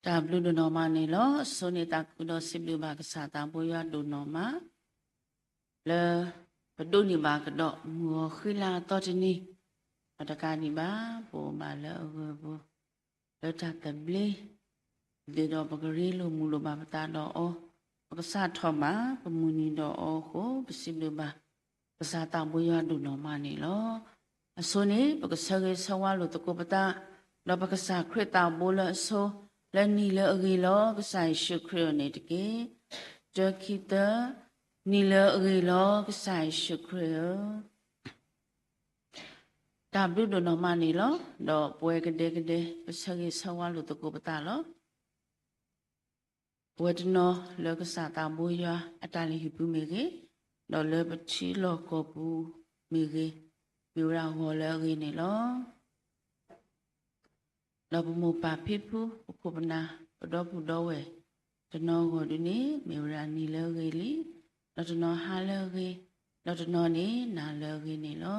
တၢ်ဘျုးဒိၣ်နီၢ်မးန့ၣ်လီၤ. အဆိန့ၣ်သးခုဒီးစံးဘျုးဘၣ်ကစၢ်သးဘိယွၤဒိၣ်နီၢ်မး လၢပဒိးန့ၢ်ဘၣ်ကဒီးမုၢ်ဂီၤဃံလၤအသီတနံၤ, ဒီးတကးဒံးဘၣ် ပအိၣ်ဘၣ်လၢအဂၢၢ်ပူၤ လၢတၢ်သဘျ့, ဒ်သိးဒီးပကရ့လိာ်မုာ်လိာ်ဘၣ်ပသးဒီးအီၤ, ပကစးထီၣ်ဘၣ်ပမုၢ်နံၤဒီးအီၤအဃိ ပစံးဘျုးဘၣ် ကစၢ်သးဘိယွၤဒိၣ်နီၢ်မးန့ၣ်လီၤ. အဆိန့ၣ် ပကဆၢဂ့ၤဆၢဝါလိာ်သကိးပသး, ဒီးပကစၢ်ခရံာ်သးဘိလၢအဆိ, လၢနံၤလၢအဂ့ၤလီၤ ကစၢ်ယ့ၣ်ၡူးခရံာ်ဧၢန့ၣ်တက့ၢ်. တၢ ခံ သၢ, နံၤလၢအဂ့ၤလီၤ ကစၢ်ယ့ၣ်ၡူးခရံာ်ဧၢ. တၢ်ဘျုးဒိၣ်နီၢ်မးန့ၣ်လီၤ. ဒီးပဝဲကဒဲကဒဲ ပဆၢဂ့ၤဆၢဝါလိာ်သကိးပသးလီၤ. ပဝဲတနီၤလၢကစၢ်သးဘိယွၤအတၢ်လုၢ်ဟံၣ်ပူၤမ့ၢ်ဂ့ၤ, ဒီးလၢပထံလီၢ်ကီၢ်ပူၤမ့ၢ်ဂ့ၤ, မ့ၢ်ဝဲဒၣ်ဂီၤလၢအဂ့ၤန့ၣ်လီၤ. ဒီးပမိၢ်ပၢ်ဖံဖု ပခိၣ်ပနၢ် ပဒီပုၢ်ဒီဝဲၢ် တနီၤဂီၢ်ဒုန့ၣ် မ့ၢ်ဝဲဒၣ်နံၤလၢအဂ့ၤလံ, ဒီးတနီၤဟါလၢအဂ့ၤ, ဒီးတနီၤန့ၣ်နၤလၢအဂ့ၤန့ၣ်လီၤ.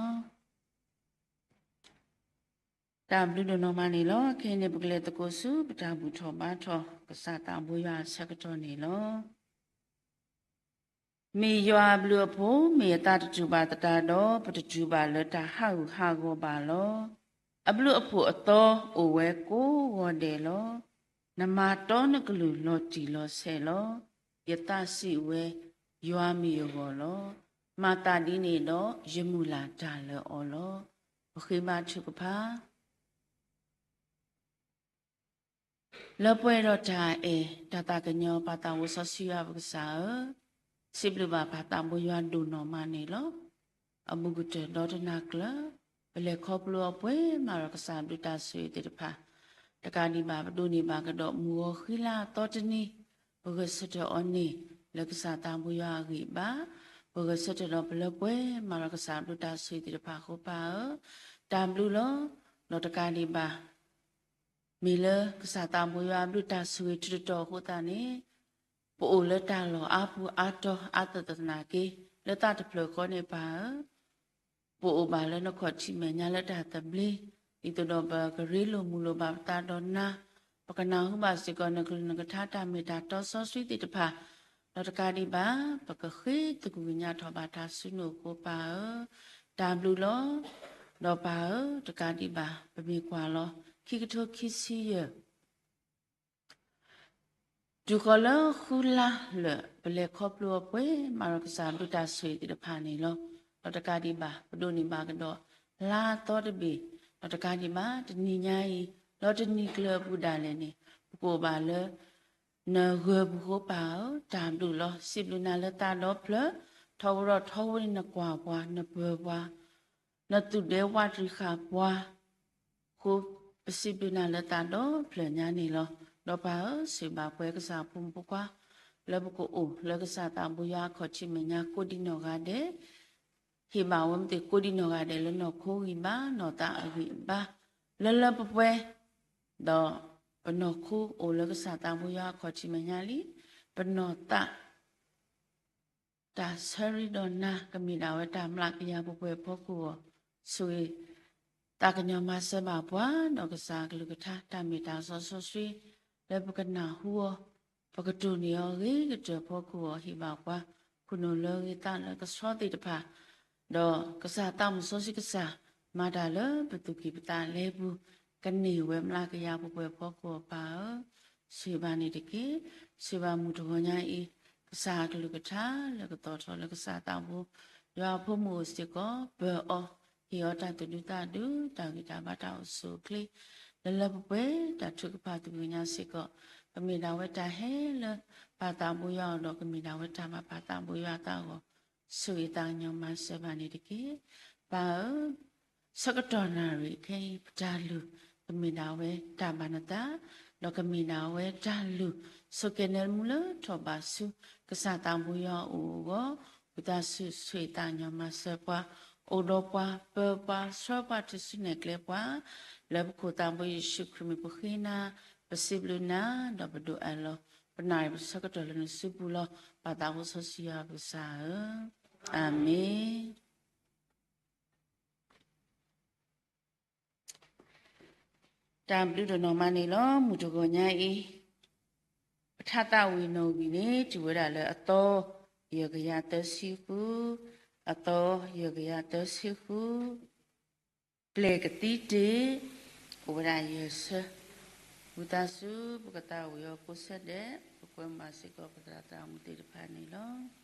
တၢ်ဘျုးဒိၣ်နီၢ်မးန့ၣ်လီၤ. ခဲအံၤန့ၣ် ပကလဲၤသကိးဆူ ပတၢ်ဘူၣ်ထီၣ်ဘါထီၣ် ကစၢ်သးဘိယွၤအဆၢကတီၢ်န့ၣ်လီၤ. မ့ၢ်ယွၤအဘျုးအဖှိၣ် မ့ၢ်အသးတတူၢ်ဘၣ်သတးဒီး ပတတူၢ်ဘၣ်လၢတၢ်ဟးဂူာ်ဟးဂီၤဘၣ်လီၤ. အဘျုးအဖှိၣ်အသီအိၣ်ဝဲကိးဂီၤဒဲးလီၤ. နမၤတီနကလုၢ်လီၤတံၢ်လီၤဆဲးလီၤ. ယသးစံးဝဲ ယွၤမ့ၢ်ယဂီၢ်လီၤ. မၤသးဒ်န့ၣ်ဒီး ယမုၢ်လၢ်တၢ်လၢအီၤလီၤ. ပဃ့ဘါထုကဖၣ် လၢပှဲၤဒီးတၢ်အဲၣ် တၢ်သးကညီၤ ပၢ်သးဝိစီဆှံယွၤပကစၢ်ဧၢ, စံးဘျုးဘၣ်ပၢ်သးဘိယွၤဒိၣ်နီၢ်မးန့ၣ်လီၤ. အဘူးကတၢၢ်ဒီတနၤကျၢၤ ပလဲၤခီဖျိအီၤပှဲၤမးဒီးကစၢ်ဘျုးတၢ်ဆိၣ်ဂ့ၤသ့ၣ်တဖၣ်, တကးဒံးဘၣ် ပဒိးန့ၢ်ဘၣ်ကဒီးမုၢ်ဂီၤဃံလၤအသီတနံၤ, ပဂဲၤဆၢထၢၣ်အီၤန့ၣ် လၢကစၢ်သးဘိယွၤအဂံၢ်အဘါ, ပဂဲၤဆၢထၢၣ်ဒီးပလၢပှဲၤမးဒီးကစၢ်ဘျုးတၢ်ဆိၣ်ဂ့ၤသ့ၣ်တဖၣ်အဃိ ပၢ်ဧၢ, တၢ်ဘျုးလီၤ. ဒီးတကးဒံးဘၣ် မ့ၢ်လၢကစၢ်သးဘိယွၤအဘျုးတၢ်ဆိၣ်ဂ့ၤထုးတတီၤအဃိသတးန့ၣ်, ပအိၣ်လၢတၢ်လီၢ်အါပူၤအါတီၤအါသၢၣ်သနာ်က့, လၢသးတဖျၢၣ်ဃီန့ၣ် ပၢ်ဧၢ, ပအိၣ်ဘၣ်လၢနခီၣ်ထံးမဲာ်ညါလၢတၢ်သဘျ့, ဒ်သိးဒီးပကရ့လိာ်မုာ်လိာ်ဘၣ်ပသးဒီးနၤ, ပကနၢ်ဟူဘၣ်စ့ၢ်ကီးနကလုၢ်နကထါတၢ်မ့ၢ်တၢ်တီစီဆှံသ့ၣ်တဖၣ်, ဒီးတကးဒံးဘၣ် ပကဃ့သကူၣ်ကညးထီၣ်ဘၣ်တၢ်ဆူနအိၣ်အဃိ ပၢ်ဧၢ, တၢ်ဘျုးလီၤ. ဒီးပၢ်ဧၢ တကးဒံးဘၣ် ပမ့ၢ်ကွၢ်လီၤ ခံကထိခံဆံယဲၢ် တုၤဃီၤလၢဃုလါလၢာ် ပလဲၤခီဖျိအီၤပှဲၤမးဒီးကစၢ်ဘျုးတၢ်ဆိၣ်ဂ့ၤသ့ၣ်တဖၣ်န့ၣ်လီၤ. ဒီးတကးဒံးဘၣ် ပဒိးန့ၢ်ဘၣ်ကဒီး လါအသီတဘ့ၣ်, ဒီးတကးဒံးဘၣ် တနံၤညါအံၤ လီၤတနံၤကျၢၤအပူၤဒၣ်လဲာ်န့ၣ် ပကအိၣ်ဘၣ်လၢ နဂၢၢ်ပူၤဃိ ပၢ်ဧၢ, တၢ်ဘျုးလီၤ. စံးဘျုးနၤလၢသးဒီဖျၢၣ်, ထီဘိဒီးထီဘိန့ၣ် နကွၢ်ပှၤ နပၢၤပှၤ နသူၣ်ဒဲဝးတရံးဃာ်ပှၤ အဃိ ပစံးဘျုးနၤလၢသးဒီဖျၢၣ်ညါန့ၣ်လီၤ. ဒီးပၢ်ဧၢ, ဆိၣ်ဂ့ၤဘၣ်ပှၤကစၢ်ဖိမုၣ်ဖိခွါ လၢပကအိၣ်လၢကစၢ်သးဘိယွၤအခီၣ်ထံးမဲာ်ညါကိးဒံးနီၢ်ဂၤဒဲး, ဟ့ၣ်ဘၣ်ဝဲမ့ၢ်သ့ၣ်ကိးဒံးနီၢ်ဂၤဒဲးလၢနီၢ်ခိဂံၢ်ဘါ နီၢ်သးအဂံၢ်အဘါ လၢလၢပှဲၤပှဲၤ, ဒီးပနီၢ်ခိအိၣ်လၢကစၢ်သးဘိယွၤအခီၣ်ထံးမဲာ်ညါလံ, ပနီၢ်သး တၢ်ဆၢရ့ဒီးနၤ ကမ့ၢ်ဒၣ်ဝဲတၢ်မျးကယၤပှဲၤပှဲၤအဖီခိၣ်အဂီၢ်, ဆိၣ်ဂ့ၤသးကညီၤမၤစၢၤဘၣ်ပှၤ ဒီးကစၢ်အကလုၢ်ကထါ တၢ်မ့ၢ်တၢ်စီစီဆှံ လၢပကနၢ်ဟူအီၤ, ပကတိၢ်န့ၢ်အီၤအဂ့ၤကတၢၢ်အဖီခိၣ်အဂီၢ် ဟ့ၣ်ဘၣ်ပှၤ ခိၣ်နူာ်လၢအဂ့ၤ သးလၢအကဆှီသ့ၣ်တဖၣ်, ဒီးကစၢ်သးစီဆှံကစၢ် မၤတၢ်လၢပသူၣ်ကံၢ်ပသးလဲပူၤ ကန့ၢ်ဝဲမျးကယၤပှဲၤပှဲၤအဖီခိၣ်အပၢ်ဧၢ, ဆိၣ်ဂ့ၤဘၣ်န့ၣ်တက့ၢ်. ဆိၣ်ဂ့ၤဘၣ်မုၢ်တဂီၤညါအံၤ ကစၢ်အကလုၢ်ကထါ လၢကသီၣ်ထီၣ်လၢကစၢ်သးဘိယွၤအဖိမုၣ်အိၣ်စ့ၢ်ကီး ပၢၤအီၤ ဟ့ၣ်အီၤတၢ်သူၣ်ဒူသးဒူ တၢ်ဂံၢ်တၢ်ဘါတၢ်အိၣ်ဆူၣ်အိၣ်ချ့ လၢလၢပှဲၤပှဲၤ တၢ်ထုကဖၣ်သူၣ်ကညီၤစ့ၢ်ကီး ကမ့ၢ်ဒၣ်ဝဲတၢ်ဟဲလၢပၢ်သးဘိယွၤအအိၣ်ဒီး ကမ့ၢ်ဒၣ်ဝဲတၢ်ဘၣ်ပၢ်သးဘိယွၤအသးအဂီၢ် ဆိၣ်ဂ့ၤသးကညီၤမၤစၢၤဘၣ်န့ၣ်တက့ၢ်. ပၢ်ဧၢ ဆၢကတီၢ်နၣ်ရံၣ်ခဲအံၤ ပတၢ်လုၢ် ကမ့ၢ်ဒၣ်ဝဲတၢ်ဘၣ်နသး ဒီးကမ့ၢ်ဒၣ်ဝဲတၢ်လုၢ် ဆိၣ်ကဲၤနၢမူလၢထီၣ်ဘးဆူ ကစၢ်သးဘိယွၤအအိၣ်အဂီၢ် ဝံသးစူၤဆိၣ်ဂ့ၤသးကညီၤမၤစၢၤပှၤ အိၣ်ဒီးပှၤ ပၢၤပှၤ ဆှၢပှၤ တုၤဆူနဲၣ်ကျဲပှၤ လၢပခိၣ်သးဘိယ့ၣ်ၡူးခရံာ်မံၤ ပဃ့နၤ ပစံးဘျုးနၤ ဒီးပဒိးအၢၣ်လီၤ ပနၣ်ရံၣ်ပဆၢကတီၢ်လၢနစုပူၤလီၤ. ပၢ်သးဘိစီဆှံယွၤပကစၢ်ဧၢ, အၤမ့ၣ်. တၢ်ဘျုးဒိၣ်နီၢ်မးန့ၣ်လီၤ. မုၢ်တဂီၤညါအံၤ ပထါသးဝံၣ်နီၣ်ဂံၢ်န့ၣ် တုၤဝဲဒၣ်လၢအသီယဲၢ်ကယၤသၢဆံဃု, အသီယဲၢ်ကယၤသၢဆံဃု, ပျဲၢ်ကသံတ့ၢ်, အိၣ်ဝဲဒၣ်ယဲၢ်ဆၢ, ဝံသးစူၤ ပကသးဝံၣ်အီၤကိးဆၢဒဲး, ပကွဲမၤစ့ၢ်ကီးပသရၣ်သးမုၣ်သ့ၣ်တဖၣ်န့ၣ်လီၤ.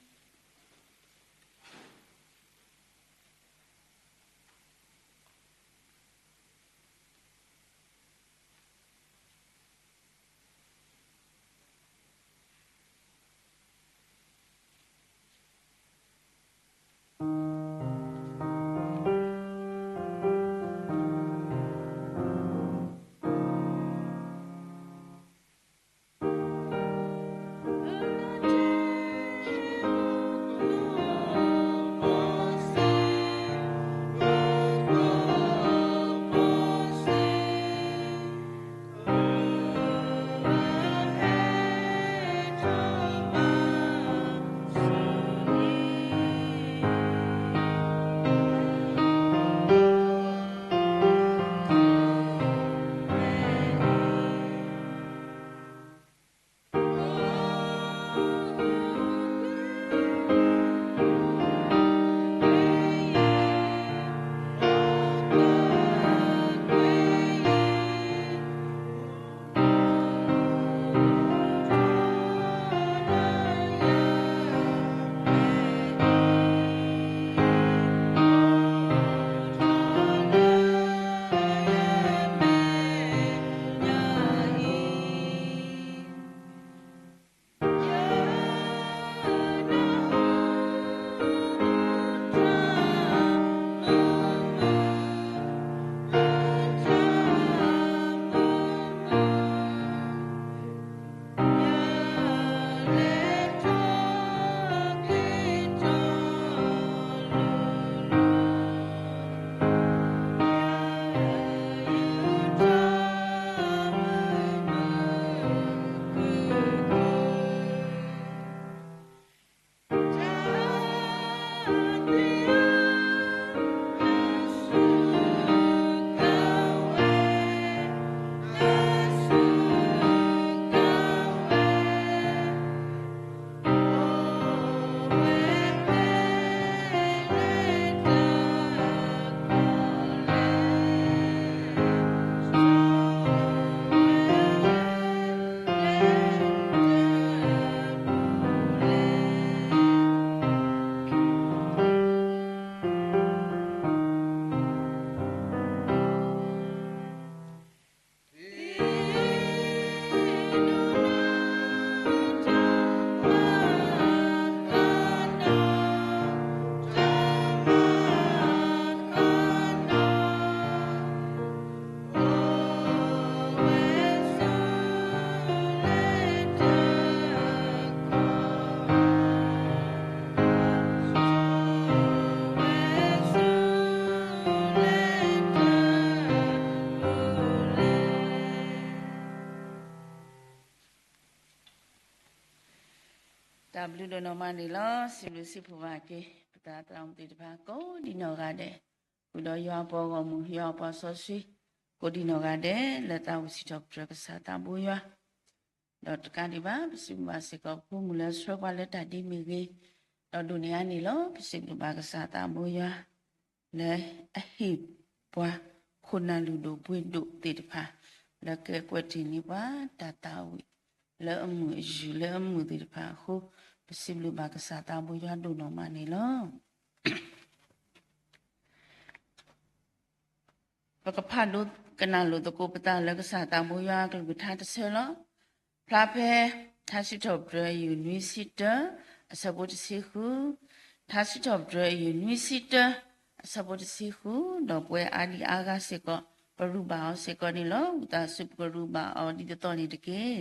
တၢ်ဘျုးဒိၣ်နီၢ်မးန့ၣ်လီၤ. စံးဘျုးစံးဖှိၣ်ဘၣ်က့ၤ ပသရၣ်သရၣ်မုၣ်သ့ၣ်တဖၣ် ကိးဒံနီၢ်ဂၤဒဲး, ဃုာ်ဒီးယွၤအပှၤဂီၢ်မုၢ် ယွၤအပှၤစီဆှံ ကိးဒံနီၢ်ဂၤဒဲး လၢသးဝံၣ်စံးထီၣ်ပတြၢၤကစၢ်သးဘိယွၤ ဒီးတကးဒံးဘၣ် ပစံးဘျုးဘၣ်စ့ၢ်ကီး ပဖိမုၣ်လၢဆှၢပှၤလၢတၢ်ဒ်မ့ၢ်ဂ့ၤ, ဒီးဒိၣ်န့ၢ်အါန့ၣ်လီၤ. ပစံးဘျုးဘၣ်ကစၢ်သးဘိယွၤ လၢအဟ့ၣ်ပှၤခိၣ်နၢ်လုၢ်ဒိၣ်ပှ့ၤဒိၣ်သ့ၣ်တဖၣ် လၢကကွဲးတ့ၢ်န့ၢ်ပှၤတၢ်သးဝံၣ် လၢအမုာ်အယုၢ်လၢအမုာ်သ့ၣ်တဖၣ်အဃိ, ပစံးဘျုးဘၣ်ကစၢ်သးဘိယွၤဒိၣ်နီၢ်မးန့ၣ်လီၤ. ပကဖးဒိကနၣ်လိာ်သကိးပသးလၢကစၢ်သးဘိယွၤအကလုၢ်ကထါတဆၢလီၤ. ဖျါဖဲ ထါစံးထီၣ်ပတြၢၤ အယုၢ်နွံဆံတၢ အဆၢဖိတဆံဃု, ထါစံးထီၣ်ပတြၢၤ အယုၢ်နွံဆံတၢ အဆၢဖိတဆံဃု, ဒီးပဝဲအါဒံအါဂၤစ့ၢ်ကီး ပရူးဘၣ်အီၤစ့ၢ်ကီးန့ၣ်လီၤ. ဝံသးစူၤပကရူးဘၣ်အီၤဒ်သိးသိးန့ၣ်တက့ၢ်.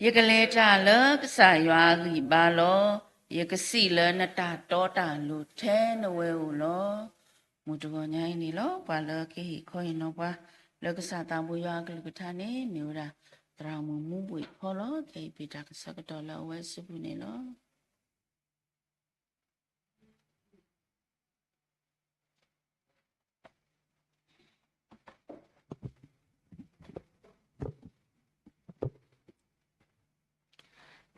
ယကလဲၤတၢ်လၢကစၢ်ယွၤအဂံၢ်အဘါလီၤ. ယကစံးလၢနတၢ်တီတၢ်လိၤထဲနဝဲဧိၤလီၤ. မုၢ်တဂီၤညါအံၤန့ၣ်လီၤ. ပှၤလၢကဟ့ၣ်ခီဟ့ၣ်နီၤပှၤ လၢကစၢ်သးဘိယွၤအကလုၢ်ကထါန့ၣ် မ့ၢ်ဝဲဒၣ် သရၣ်မုၣ်မူဘှံးဖီလီၤ. ကဟ့ၣ်ပ့ၤတၢ်ကစီၣ်ကတီၢ်လၢအဝဲစုပူၤန့ၣ်လီၤ. ပ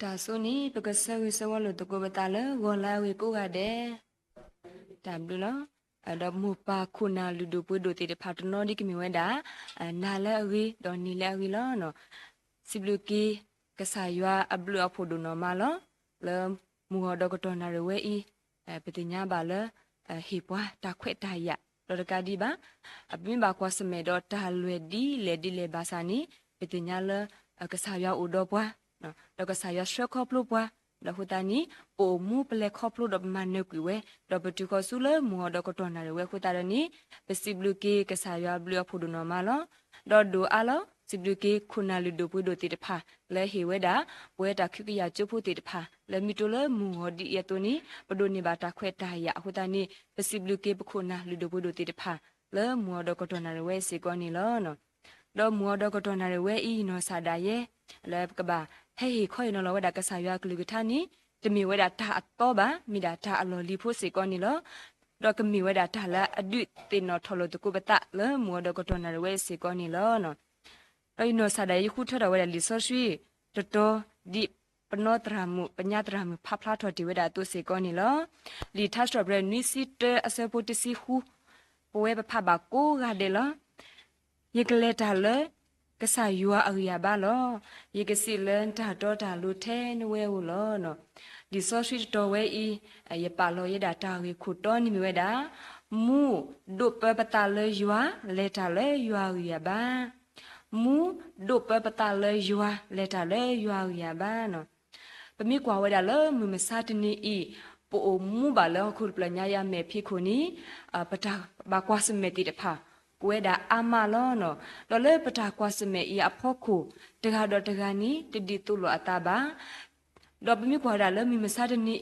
တၢ်ဆိန့ၣ် ပကဆၢဂ့ၤဆၢဝါလိာ်သကိးပသးလၢဂီၤလၢအဂ့ၤကိးဂၤဒဲး, တၢ်ဘျုးလီၤ. ဒီးမိၢ်ပၢ်ခိၣ်နၢ်လုၢ်ဒိၣ်ပှ့ၤဒိၣ်သ့ၣ်တဖၣ် တနီၤဒ်ကမ့ၢ်ဝဲဒၣ် နၤလၢအဂ့ၤ ဒီးနံၤလၢအဂ့ၤလီၤ. စံးဘျုးက့ၤ ကစၢ်ယွၤအဘျုးအဖှိၣ်ဒိၣ်နီၢ်မးလီၤ. လၢမုၢ်ဂီၤဒီးကတီၢ်နၣ်ရံၣ်ဝဲအံၤ ပသ့ၣ်ညါဘၣ်လၢ ဟ့ၣ်ပှၤတၢ်ခွဲးတၢ်ယာ် ဒီးတကးဒံးဘၣ် ပမ့ၢ်ဘၣ်ကွၢ်ဆၢၣ်မဲာ်ဒီးတၢ်လွဲၢ်ဒ်လဲၣ်ဒ်လဲၣ်ဘၣ်ဆၣ်န့ၣ် ပသ့ၣ်ညါလၢ ကစၢ်ယွၤအိၣ်ဒီးပှၤ ဒီးကစၢ်ယွၤဆှၢခီဖျိပှၤ, ဒီးအဃိသတးန့ၣ် ပအိၣ်မူပလဲၤခီဖျိဒီးပမၤနၢၤကွံာ်ဝဲ, ဒီးပတုၤဃီၤဆူလၢမုၢ်ဂီၤဒီးကတီၢ်နၣ်ရံၣ်ဝဲအဃိသတးဒီးန့ၣ် ပစံးဘျုးက့ၤကစၢ်ယွၤအဘျုးအဖှိၣ်ဒိၣ်နီၢ်မးလီၤ. ဒီးဒိၣ်အါလီၤ စံးဘျုးက့ၤခိၣ်နၢ်လုၢ်ဒိၣ်ပှ့ၤဒိၣ်သ့ၣ်တဖၣ် လၢဟ့ၣ်ဝဲဒၣ် ပဝဲတၢ်ခံကယၤကၠိဖိသ့ၣ်တဖၣ် လၢမ့ၢ်တိလၢမုၢ်ဂီၤဒ်အံၤအသိးန့ၣ် ပဒိးန့ၢ်ဘၣ်တၢ်ခွဲးတၢ်ယာ်အဃိသတးန့ၣ် ပစံးဘျုးက့ၤပခိၣ်နၢ်လုၢ်ဒိၣ်ပှ့ၤဒိၣ်သ့ၣ်တဖၣ် လၢမုၢ်ဂီၤဒီးကတီၢ်နၣ်ရံၣ်ဝဲအံၤစ့ၢ်ကီးန့ၣ်လီၤ. ဒီးမုၢ်ဂီၤဒီးကတီၢ်နၣ်ရံၣ်ဝဲအံၤ နီၢ်ဆၣ်ဒၣ်ယဲ လၢပကဘၣ်ဟဲဟ့ၣ်ခီဟ့ၣ်နီၤလီၤဝဲဒၣ်ကစၢ်ယွၤအကလုၢ်ကထါန့ၣ် တမ့ၢ်ဝဲဒၣ်တၢ်အသီဘၣ်, မ့ၢ်ဒၣ်တၢ်အလီၢ်လံၤဖိစ့ၢ်ကီးန့ၣ်လီၤ. ဒီးကမ့ၢ်ဝဲဒၣ်တၢ်လၢအဒုးသ့ၣ်နီၣ်ထီၣ်လိာ်သကိးပသးလၢမုၢ်ဂီၤဒီးကတီၢ်နၣ်ရံၣ်ဝဲအံၤစ့ၢ်ကီးန့ၣ်လီၤ. ဒီးယနီၢ်ဆၣ်ဒၣ်ယဲ ယဃုထၢထီၣ်ဝဲဒၣ်လံာ်စီဆှံတတီၤ ဒ်ပနီသရၣ်မုၣ် ပညါသရၣ်မုၣ်ဖးဖျါထီၣ်တ့ၢ်ဝဲဒၣ်အသိးစ့ၢ်ကီးန့ၣ်လီၤ. လံာ်ထါစံးထီၣ်ပတြၢၤနွံဆံတၢအဆၢဖိတဆံဃု ပဝဲပဖးဘၣ်ကိးဂၤဒဲးလီၤ. ယကလဲၤတၢ်လၢကစၢ်ယွၤအဂံၢ်အဘါလီၤ. ယကစံးလၢတၢ်တီတၢ်လိၤထဲနဝဲဧိၤလီၤ. လံာ်စီဆှံတတီၤဝဲအံၤ ယပာ်လီၤယဲဒၣ်တၢ်ဂ့ၢ်ခိၣ်တီန့ၣ်မ့ၢ်ဝဲဒၣ် မူဒိးပၢပသးလၢယွၤ လဲၤတၢ်လၢယွၤအဂံၢ်အဘါ မူဒိးပၢပသးလၢယွၤ လဲၤတၢ်လၢယွၤအဂံၢ်အဘါ. ပမ့ၢ်ကွၢ်ဝဲဒၣ်လၢမုၢ်မဆါတနံၤအံၤ ပအိၣ်မူဘၣ်လၢဟီၣ်ခိၣ်တဖျၢၣ်ညါယၤမဲာ်ဖံးခိၣ်န့ၣ် ပတၢ်ဘၣ်ကွၢ်ဆၢၣ်မဲာ်သ့ၣ်တဖၣ် ပဝဲဒၣ်အါမးလီၤ. ဒီးလၢပတၢ်ကွၢ်ဆၢၣ်မဲာ်အံၤအဖီခိၣ် တဂၤဒီးတဂၤန့ၣ် တဒ်သိးလိာ်အသးဘၣ် ဒီးပမ့ၢ်ကွၢ်ဝဲဒၣ်လၢမုၢ်မဆါတနံၤ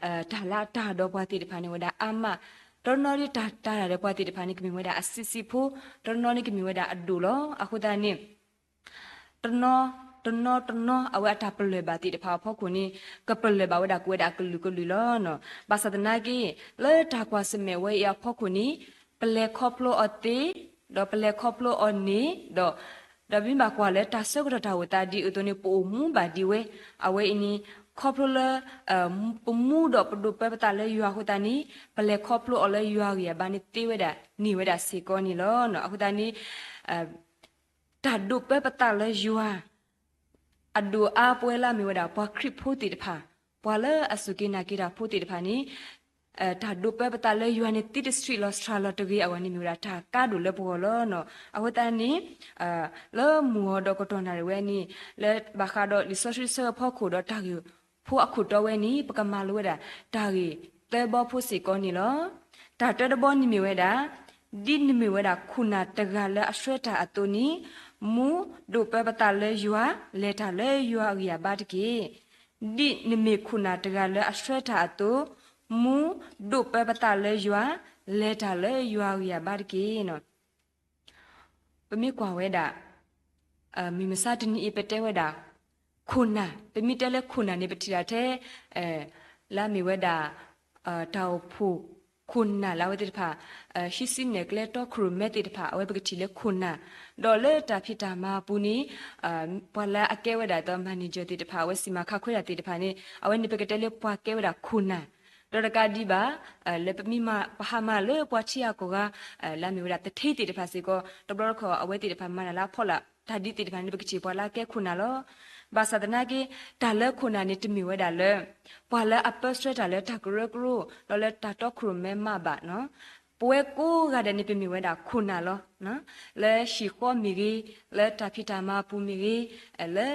အံၤ တၢ်လၢအတၢ်ဒီးပှၤသ့ၣ်တဖၣ်န့ၣ်ဝဲဒၣ်အါမး, တနီၤနီၤဒ်တၢ်တၢ်ဒီးပှၤသ့ၣ်တဖၣ်န့ၣ် ကမ့ၢ်ဝဲဒၣ်အဆံးဆံးဖိ, တနီၤနီၤန့ၣ်ကမ့ၢ်ဝဲဒၣ်အဒိၣ်လီၤ. အဃိသတးန့ၣ် တနီၤ တနီၤတနီၤ အဝဲအတၢ်ပလၢၢ်ဘၣ်သ့ၣ်တဖၣ်အဖီခိၣ်န့ၣ် ကပလၢၢ်ဘၣ်ဝဲဒၣ်ကဝဲဒၣ်အကလုာ်ကလုာ်လီၤ. ဘၣ်ဆၣ်သနာ်က့ လၢတၢ်ကွၢ်ဆၢၣ်မဲာ်ဝဲအံၤအဖီခိၣ်န့ၣ် ပလဲၤခီဖျိအီၤသ့, ဒီးပလဲၤခီဖျိအီၤန့ၣ်, ဒီး ဒီးပမ့ၢ်ဘၣ်ကွၢ်လၢတၢ်ဆၢကတီၢ်တၢ်အိၣ်သးဒ်အသိးန့ၣ် ပအိၣ်မူဘၣ်ဒံးဝဲ, အဝဲအံၤန့ၣ် ခီဖျိလၢ ပမူဒီးပဒိးပၢပသးလၢယွၤအဃိသတးန့ၣ် ပလဲၤခီဖျိအီၤလၢယွၤအဂံၢ်အဘါန့ၣ်သ့ဝဲဒၣ်န့ၢ်ဝဲဒၣ်စ့ၢ်ကီးန့ၣ်လီၤ. အဃိသတးန့ၣ် တၢ်ဒိးပၢပသးလၢယွၤ အဒိၣ်အါပဝဲလၢအမ့ၢ်ဝဲဒၣ်ပှၤခရံာ်ဖိသ့ၣ်တဖၣ်, ပှၤလၢအစူၢ်က့ၤနာ်က့ၤတၢ်ဖိသ့ၣ်တဖၣ်န့ၣ် တၢ်ဒိးပၢပသးလၢယွၤန့ၣ် သ့တဆှံလီၤစှၤလီၤတဂ့ၤအဂီၢ်န့ၣ်မ့ၢ်ဝဲဒၣ်တၢ်ကါဒိၣ်လၢပဂီၢ်လီၤ. အဃိသတးန့ၣ် လၢမုၢ်ဂီၤဒီးကတီၢ်နၣ်ရံၣ်ဝဲန့ၣ် လၢဘၣ်ဃးဒီးလံာ်စီဆှံဆၢအဖီခိၣ်ဒီးတၢ်ဂ့ၢ်ဖိအခိၣ်တီဝဲန့ၣ် ပကမၤလိဝဲဒၣ် တၢ်ဂ့ၢ်သၢဘီဖိစ့ၢ်ကီးန့ၣ်လီၤ. တၢ်တၢတဘီန့ၣ်မ့ၢ်ဝဲဒၣ် ဒ်နမ့ၢ်ဝဲဒၣ်ခိၣ်နၢ်တဂၤလၢအဆှၢတၢ်အသိးန့ၣ် မူဒိးပၢပသးလၢယွၤ လဲၤတၢ်လၢယွၤအဂံၢ်အဘါတက့ၢ်. ဒ်နမ့ၢ်ခိၣ်နၢ်တဂၤလၢအဆှၢတၢ်အသိး, မူဒိးပၢပသးလၢယွၤ လဲၤတၢ်လၢယွၤအဂံၢ်အဘါတက့ၢ်. ပမ့ၢ်ကွၢ်ဝဲဒၣ် မုၢ်မဆါတနံၤအံၤ ပတဲဝဲဒၣ် ခိၣ်နၢ်, ပမ့ၢ်တဲလၢခိၣ်နၢ်န့ၣ် ပထံၣ်ဒၣ်ထဲ လၢအမ့ၢ်ဝဲဒၣ် တၢ်အိၣ်ဖှိၣ်ခိၣ်နၢ်လၢအဝဲသ့ၣ်တဖၣ် ဟံးစုနဲၣ်ကျဲတီခိၣ်ရိၣ်မဲသ့ၣ်တဖၣ် အဝဲပကထံၣ်လၢခိၣ်နၢ်, ဒီးလၢတၢ်ဖံးတၢ်မၤအပူၤန့ၣ် ပှၤလၢအကဲဝဲဒၣ်ဒီး manager သ့ၣ်တဖၣ် အဝဲစံးမၤခးခွဲးတၢ်သ့ၣ်တဖၣ်န့ၣ် အဝဲန့ၣ်ပကတဲလၢပှၤကဲဝဲဒၣ်ခိၣ်နၢ်, ဒီးတကးဒံးဘၣ် လၢပမ့ၢ်မၤပဟါမၢ်လၢပှၤထံအကီၢ်ဂၤ လၢအမ့ၢ်ဝဲဒၣ်သထ့သ့ၣ်တဖၣ်စ့ၢ်ကီး တဘျီတခီၣ် အဝဲသ့ၣ်တဖၣ်မၤတၢ်လၢအဖီလာ် တၢ်ဒ်သ့ၣ်တဖၣ်န့ၣ် ပကထံၣ်ပှၤလၢအကဲခိၣ်နၢ်လီၤ. ဘၣ်ဆၣ်သနာ်က့ တၢ်လၢခိၣ်နၢ်န့ၣ်တမ့ၢ်ဝဲဒၣ်လၢ ပှၤလၢအပၢဆှၢတၢ်လၢတၢ်ကရၢကရိ ဒီးလၢတၢ်တီခိၣ်ရိၣ်မဲမးဘၣ်နီၤ. ပဝဲကိးဂၤဒဲးန့ၣ် ပမ့ၢ်ဝဲဒၣ်ခိၣ်နၢ်လီၤ. လၢဟံၣ်ဃီမ့ၢ်ဂ့ၤ, လၢတၢ်ဖံးတၢ်မၤအပူၤမ့ၢ်ဂ့ၤ, လၢ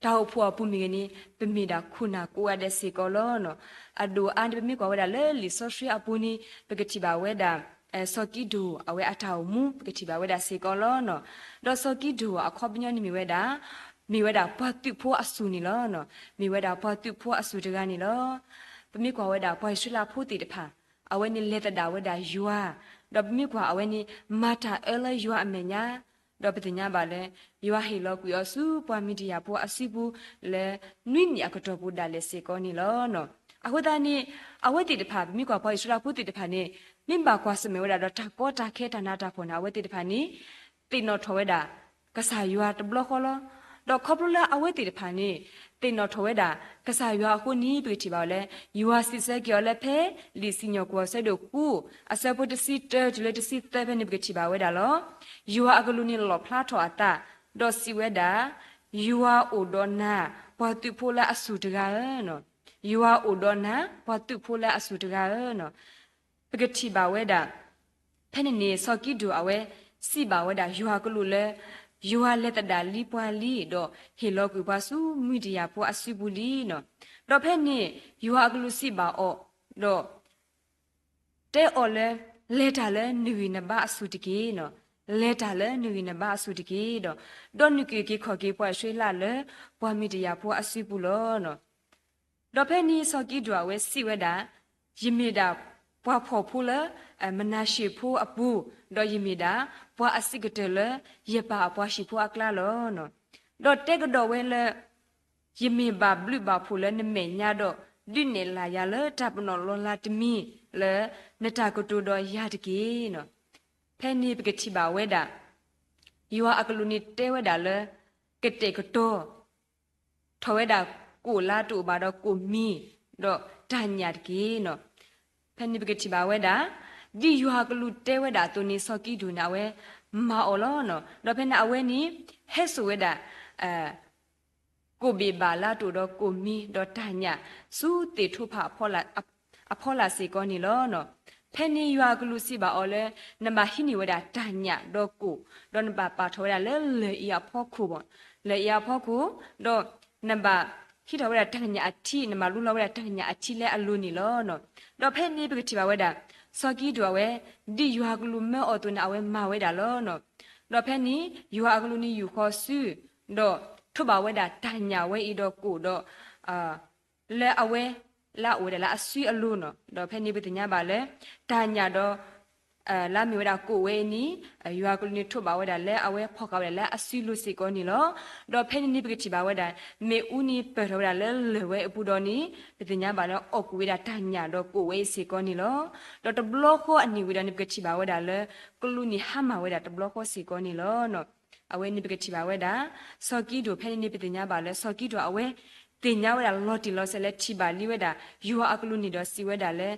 တၢ်အိၣ်ဖှိၣ်အပူၤမ့ၢ်ဂ့ၤန့ၣ် ပမ့ၢ်ဒၣ်ခိၣ်နၢ်ကိးဂၤဒဲးစ့ၢ်ကီးလီၤ. အဒိၣ်အါန့ၣ် ပမ့ၢ်ကွၢ်ဝဲဒၣ်လၢလံာ်စီဆှံအပူၤန့ၣ် ပကထံၣ်ဘၣ်ဝဲဒၣ် စီၤကံဒိၣ်အဝဲအတၢ်အိၣ်မူ ပကထံၣ်ဘၣ်ဝဲဒၣ်စ့ၢ်ကီးလီၤ. ဒီးစီၤကံဒိၣ်အခီပညီန့ၣ်မ့ၢ်ဝဲဒၣ် မ့ၢ်ဝဲဒၣ်ပှၤသုးဖိအစူၢ်န့ၣ်လီၤ. မ့ၢ်ဝဲဒၣ်ပှၤသုးဖိအစူၢ်တဂၤန့ၣ်လီၤ. ပမ့ၢ်ကွၢ်ဝဲဒၣ်ပှၤအံၣ်စရ့လးဖိသ့ၣ်တဖၣ် အဝဲန့ၣ်လဲၤသဒၣ်ဝဲဒၣ်ယွၤ, ဒီးပမ့ၢ်ကွၢ်အဝဲန့ၣ် မၤတၢ်အၢလၢယွၤအမဲာ်ညါ ဒီးပသ့ၣ်ညါဘၣ်လၢ ယွၤဟ့ၣ်လီၤကွံာ်အီၤဆူပှၤမံၤဒယၣ်ဖိအစုပူၤ လၢနွံနံၣ်အကတီၢ်ပူၤဒၣ်လဲာ်စ့ၢ်ကီးန့ၣ်လီၤ. အဃိသတးန့ၣ် အဝဲသ့ၣ်တဖၣ် ပမ့ၢ်ကွၢ်ပှၤအံၣ်စရ့လးဖိသ့ၣ်တဖၣ်န့ၣ် မ့ၢ်ဘၣ်ကွၢ်ဆၢၣ်မဲာ်ဝဲဒၣ်ဒီးတၢ်ကီတၢ်ခဲတၢ်နးတၢ်ဖှီၣ်န့ၣ် အဝဲသ့ၣ်တဖၣ်န့ၣ် သ့ၣ်နီၣ်ထီၣ်ဝဲဒၣ် ကစၢ်ယွၤတဘျီဃီလီၤ. ဒီးခီဖျိလၢအဝဲသ့ၣ်တဖၣ်န့ၣ် သ့ၣ်နီၣ်ထီၣ်ဝဲဒၣ် ကစၢ်ယွၤအဃိန့ၣ် ပကထံၣ်ဘၣ်ဝဲလၢ ယွၤစံးဆၢက့ၤအီၤလၢဖဲ လံာ်စံၣ်ညီၣ်ကွီၢ်ဆၢဒိၣ်ဃု အဆၢဖိတဆံတၢတုၤလၢတဆံသၢဖဲန့ၣ် ပကထံၣ်ဘၣ်ဝဲဒၣ်လီၤ. ယွၤအကလူးန့ၣ်လီၣ်ဖျါထီၣ်အသး ဒီးစံးဝဲဒၣ်, ယွၤအိၣ်ဒီးနၤ ပှၤသုးဖိလၢအစူၢ်တဂၤဧၢ, ယွၤအိၣ်ဒီးနၤ ပှၤသုးဖိလၢအစူၢ်တဂၤဧၢ. ပကထံၣ်ဘၣ်ဝဲဒၣ် ဖဲန့ၣ်န့ၣ် စီၤကံဒိၣ်အဝဲ စံးဘၣ်ဝဲဒၣ်ယွၤအကလူးလၢ ယွၤလဲၤသဒၣ်လံပှၤလံ ဒီးဟ့ၣ်လီၤကွံာ်ပှၤဆူမံၤတယၢ်ဖိအစုပူၤလံ. ဒီးဖဲန့ၣ် ယွၤအကလူးစံးဘၣ်အီၤ ဒီး တဲအီၤလၢ လဲၤတၢ်လၢနဂံၢ်နဘါအစူၢ်တက့ၢ်. လဲၤတၢ်လၢနဂံၢ်နဘါအစူၢ်တက့ၢ်, ဒီးဒိးနုာ်က့ၤက့ၤခီၣ်က့ၤပှၤအံၣ်စရ့လးလၢ ပှၤမံၤတယၢ်ဖိအစုပူၤလီၤ. ဒီးဖဲန့ၣ်စီၤကံဒိၣ်အဝဲစံးဝဲဒၣ်, ယမ့ၢ်ဒၣ်ပှၤဖှီၣ်ဖိလၢ မနၤၡ့ၣ်ဖိအပူၤ, ဒီးယမ့ၢ်ဒၣ်ပှၤအစံးကတၢၢ်လၢ ယပၢ်အပှၤဟံၣ်ဖိအကျါလီၤ. ဒီးတဲကဒီးဝဲလၢ ယမ့ၢ်ဘၣ်ဘျုးဘၣ်ဖှိၣ်လၢနမဲာ်ညါဒီး ဒုးနဲၣ်လၢ်ယၤလၢတၢ်ပနီၣ်လီၤလးတမံၤလၢ နတၢ်ကတိၤဒီးယၤတက့ၢ်. ဖဲန့ၣ်ပကထံၣ်ဘၣ်ဝဲဒၣ် ယွၤအကလူးန့ၣ်တဲဝဲဒၣ်လၢ ကတဲာ်ကတီၤ ထီၣ်ဝဲဒၣ်ကိၣ်လၢတအိၣ်ဘၣ်ဒီးကိၣ်မံၤ ဒီးတၢ်ညၣ်တက့ၢ်. ဖဲန့ၣ်ပကထံၣ်ဘၣ်ဝဲဒၣ် ဒ်ယွၤအကလူးတဲဝဲဒၣ်အသိးန့ၣ် စီၤကံဒိၣ်န့ၣ် အဝဲမၤအီၤလီၤ. ဒီးဖဲန့ၣ်အဝဲန့ၣ် ဟဲစိာ်ဝဲဒၣ် ကိၣ်ဘ့ၣ်ဘၣ်လၢတအိၣ်ဒီးကိၣ်မံၤဒီးတၢ်ညၣ် ဆူသ့ၣ်ထိဖးအဖီလာ်စ့ၢ်ကီးန့ၣ်လီၤ. ဖဲန့ၣ်ယွၤအကလူးစံးဘၣ်အီၤလၢ နဘၣ်ဟံးန့ၢ်ဝဲဒၣ်တၢ်ညၣ်ဒီးကိၣ်, ဒီးနဘၣ်ပာ်ထီၣ်ဝဲဒၣ်လၢလၢၢ်အံၤအဖီခိၣ်, လၢၢ်အံၤအဖီခိၣ်, ဒီးနဘၣ်ဟံးထီၣ်ဝဲဒၣ်တၢ်ညၣ်အထံ, နဘၣ်လူလီၤဝဲဒၣ်တၢ်ညၣ်အထံလၢအလိၤန့ၣ်လီၤ. ဒီးဖဲန့ၣ်ပကထံၣ်ဘၣ်ဝဲဒၣ် စီၤကံဒိၣ်အဝဲ ဒ်ယွၤအကလူးမၢအီၤအသိးန့ၣ် အဝဲမၤဝဲဒၣ်လီၤ. ဒီးဖဲန့ၣ် ယွၤအကလူးန့ၣ်ယူာ်ဃီၤစု ဒီးထိးဘၣ်ဝဲဒၣ်တၢ်ညၣ်ဝဲအံၤဒီးကိၣ်ဒီး လၢအဝဲ လၢအအိၣ်ဝဲဒၣ်လၢအစုအလိၤန့ၣ်, ဒီးဖဲန့ၣ်ပသ့ၣ်ညါဘၣ်လၢ တၢ်ညၣ်ဒီး လၢအမ့ၢ်ဝဲဒၣ်ကိၣ်ဝဲအံၤန့ၣ် ယွၤအကလူးန့ၣ်ထိးဘၣ်ဝဲဒၣ်လၢအဝဲဖီၣ်ဃာ်ဝဲဒၣ်လၢအစုလိၤစ့ၢ်ကီးန့ၣ်လီၤ. ဒီးဖဲန့ၣ်န့ၣ်ပကထံၣ်ဘၣ်ဝဲဒၣ် မ့ၣ်အူန့ၣ်ပၢၢ်ထီၣ်ဝဲဒၣ်လၢလၢၢ်ဝဲအပူၤဒီးန့ၣ် ပသ့ၣ်ညါဘၣ်လၢအီၣ်ကွံာ်ဝဲဒၣ်တၢ်ညၣ်ဒီးကိၣ်ဝဲအံၤစ့ၢ်ကီးန့ၣ်လီၤ. ဒီးတဘျီဃီအနံၤဝံၤဒီးန့ၣ် ပကထံၣ်ဘၣ်ဝဲဒၣ်လၢ ကလူးန့ၣ်ဟါမၢ်ဝဲဒၣ်တဘျီဃီစ့ၢ်ကီးန့ၣ်လီၤ. အဝဲန့ၣ်ပကထံၣ်ဘၣ်ဝဲဒၣ် စီၤကံဒိၣ်ဖဲန့ၣ်န့ၣ် ပသ့ၣ်ညါဘၣ်လၢစီၤကံဒိၣ်အဝဲ သ့ၣ်ညါဝဲဒၣ်လီၤတံၢ်လီၤဆဲးလၢထံၣ်ဘၣ်လံဝဲဒၣ် ယွၤအကလူးန့ၣ်ဒီးစံးဝဲဒၣ်လၢ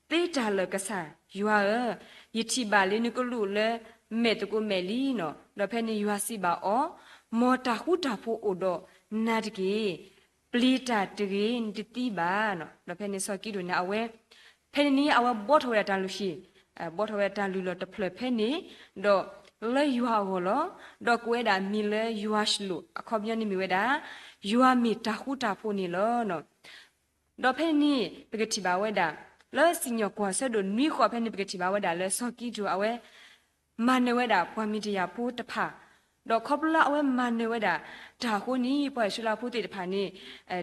သ့တၢ်လၢာ်ကစၢ်ယွၤဧၢ, ယထံၣ်ဘၣ်လံနကလူးလၢမဲာ်သကိးမဲာ်လံန့ၣ်, ဒီးဖဲန့ၣ်ယွၤစံးဘၣ်အီၤ, မ်တၢ်ဃူတၢ်ဖိးအိၣ်ဒီးနၤတက့ၢ်. ပျံၤတၢ်တဂ့ၤနတသံဘၣ်န့ၣ်. ဒီးဖဲန့ၣ်စီၤကံဒိၣ်န့ၣ် အဝဲ ဖဲန့ၣ်န့ၣ် အဝဲဘှီထီၣ်ဝဲဒၣ်တၢ်လုၢ်ဟံၣ်, ဘှီထီၣ်ဝဲဒၣ်တၢ်လုၢ်လီၢ်တဖျၢၣ်ဖဲန့ၣ်, ဒီးလၢယွၤအဂီၢ်လီၤ. ဒီးကိးဝဲဒၣ်မံၤလၢယွၤၡလိၣ်, အခီပညီန့ၣ်မ့ၢ်ဝဲဒၣ် ယွၤမ့ၢ်တၢ်ဃူတၢ်ဖိးန့ၣ်လီၤ. ဒီးဖဲန့ၣ်န့ၣ် ပကထံၣ်ဘၣ်ဝဲဒၣ် လၢစံၣ်ညီၣ်ကွီၢ်ဆၢဒိၣ်နွံဃီဖဲန့ၣ် ပကထံၣ်ဘၣ်ဝဲဒၣ်လၢစီၤကံဒိၣ်အဝဲ မၤနၢၤဝဲဒၣ်ပှၤမံၤတယၢ်ဖိတဖၣ်, ဒီးခီဖျိလၢအဝဲမၤနၢၤဝဲဒၣ်တၢ်အဃိန့ၣ် ပှၤအံၣ်စရ့လးဖိသ့ၣ်တဖၣ်န့ၣ်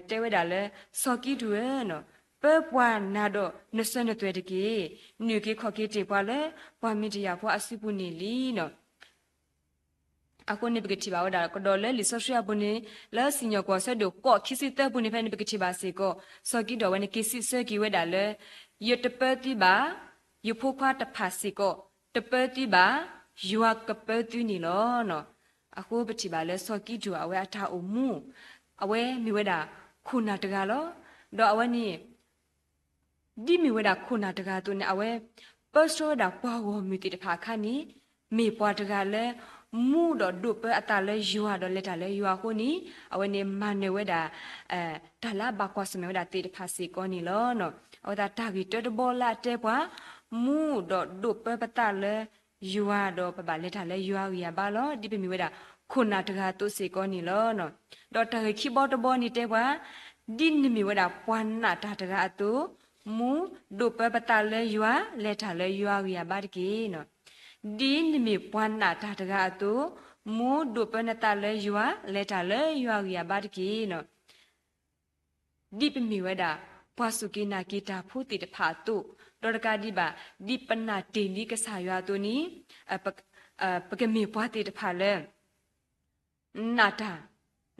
တဲဝဲဒၣ်လၢ စီၤကံဒိၣ်ဧၢ, ပၢပှၤနၤဒီးနစၢၤနသွဲၣ်တက့ၢ်. နုာ်က့ၤခီၣ်က့ၤတ့ၢ်ပှၤလၢပှၤမံၤတယၢ်ဖိအစုပူၤန့ၣ်လံန့ၣ်. အဃိန့ၣ် ပကထံၣ်ဘၣ်ဝဲဒၣ်ကဒီးလၢလံာ်စီဆှံအပူၤန့ၣ် လၢစံၣ်ညီၣ်ကွီၢ်ဆၢဒိၣ်ဃိးခံဆံသၢပူၤန့ၣ် ဖဲန့ၣ် ပကထံၣ်ဘၣ်စ့ၢ်ကီး စီၤကံဒိၣ်အဝဲန့ၣ် က့ၤစံးဆၢက့ၤဝဲဒၣ်လၢ ယတပၢသုဘၣ်, ယဖိခွါတဖၣ်စ့ၢ်ကီး တပၢသုဘၣ်, ယွၤကပၢသုန့ၣ်လီၤ. အဃိပထံၣ်ဘၣ်လၢစီၤကံဒိၣ်အဝဲအတၢ်အိၣ်မူ အဝဲမ့ၢ်ဝဲဒၣ်ခိၣ်နၢ်တဂၤလီၤ. ဒီးအဝဲန့ၣ် ဒ်မ့ၢ်ဝဲဒၣ်ခိၣ်နၢ်တဂၤအသိးန့ၣ် အဝဲ ပၢဆှၢဝဲဒၣ်ပှၤဂီၢ်မုၢ်သ့ၣ်တဖၣ်အခါန့ၣ် မ့ၢ်ပှၤတဂၤလၢ မူဒီးဒိးပၢအသးလၢယွၤဒီးလဲၤတၢ်လၢယွၤအဃိန့ၣ် အဝဲန့ၣ်မၤနၢၤဝဲဒၣ် တၢ်လၢအဘၣ်ကွၢ်ဆၢၣ်မဲာ်ဝဲဒၣ်သ့ၣ်တဖၣ်စ့ၢ်ကီးန့ၣ်လီၤ. အဝဲသတးတၢ်ဂ့ၢ်တၢတဘီလၢအတဲပှၤ မူဒီးဒိးပၢပသးလၢယွၤဒီးပဘၣ်လဲၤတၢ်လၢယွၤအဂံၢ်အဘါလီၤ. ဒ်ပမ့ၢ်ဝဲဒၣ်ခိၣ်နၢ်တဂၤအသိးစ့ၢ်ကီးန့ၣ်လီၤ. ဒီးတၢ်ဂ့ၢ်ခံဘီတဘီန့ၣ်တဲပှၤ ဒ်နမ့ၢ်ဝဲဒၣ်ပှၤနာ်တၢ်တဂၤအသိး မူဒိးပၢပသးလၢယွၤ လဲၤတၢ်လၢယွၤအဂံၢ်အဘါတက့ၢ်. ဒ်နမ့ၢ်ပှၤနာ်တၢ်တဂၤအသိး မူဒိးပၢနသးလၢယွၤ လဲၤတၢ်လၢယွၤအဂံၢ်အဘါတက့ၢ်. ဒ်ပမ့ၢ်ဝဲဒၣ် ပှၤစူၢ်က့ၤနာ်က့ၤတၢ်ဖိသ့ၣ်တဖၣ်အသိး, ဒီးတကးဒံးဘၣ် ဒ်ပနာ်တ့ၢ်လံကစၢ်ယွၤအသိးန့ၣ် ပကမ့ၢ်ပှၤသ့ၣ်တဖၣ်လၢ နာ်တၢ်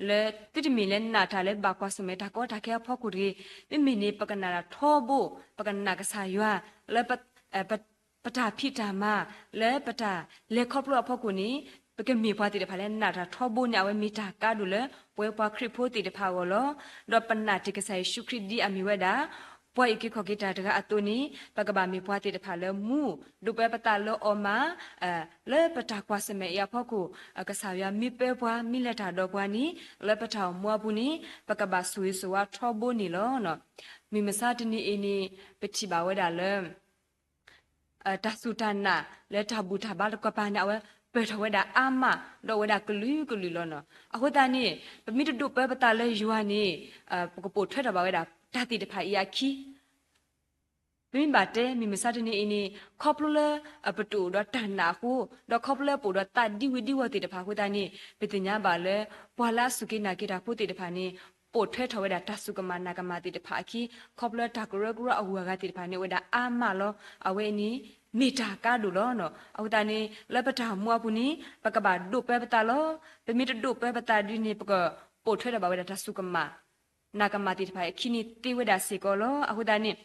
လၢ သုတမ့ၢ်လၢနာ်တၢ်လၢဘၣ်ကွၢ်ဆၢၣ်မဲာ်တၢ်ကီတၢ်ခဲအဖီခိၣ်တဂ့ၤ, မ့မ့ၢ်န့ၣ် ပကနာ်တၢ်ထီဘိ, ပကနာ်ကစၢ်ယွၤ လၢ ပတၢ်ဖံးတၢ်မၤ လၢပတၢ်လဲၤခီဖျိအဖီခိၣ်န့ၣ် ပကမ့ၢ်ပှၤသ့ၣ်တဖၣ်လၢနာ်တၢ်ထီဘိန့ၣ် အဝဲမ့ၢ်တၢ်ကါဒိၣ်လၢ ပဝဲပှၤခရံာ်ဖိသ့ၣ်တဖၣ်အဂီၢ်လီၤ. ဒီးပနာ်တ့ၢ်ကစၢ်ယ့ၣ်ၡူးခရံာ်ဒ်အမ့ၢ်ဝဲဒၣ် ပှၤအုၣ်က့ၤခီၣ်က့ၤတၢ်တဂၤအသိးန့ၣ် ပကဘၣ်မ့ၢ်ပှၤသ့ၣ်တဖၣ်လၢမူ ဒိးပၢပသးလၢအီၤမး လၢပတၢ်ကွၢ်ဆၢၣ်မဲာ်အံၤအဖီခိၣ် ကစၢ်ယွၤမ့ၢ်ပၢပှၤ မ့ၢ်လဲၤတၢ်ဒီးပှၤန့ၣ် လၢပတၢ်အိၣ်မူအပူၤန့ၣ် ပကဘၣ်ဆိၣ်ဂ့ၤဆိၣ်ဝါထီဘိန့ၣ်လီၤ. မုၢ်မဆါတနံၤအံၤန့ၣ် ပထံၣ်ဘၣ်ဝဲဒၣ်လၢ တၢ်စူၢ်တၢ်နာ်လၢတၢ်ဘူၣ်တၢ်ဘါတကပၤန့ၣ် အဝဲပၢၢ်ထီၣ်ဝဲဒၣ်အါမး ဒီးအိၣ်ဝဲဒၣ်ကလုာ်ကလုာ်လီၤနီၤ. အဃိသတးန့ၣ် ပမ့ၢ်တဒိးပၢပသးလၢယွၤန့ၣ် ပကပိာ်ထွဲထီၣ်ဘၣ်ဝဲဒၣ်တၢ်သ့ၣ်တဖၣ်အံၤအခံ ပမ့ၢ်ဘၣ်တဲ မုၢ်မဆါတနံၤအံၤန့ၣ် ခီဖျိလၢ ပတအိၣ်ဒီးတၢ်နာ်အဃိ ဒီးခီဖျိလၢပအိၣ်ဒီးသးဒံဝုၤဒံဝီၤသ့ၣ်တဖၣ်အဃိသတးန့ၣ် ပသ့ၣ်ညါဘၣ်လၢ ပှၤလၢအစူၢ်က့ၤနာ်က့ၤတၢ်ဖိသ့ၣ်တဖၣ်န့ၣ် ပိာ်ထွဲထီၣ်ဝဲဒၣ်တၢ်စူၢ်ကမၣ်နာ်ကမၣ်သ့ၣ်တဖၣ်အခံ ခီဖျိတၢ်ကရၢကရိအဂုၤအဂၤသ့ၣ်တဖၣ်န့ၣ် အိၣ်ဝဲဒၣ်အါမးလီၤ. အဝဲအံၤန့ၣ် မ့ၢ်တၢ်ကါဒိၣ်လီၤ. အဃိသတးန့ၣ် လၢပတၢ်အိၣ်မူအပူၤန့ၣ် ပကဘၣ်ဒိးပၢပသးလီၤ. ပမ့ၢ်တဒိးပၢပသးဒ်န့ၣ် ပကပိာ်ထွဲထီၣ်ဘၣ်ဝဲဒၣ်တၢ်စူၢ်ကမၣ် နာ်ကမၣ်သ့ၣ်တဖၣ်အခံန့ၣ်သ့ဝဲဒၣ်စ့ၢ်ကီးလီၤ. အဃိသတးန့ၣ်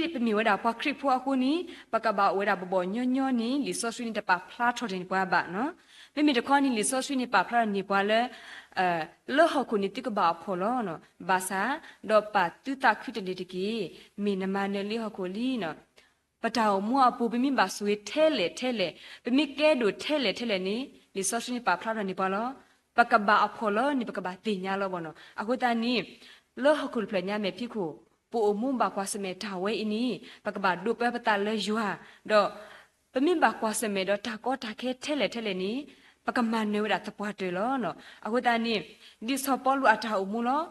ဒ်ပမ့ၢ်ဝဲဒၣ်ပှၤခရံာ်ဖိအဃိန့ၣ် ပကဘၣ်အိၣ်ဝဲဒၣ်ဘီၣ်ဘီၣ်ညီညီန့ၣ် လံာ်စီဆှံန့ၣ်တပာ်ဖျါထီၣ်န့ၢ်ပှၤဘၣ်နီၤ. မ့မ့ၢ်တခီန့ၣ် လံာ်စီဆှံန့ၣ်ပာ်ဖျါထီၣ်န့ၢ်ပှၤလၢ လၢဟီၣ်ခိၣ်န့ၣ်သုကဘၣ်အဖှီၣ်လီၤ. ဘၣ်ဆၣ် ဒီးပာ်သုသးခုတလ့ၤတက့ၢ်. မ့ၢ်နမၤနၢၤလံဟီၣ်ခိၣ်လံနီၤ. ပတၢ်အိၣ်မူအပူၤ ပမ့ၢ်ဘၣ်ဆိၣ်ဂ့ၤထဲလဲၣ်ထဲလဲၣ်, ပမ့ၢ်ကဲဒိၣ်ထဲလဲၣ်ထဲလဲၣ်န့ၣ် လံာ်စီဆှံန့ၣ်ပာ်ဖျါထီၣ်န့ၢ်ပှၤလီၤ. ပကဘၣ်အဖှီၣ်လီၤန့ၣ် ပကဘၣ်သ့ၣ်ညါလီၤဘၣ်နီၤ. အဃိသတးန့ၣ် လၢဟီၣ်ခိၣ်တဖျၢၣ်ညါမဲာ်ဖံးခိၣ် ပအိၣ်မူဘၣ်ကွၢ်ဆၢၣ်မဲာ်တၢ်ဝဲအံၤန့ၣ် ပကဘၣ်ဒိးပၢပသးလၢယွၤ, ဒီး ပမ့ၢ်ဘၣ်ကွၢ်ဆၢၣ်မဲာ်ဒီးတၢ်ကီတၢ်ခဲထဲလဲၣ်ထဲလဲၣ်န့ၣ် ပကမၤနၢၤဝဲဒၣ်သပှၢ်တၢၢ်လီၤ. အဃိသတးန့ၣ် ဒ်စီၤပီလူးအတၢ်အိၣ်မူလီၤ.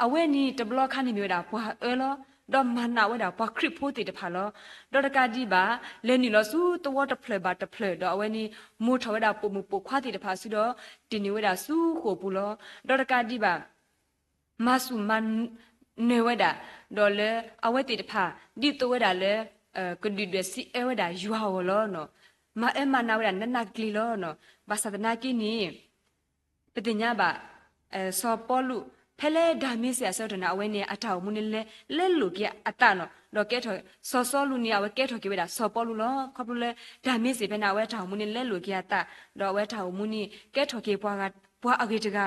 အဝဲန့ၣ်တဘျီခါန့ၣ်မ့ၢ်ဝဲဒၣ်ပှၤအၢလီၤ. ဒီးမၤနးဝဲဒၣ်ပှၤခရံာ်ဖိသ့ၣ်တဖၣ်လီၤ. ဒီးတကးဒံးဘၣ် လဲၤနုာ်လီၤဆူသဝီတဖျၢၣ်ဘၣ်တဖျၢၣ် ဒီးအဝဲန့ၣ် မိၢ်ထီၣ်ဝဲဒၣ်ပိာ်မုၣ်ပိာ်ခွါသ့ၣ်တဖၣ်ဆူဒီး တ့ၢ်န့ၢ်ဝဲဒၣ်ဆူဃိာ်ပူၤလီၤ. ဒီးတကးဒံးဘၣ် မၤစူၢ်မၤနၢၤဝဲဒၣ် ဒီးလၢအဝဲသ့ၣ်တဖၣ် ဒ်သိးဝဲဒၣ်လၢ ကဒုၣ်ဒွဲၣ်စံးအၢဝဲဒၣ်ယွၤအဂီၢ်လီၤ. မၤအၢမၤနးဝဲဒၣ်နးနးကျ့ၤလီၤ. ဘၣ်ဆၣ်သနာ်က့န့ၣ် ပသ့ၣ်ညါဘၣ် စီၤပီလူး ဖဲလၢဒၤမ့းစ့းအဆၢကတီၢ်န့ၣ် အဝဲန့ၣ်အတၢ်အိၣ်မူန့ၣ်လဲၤ လဲၤလိာ်က့ၤအသးနီၤ. ဒီးကဲထီၣ် စီၤစီလူးန့ၣ် အဝဲကဲထီၣ်က့ၤဝဲဒၣ်စီၤပီလူးလီၤ. ခီဖျိလၢ ဒၤမ့းစ့းဖဲန့ၣ် အဝဲတၢ်အိၣ်မူန့ၣ်လဲၤလိာ်က့ၤအသး, ဒီးအဝဲတၢ်အိၣ်မူန့ၣ် ကဲထီၣ်က့ၤပှၤဂၤ ပှၤအဂ့ၤတ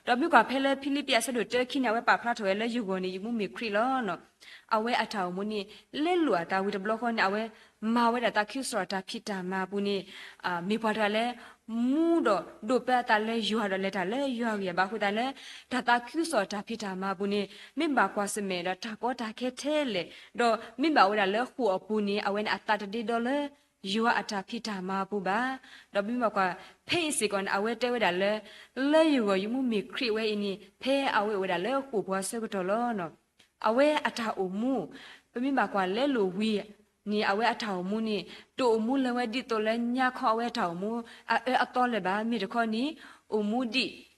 ဂၤ, ဒီးမ့ၢ်ကွၢ်ဖဲလၢဖံလံးပံးအဆၢဒိၣ်တၢခံန့ၣ် အဝဲပာ်ဖျါထီၣ်ဝဲလၢယဂီၢ်န့ၣ် ယမူမ့ၢ်ခရံာ်လီၤ. အဝဲအတၢ်အိၣ်မူန့ၣ် လဲၤလိာ်အသးဝံၤတဘျီဃီန့ၣ် အဝဲမၤဝဲဒၣ်သးခုကစီၣ်အတၢ်ဖံးတၢ်မၤအပူၤန့ၣ် မ့ၢ်ပှၤတဂၤလၢ မူဒီးဒိးပၢအသးလၢယွၤဒီးလဲၤတၢ်လၢယွၤအဂံၢ်အဘါအဃိသတးလၢ တၢ်သးခုကစီၣ်အတၢ်ဖံးတၢ်မၤအပူၤန့ၣ် မ့ၢ်ဘၣ်ကွၢ်ဆၢၣ်မဲာ်ဒီးတၢ်ကီတၢ်ခဲထဲလဲၣ်, ဒီးမ့ၢ်ဘၣ်ဝဲဒၣ်လၢဃိာ်အပူၤန့ၣ် အဝဲန့ၣ်အသးတဒ့ဒီလၢ ယွၤအတၢ်ဖံးတၢ်မၤအပူၤဘၣ်. ဒီးပမ့ၢ်ဘၣ်ကွၢ် ဖဲအံၤစ့ၢ်ကီးန့ၣ် အဝဲတဲဝဲဒၣ်လၢ လၢယဂီၢ်ယမူမ့ၢ်ခရံာ်ဝဲအံၤန့ၣ် ဖဲအဝဲအိၣ်ဝဲဒၣ်လၢဃိာ်ပူၤအဆၢကတီၢ်လီၤ. အဝဲအတၢ်အိၣ်မူ ပမ့ၢ်ဘၣ်ကွၢ်လဲလိာ်ဝံၤန့ၣ် အဝဲအတၢ်အိၣ်မူန့ၣ် တအိၣ်မူလၢၤဝဲဒ်သိးလၢညါခီအဝဲအတၢ်အိၣ်မူ အအၢအသီလၢၤဘၣ်. မ့ၢ်တခီန့ၣ် အိၣ်မူဒ်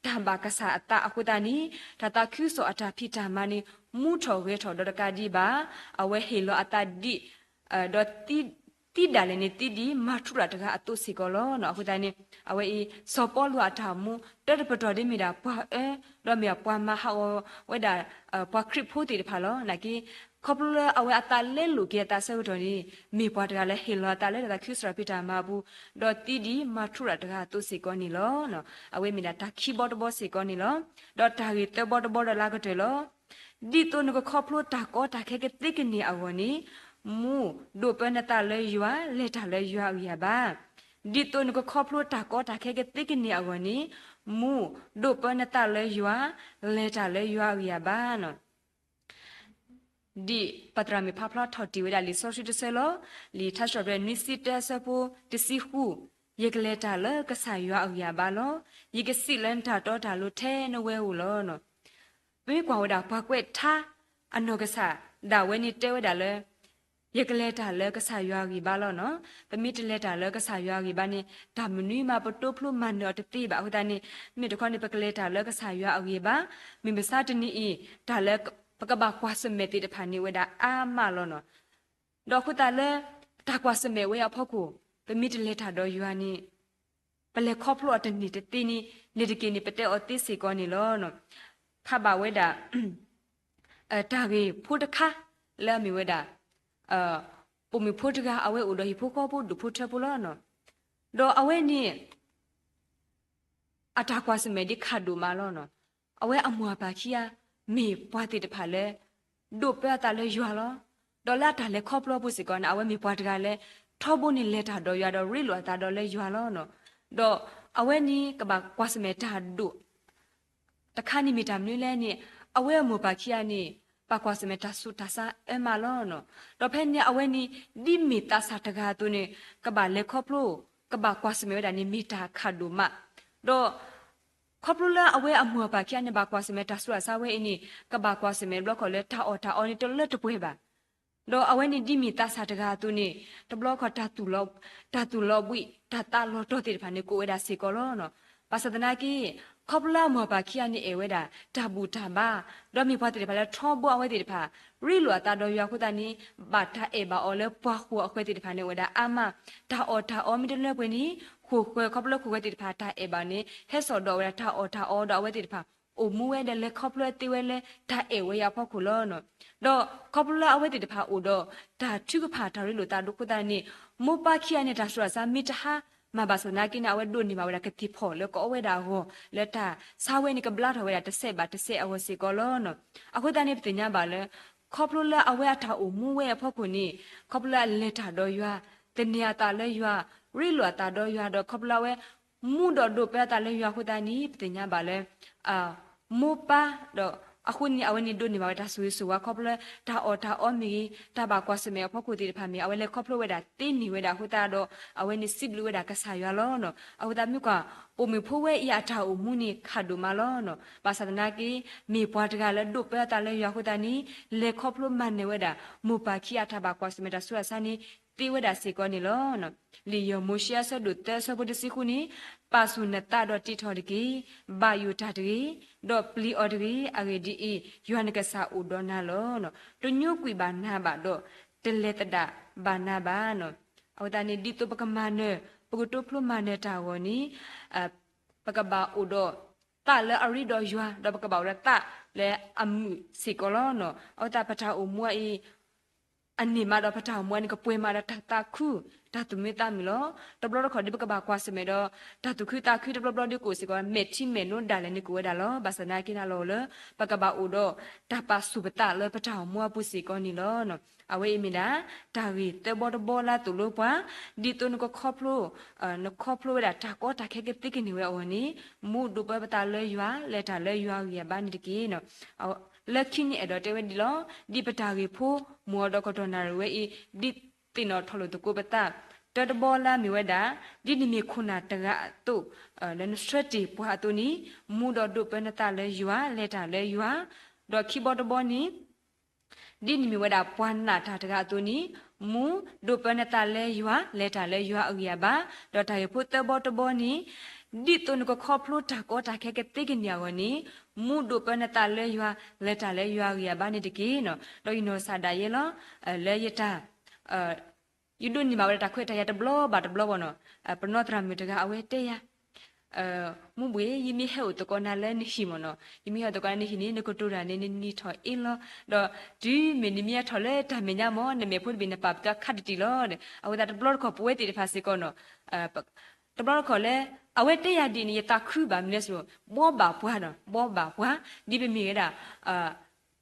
တၢ်ဘၣ်ကစၢ်အသးအဃိသတးန့ၣ် တၢ်သးခုကစီၣ်အတၢ်ဖံးတၢ်မၤန့ၣ် မူထီၣ်ဂဲၤထီၣ်ဒီးတကးဒံးဘၣ် အဝဲဟ့ၣ်လီၤအသးဒ် ဒီးသံ သံဒၣ်လဲာ်န့ၣ်သံဒ်မၤထူရၤတဂၤအသိးစ့ၢ်ကီးလီၤ. အဃိသတးန့ၣ် အဝဲအံၤ စီၤပီလူးအတၢ်အိၣ်မူ တၢတပတီၢ်ဒ်မ့ၢ်ဒၣ်ပှၤအၢ ဒီးမ့ၢ်ပှၤမၤဟးဂီၤဝဲဒၣ် ပှၤခရံာ်ဖိသ့ၣ်တဖၣ်လီၤ. နာ်က့ ခီဖျိလၢအဝဲအသးလဲလိာ်က့ၤအသးဆၢကတီၢ်န့ၣ် မ့ၢ်ပှၤတဂၤလၢဟ့ၣ်လီၤအသးလၢတၢ်သးခုကစီၣ်တၢ်ဖံးတၢ်မၤအပူၤ ဒီးသံဒ်မၤထူရၤတဂၤအသိးစ့ၢ်ကီးန့ၣ်လီၤ. အဝဲမ့ၢ်ဒၣ်တၢ်ခံဘီတဘီစ့ၢ်ကီးန့ၣ်လီၤ. ဒီးတၢ်ဂ့ၢ်သၢဘီတဘီဒီးလၢအကတၢၢ်လီၤ. ဒ်သိးနကခီဖျိတၢ်ကီတၢ်ခဲကသ့ကန့ၢ်အဂီၢ်န့ၣ် မူဒိးပၢနသးလၢယွၤ လဲၤတၢ်လၢယွၤအဂံၢ်အဘါ. ဒ်သိးနကခီဖျိတၢ်ကီတၢ်ခဲကသ့ကန့ၢ်အဂီၢ်န့ၣ် မူဒိးပၢနသးလၢယွၤ လဲၤတၢ်လၢယွၤအဂံၢ်အဘါနီၤ. ဒ်ပသရၣ်မုၣ်ဖးဖျါထီၣ်တ့ၢ်ဝဲဒၣ်လံာ်စီဆှံတဆၢလီၤ. လံာ်ထါစံးထီၣ်ပတြၢၤနွံဆံတၢအဆၢဖိတဆံဃု, ယကလဲၤတၢ်လၢကစၢ်ယွၤအဂံၢ်အဘါလီၤ. ယကစံးလၢနတၢ်တီတၢ်လိၤထဲနဝဲဧိၤလီၤ. ပမ့ၢ်ကွၢ်ဝဲဒၣ်ပှၤကွဲးထါအနီၢ်ကစၢ်ဒၣ်ဝဲန့ၣ်တဲဝဲဒၣ်လၢ ယကလဲၤတၢ်လၢကစၢ်ယွၤအဂံၢ်ဘါလီၤနီၤ. ပမ့ၢ်တလဲၤတၢ်လၢကစၢ်ယွၤအဂံၢ်ဘါန့ၣ် တၢ်မနုၤမးပတိဖျိမၤနၢၤအီၤတသ့ဘၣ်. အဃိသတးန့ၣ် မ့ၢ်တခီန့ၣ် ပကလဲၤတၢ်လၢကစၢ်ယွၤအဂံၢ်ဘါ, မုၢ်မဆါတနံၤအံၤ တၢ်လၢပကဘၣ်ကွၢ်ဆၢၣ်မဲာ်သ့ၣ်တဖၣ်န့ၣ်ဝဲဒၣ်အါမးလီၤနီၤ. ဒီးအဃိသတးလၢ တၢ်ကွၢ်ဆၢၣ်မဲာ်ဝဲအဖီခိၣ် ပမ့ၢ်တလဲၤတၢ်ဒီးယွၤန့ၣ် ပလဲၤခီဖျိအီၤတန့ၢ်တသ့န့ၣ် န့ၣ်တက့ၢ်န့ၣ် ပတဲအီၤသ့စ့ၢ်ကီးန့ၣ်လီၤ. ခးဘၣ်ဝဲဒၣ် တၢ်ဂ့ၢ်ဖိတခါ လၢအမ့ၢ်ဝဲဒၣ် ပိာ်မုၣ်ဖိတဂၤ အဝဲအိၣ်ဒီးဟံၣ်ဖိဃီဖိဒူၣ်ဖိထၢဖိလီၤ. ဒီးအဝဲန့ၣ် အတၢ်ကွၢ်ဆၢၣ်မဲာ်ဒ်ခးဒိၣ်မးလီၤ. အဝဲအမိၢ်အပၢ်ခံဂၤ မ့ၢ်ပှၤသ့ၣ်တဖၣ်လၢ ဒိးပၢအသးလၢယွၤလီၤ. ဒီးလၢအတၢ်လဲၤခီဖျိအပူၤစ့ၢ်ကီးန့ၣ် အဝဲမ့ၢ်ပှၤတဂၤလၢ ထီဘိန့ၣ်လဲၤတၢ်ဒီးယွၤဒီးရ့လိာ်အသးဒီးလၢယွၤလီၤ. ဒီးအဝဲန့ၣ်ကဘၣ်ကွၢ်ဆၢၣ်မဲာ်တၢ်ဒိၣ် တခါန့ၣ်မ့ၢ်တၢ်မနုၤလဲၣ်န့ၣ် အဝဲအမိၢ်ပၢ်ခံဂၤန့ၣ် ဘၣ်ကွၢ်ဆၢၣ်မဲာ်တၢ်ဆူးတၢ်ဆါအၢမးလီၤ. ဒီးဖဲန့ၣ်အဝဲန့ၣ် ဒ်မ့ၢ်သးစၢ်တဂၤအသိးန့ၣ် ကဘၣ်လဲၤခီဖျိ ကဘၣ်ကွၢ်ဆၢၣ်မဲာ်ဝဲဒၣ်န့ၣ် မ့ၢ်တၢ်ခးဒိၣ်မး. ဒီးခီဖျိလၢအဝဲအမိၢ်အပၢ်ခံဂၤန့ၣ် ဘၣ်ကွၢ်ဆၢၣ်မဲာ်တၢ်ဆူးတၢ်ဆါဝဲအံၤန့ၣ် ကဘၣ်ကွၢ်ဆၢၣ်မဲာ်တဘျီခီၣ်လၢတၢ်အီၣ်တၢ်အီန့ၣ်တလၢတပှဲၤဘၣ်. ဒီးအဝဲန့ၣ်ဒ်မ့ၢ်သးစၢ်တဂၤအသိးန့ၣ် တဘျီခီၣ် တၢ်သူၣ်လီၤဘှံး တၢ်သးလီၤတီၤသ့ၣ်တဖၣ်န့ၣ် ကအိၣ်ဝဲဒၣ်စ့ၢ်ကီးလီၤ. ဘၣ်ဆၣ်သနာ်က့ ခီဖျိလၢအမိၢ်အပၢ်ခံဂၤန့ၣ်အဲၣ်ဝဲဒၣ် တၢ်ဘူၣ်တၢ်ဘါ ဒီးမ့ၢ်ပှၤသ့ၣ်တဖၣ်လၢထီဘိအဝဲသ့ၣ်တဖၣ် ရ့လိာ်အသးဒီးယွၤအဃိသတးန့ၣ် ဘၣ်တၢ်အဲၣ်ဘၣ်အီၤလၢပှၤဃိာ်အဃၢၤသ့ၣ်တဖၣ်န့ၣ် အိၣ်ဝဲဒၣ်အါမး. တၢ်အီၣ်တၢ်အီမ့ၢ်တလၢပှဲၤန့ၣ် ဃိာ်ဃၢၤ ခီဖျိလၢဃိာ်ဃၢၤသ့ၣ်တဖၣ်တၢ်အဲၣ်ဘၣ်န့ၣ် ဟဲစိာ်ဒီးဝဲဒၣ်တၢ်အီၣ်တၢ်အီဒီးအဝဲသ့ၣ်တဖၣ် အိၣ်မူဝဲဒီးလဲၤခီဖျိသ့ဝဲလၢတၢ်အဲၣ်ဝဲအံၤအဖီခိၣ်လီၤ. ဒီးခီဖျိလၢအဝဲသ့ၣ်တဖၣ်အိၣ်ဒီးတၢ်ထုကဖၣ်တၢ်ရ့လိာ်သးဒိၣ်အဃိသတးန့ၣ် မိၢ်ပၢ်ခံဂၤန့ၣ် တၢ်ဆူးတၢ်ဆါမ့ၢ်တဟါမၢ်ဘၣ်ဆၣ်သနာ်က့န့ၣ် အဝဲဒိးန့ၢ်ဘၣ်ဝဲဒၣ်ကသ့ၣ်ဖီၣ်လၢကအီဝဲဒၣ်အဂီၢ် လၢတၢ်ဆါဝဲန့ၣ်ကဘျါထီၣ်ဝဲဒၣ်တစဲးဘၣ်တစဲးအဂီၢ်စ့ၢ်ကီးလီၤ. အဃိသတးန့ၣ် ပသ့ၣ်ညါဘၣ်လၢ ခီဖျိလၢအဝဲအတၢ်အိၣ်မူဝဲအဖီခိၣ်န့ၣ် ခီဖျိလၢအလဲၤတၢ်ဒီးယွၤ, သန့ၤအသးလၢယွၤ, ရ့လိာ်အသးဒီးယွၤ ဒီးခီဖျိလၢအဝဲ မူဒီးဒိးပၢအသးလၢယွၤအဃိသတးန့ၣ် ပသ့ၣ်ညါဘၣ်လၢ မိၢ်ပၢ်ဒီး အဃိန့ၣ် အဝဲန့ၣ်ဒိးန့ၢ်ဘၣ်ဝဲတၢ်ဆိၣ်ဂ့ၤဆိၣ်ဝါခီဖျိလၢ တၢ်အီၣ်တၢ်အီမ့ၢ်ဂ့ၤ တၢ်ဘၣ်ကွၢ်ဆၢၣ်မဲာ်အဖီခိၣ်သ့ၣ်တဖၣ်မ့ၢ်ဂ့ၤ အဝဲလဲၤခီဖျိဝဲဒၣ်သ့န့ၢ်ဝဲဒၣ်အဃိသတးဒီး အဝဲန့ၣ်စံးဘျုးဝဲဒၣ်ကစၢ်ယွၤလီၤ. အဃိသတးမုၢ်ကွၢ် ပိာ်မုၣ်ဖိဝဲအံၤအတၢ်အိၣ်မူန့ၣ် ခးဒိၣ်မးလီၤ. ဘၣ်ဆၣ်သနာ်က့ မ့ၢ်ပှၤတဂၤလၢဒိးပၢအသးလၢယွၤအဃိသတးန့ၣ် လဲၤခီဖျိမၤနၢၤဝဲဒၣ် မိၢ်ပၢ်ခံဂၤအတၢ်ဘၣ်ကွၢ်ဆၢၣ်မဲာ်တၢ်ဆူးတၢ်ဆါန့ၣ် သ့ဝဲဒၣ်စ့ၢ်ကီးန့ၣ်လီၤ. လံာ်ယီၢ်မိၤၡ့အဆၢဒိၣ်သၢအဆၢဖိတဆံဃုန့ၣ် ပာ်ဆူၣ်နသးဒီးတံးထီၣ်တက့ၢ်. ဘၣ်ယိၣ်တၢ်တဂ့ၤ, ဒီးပျံၤအီၤတဂ့ၤ. အဂ့ၢ်ဒ်အံၤ, ယွၤနကစၢ်အိၣ်ဒီးနၤလီၤ. တညိကွံာ်ဘၣ်နၤဘၣ်ဒီး တလဲၤသဒၣ်ဘၣ်နၤဘၣ်. အဝဲသတးန့ၣ် ဒ်သိးပကမၤနၢၤ ပကတိဖျိမၤနၢၤတၢ်အဂီၢ်န့ၣ် ပကဘၣ်အိၣ်ဒီးသးလၢအရ့ဒီးယွၤ ဒီးပကဘၣ်အိၣ်ဒီးသးလၢအမုာ်စ့ၢ်ကီးလီၤ. အဝဲသတးပတၢ်အိၣ်မူအံၤ အန့ၢ်မးဒီးပတၢ်အိၣ်မူအံၤန့ၣ် ကပှဲၤမးဒီးတၢ်သးခု တၢ်သူၣ်မံသးမုာ်လီၤ. တဘျီတခီၣ်ဒ်ပကဘၣ်ကွၢ်ဆၢၣ်မဲာ်ဒီး တၢ်သူၣ်ခုသးခုတဘျီဘျီဒ်ကအိၣ်စ့ၢ်ကီး မဲာ်ထံမဲာ်နိဒၣ်လဲာ်န့ၣ်ကအိၣ်ဝဲဒၣ်လီၤ. ဘၣ်ဆၣ်သနာ်က့န့ၣ်လီၤလၢ ပကဘၣ်အိၣ်ဒီးတၢ်ပာ်ဆူၣ်ပသးလၢပတၢ်အိၣ်မူအပူၤစ့ၢ်ကီးန့ၣ်လီၤ. အဝဲအံၤမ့ၢ်ဒၣ် တၢ်ဂ့ၢ်သၢဘီတဘီလၢအသိၣ်လိပှၤ ဒ်သိးနကခီဖျိ နခီဖျိဝဲဒၣ်တၢ်ကီတၢ်ခဲကသ့ကန့ၢ်ဝဲအဂီၢ်န့ၣ် မူဒိးပၢပသးလၢယွၤ လဲၤတၢ်လၢယွၤအဂံၢ်အဘါန့ၣ်တက့ၢ်. လၢခံန့ၣ်အဲၣ်ဒိးတဲဝဲဒ်လီၤ. ဒ်ပတၢ်ဂ့ၢ်ဖိ မုၢ်အီၤဒီးကတီၢ်နၣ်ရံၣ်ဝဲအံၤ ဒ်သ့ၣ်နီၣ်ထီၣ်လိာ်သကိးပသး တၢတဘီလၢအမ့ၢ်ဝဲဒၣ် ဒ်နမ့ၢ်ခိၣ်နၢ်တဂၤအသိး လၢနဆှၢတ့ၢ်ပှၤအသိးန့ၣ် မူဒီးဒိးပၢနသးလၢယွၤ လဲၤတၢ်လၢယွၤ, ဒီးခံဘီတဘီန့ၣ် ဒ်နမ့ၢ်ဝဲဒၣ်ပှၤနာ်တၢ်တဂၤအသိးန့ၣ် မူဒိးပၢနသးလၢယွၤ လဲၤတၢ်လၢယွၤအဂံၢ်အဘါ, ဒီးတၢ်ဂ့ၢ်ဖိသၢဘီတဘီန့ၣ် ဒ်သိးနကခီဖျိတၢ်ကီတၢ်ခဲကသ့ကန့ၢ်အဂီၢ်န့ၣ် မူဒိးပၢနသးလၢယွၤ လဲၤတၢ်လၢယွၤအဂံၢ်အဘါန့ၣ်တက့ၢ်. ဒီးယနီၢ်ကစၢ်ဒၣ်ယဲလီၤ လၢယတၢ် ယဒိးန့ၢ်ဘၣ်ဝဲဒၣ်တၢ်ခွဲးတၢ်ယာ်တဘျီဘၣ်တဘျီဘၣ်နီၤ, ပနီၢ်သရၣ်မုၣ်တဂၤအဝဲတဲယၤ မူဘှ့ၣ် ယမ့ၢ်ဟဲအိၣ်သကိးနၤလၢနဟံၣ်မ့ၢ်နီၤ, ယမ့ၢ်ဟဲအိၣ်သကိးနၤလၢနဟံၣ်န့ၣ် နကတိၤတၢ်န့ၣ် နနံၤထီၣ်အ့လီၤ, ဒီးတုၤမ့ၢ်နမ့ၢ်ဟဲထီၣ်လၢတၢ်မဲာ်ညါမ့ၢ် နမဲာ်ဖိတဘ့ၣ်နပာ်ပတုာ်ခါတံၢ်တံၢ်လီၤ. အဃိသတးတဘျီတခီၣ်ပဝဲသ့ၣ်တဖၣ်စ့ၢ်ကီးနီၤ တဘျီတခီၣ်လၢ အဝဲတဲယၤဒ်န့ၣ် ယသးခုဘၣ်မနုၤလဲၣ်, ဘှီဘၣ်ပှၤနီၤ, ဘှီဘၣ်ပှၤ ဒ်ပမ့ၢ်ဝဲဒၣ်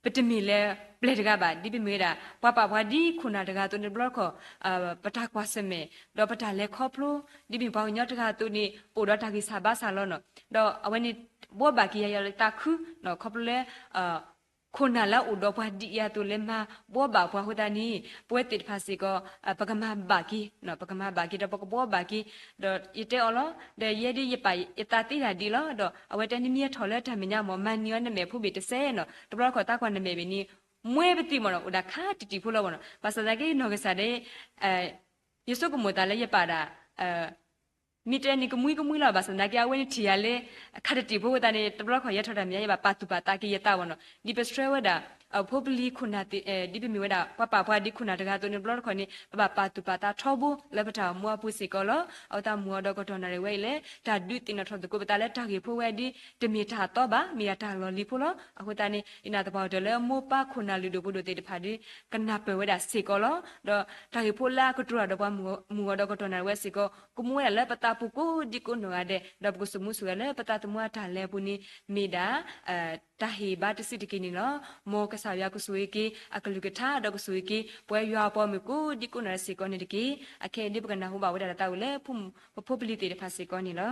ပတမ့ၢ်လၢပျဲၢ်တဂၤဘၣ်, ဒ်ပမ့ၢ်ဝဲဒၣ် ပှၤပာ်ပှၤဒ်ခိၣ်နၢ်တဂၤအသိးန့ၣ် တဘျီတခီၣ် ပတၢ်ကွၢ်ဆၢၣ်မဲာ် ဒီးပတၢ်လဲၤခီဖျိ ဒ်ပမ့ၢ်ပှၤကညီတဂၤအသိးန့ၣ် အိၣ်ဒီးတၢ်ဂံၢ်စၢ်ဘါစၢ်လီၤနီၤ, ဒီးအဝဲန့ၣ် ဘှီဘၣ်က့ၤယၤ ယသးခု ခီဖျိလၢ ခိၣ်နၢ်လၢအအိၣ်ဒီးပှၤဒ်အံၤအသိးလၢမၤဘှီဘၣ်ပှၤအဃိသတးန့ၣ် ပဝဲသ့ၣ်တဖၣ်စ့ၢ်ကီး ပကမၤဘၣ်က့ၤ ပကမၤဘၣ်က့ၤ ဒီးပကဘှီဘၣ်က့ၤ, ဒီးယတဲအီၤလီၤ, ဒီးယဲဒ်ယပာ်ယသးသ့တၢ်ဒ်လီၤ, ဒီးအဝဲတဲနမ့ၢ်ဟဲထီၣ်လၢတၢ်မဲာ်ညါမ့ၢ် မၤနံၤအီၤနမဲာ်ဖိဘ့ၣ်တစဲးနီၤ, တဘျီတခီၣ်သးကွၢ်နမဲာ်ဘ့ၣ်န့ၣ် မွဲပသံးမ့ၢ်နီၤ အိၣ်ဒၣ်ခါတံၢ်တံၢ်ဖိလီၤမ့ၢ်နီၤ, ဘၣ်ဆၣ်သနာ်က့နီၢ်ကစၢ်ဒၣ် ယဆိကမိၣ်သးလၢယပာ်ဒၣ် မ့ၢ်တဲန့ၣ်ကမှံကမှံလီၤ, ဘၣ်ဆၣ်သနာ်က့ အဝဲန့ၣ်ထံၣ်ယၤလၢ ခါတံၢ်တံၢ်ဖိအဃိသတးန့ၣ် တဘျီတခီၣ်ယဟဲထီၣ်တၢ်မဲာ်ညါ ယဘၣ်ပာ်သူၣ်ပာ်သးက့ၤယသးမ့ၢ်နီၤ, ဒ်ပဆှၢဝဲဒၣ် ဖိပလံၤခိၣ်နၢ်သ့ၣ် ဒ်ပမ့ၢ်ဝဲဒၣ် ပှၤပာ်ပှၤဒ်ခိၣ်နၢ်တဂၤအသိးန့ၣ် တဘျီတခီၣ်န့ၣ် ပဘၣ်ပာ်သူၣ်ပာ်သးထီဘိလၢပတၢ်အိၣ်မူအပူၤစ့ၢ်ကီးလီၤ. အဃိသတးမုၢ်အီၤဒီးကတီၢ်နၣ်ရံၣ်ဝဲအံၤလၢ တၢ်ဒုးသ့ၣ်နီၣ်ထီၣ်သကိးပသးလၢတၢ်ဂ့ၢ်ဖိဝဲဒ် တမ့ၢ်တၢ်အသီဘၣ်, မ့ၢ်ဒၣ်တၢ်လီၢ်လံၤဖိလီၤ. အဃိသတးန့ၣ် ယနာ်သပှၢ်ကတၢၢ်လၢမိၢ်ပၢ်ခိၣ်နၢ်လုၢ်ဒိၣ်ပှ့ၤဒိၣ်သ့ၣ်တဖၣ်ဒ် ကနၢ်ပၢၢ်ဝဲဒၣ်စ့ၢ်ကီးလီၤ. ဒီးတၢ်ဂ့ၢ်ဖိလၢအကတိၤတၢ်ဒီးပှၤမုၢ်အီၤဒီးကတီၢ်နၣ်ရံၣ်ဝဲစ့ၢ်ကီး ကမူဝဲဒၣ်လၢပသး ပှၤကိးဒံကိးနီၢ်ဂၤဒဲး, ဒီးပကစိာ်မူစိာ်ဂဲၤလၢပသးသမူအတၢ်လဲၤအပူၤန့ၣ် မ့ၢ်ဒၣ် တၢ်ဟ့ၣ်ဘါတစုတက့ၢ်န့ၣ်လီၤ. မ်ကစၢ်ယွၤကဆိၣ်ဂ့ၤက့ၤအကလုၢ်ကထါ ဒီးကဆိၣ်ဂ့ၤက့ၤ ပဝဲယွၤအပှၤမုၣ်ကိးဒံကိးနီၢ်ဂၤဒဲးစ့ၢ်ကီးန့ၣ်တက့ၢ်. အခဲအံၤဒ်ပကနၢ်ဟူဘၣ်ဝဲဒၣ်တၢ်သးဝံၣ်လၢ ပဖိပလံၤသ့ၣ်တဖၣ်စ့ၢ်ကီးန့ၣ်လီၤ.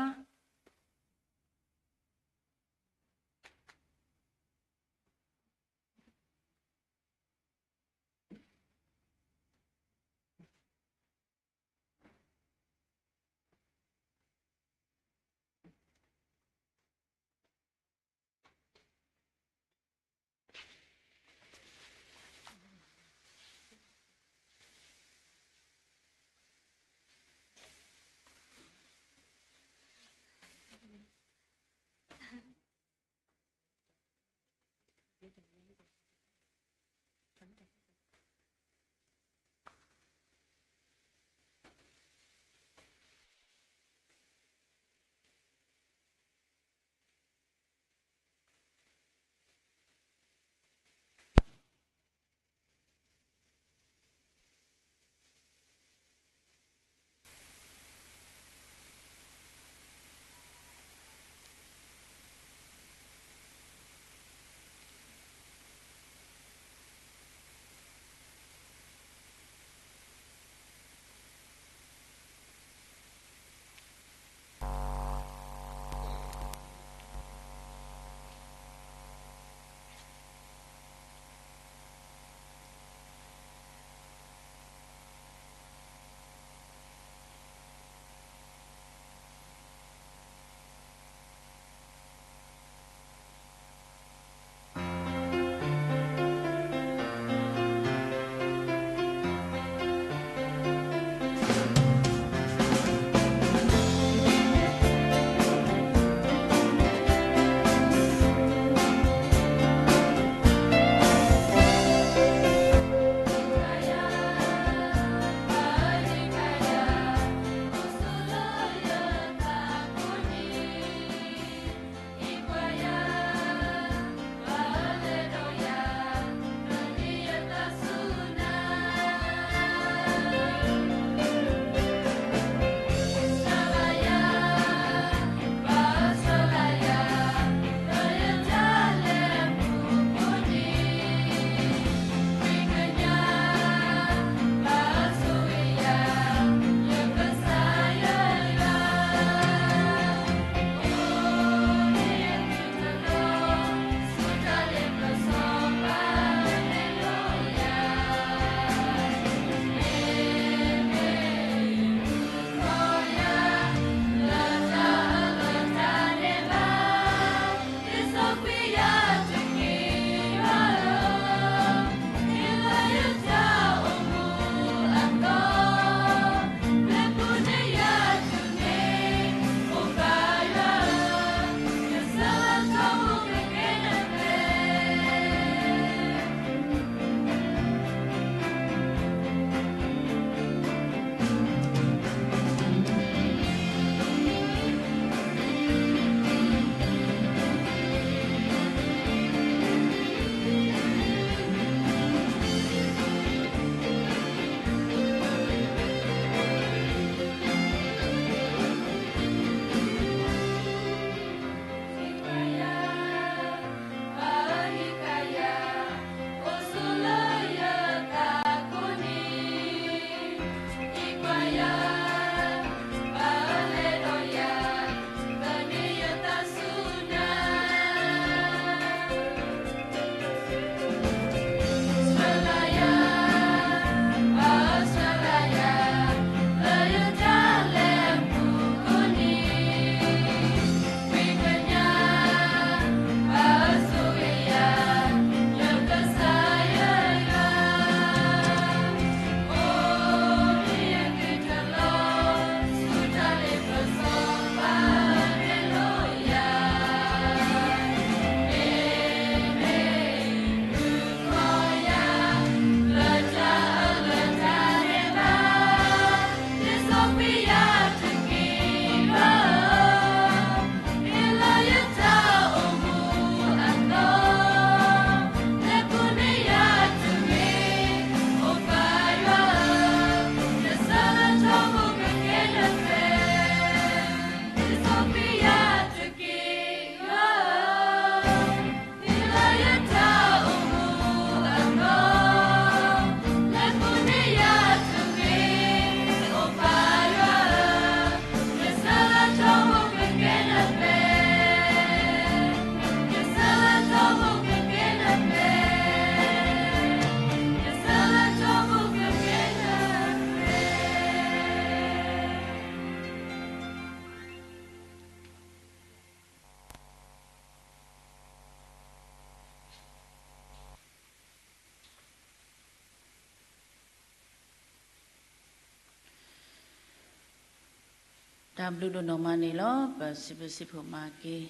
တၢ်ဘျုးဒိၣ်နီၢ်မးန့ၣ်လီၤ. ပစံးဘျုးစံးဖှိၣ်မၤက့ၤ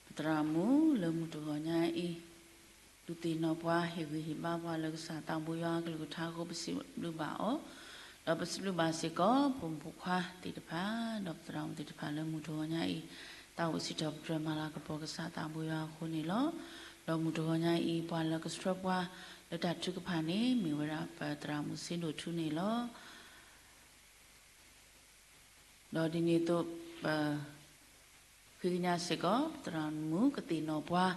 ပသရၣ်မုၣ်လၢမုၢ်တဂီၤညါအံၤ ဒုးသ့ၣ်နီၣ်ပှၤ ဟ့ၣ်ဂံၢ်ဟ့ၣ်ဘါပှၤလၢကစၢ်သးဘိယွၤအကလုၢ်ကထါအဃိ ပစံးဘျုးဘၣ်အီၤ, ဒီးပစံးဘျုးဘၣ်စ့ၢ်ကီး ဖိမုၣ်ဖိခွါသ့ၣ်တဖၣ် ဒီးပသရၣ်မုၣ်သ့ၣ်တဖၣ်လၢမုၢ်တဂီၤညါအံၤ သးအိၣ်စံးထီၣ်ပတြၢၤမၤလၤကပီၤကစၢ်သးဘိယွၤအဃိန့ၣ်လီၤ. ဒီးမုၢ်တဂီၤညါအံၤ ပှၤလၢကဆှၢပှၤလၢတၢ်ထုကဖၣ်န့ၣ် မ့ၢ်ဝဲဒၣ်ပသရၣ်မုၣ်စ့ဒိၣ်ထူန့ၣ်လီၤ. ဒီးဒ်န့ၣ်အသိး ပဃ့ကညးစ့ၢ်ကီး ပသရၣ်မုၣ်ကသ့ၣ်နီၣ်ပှၤ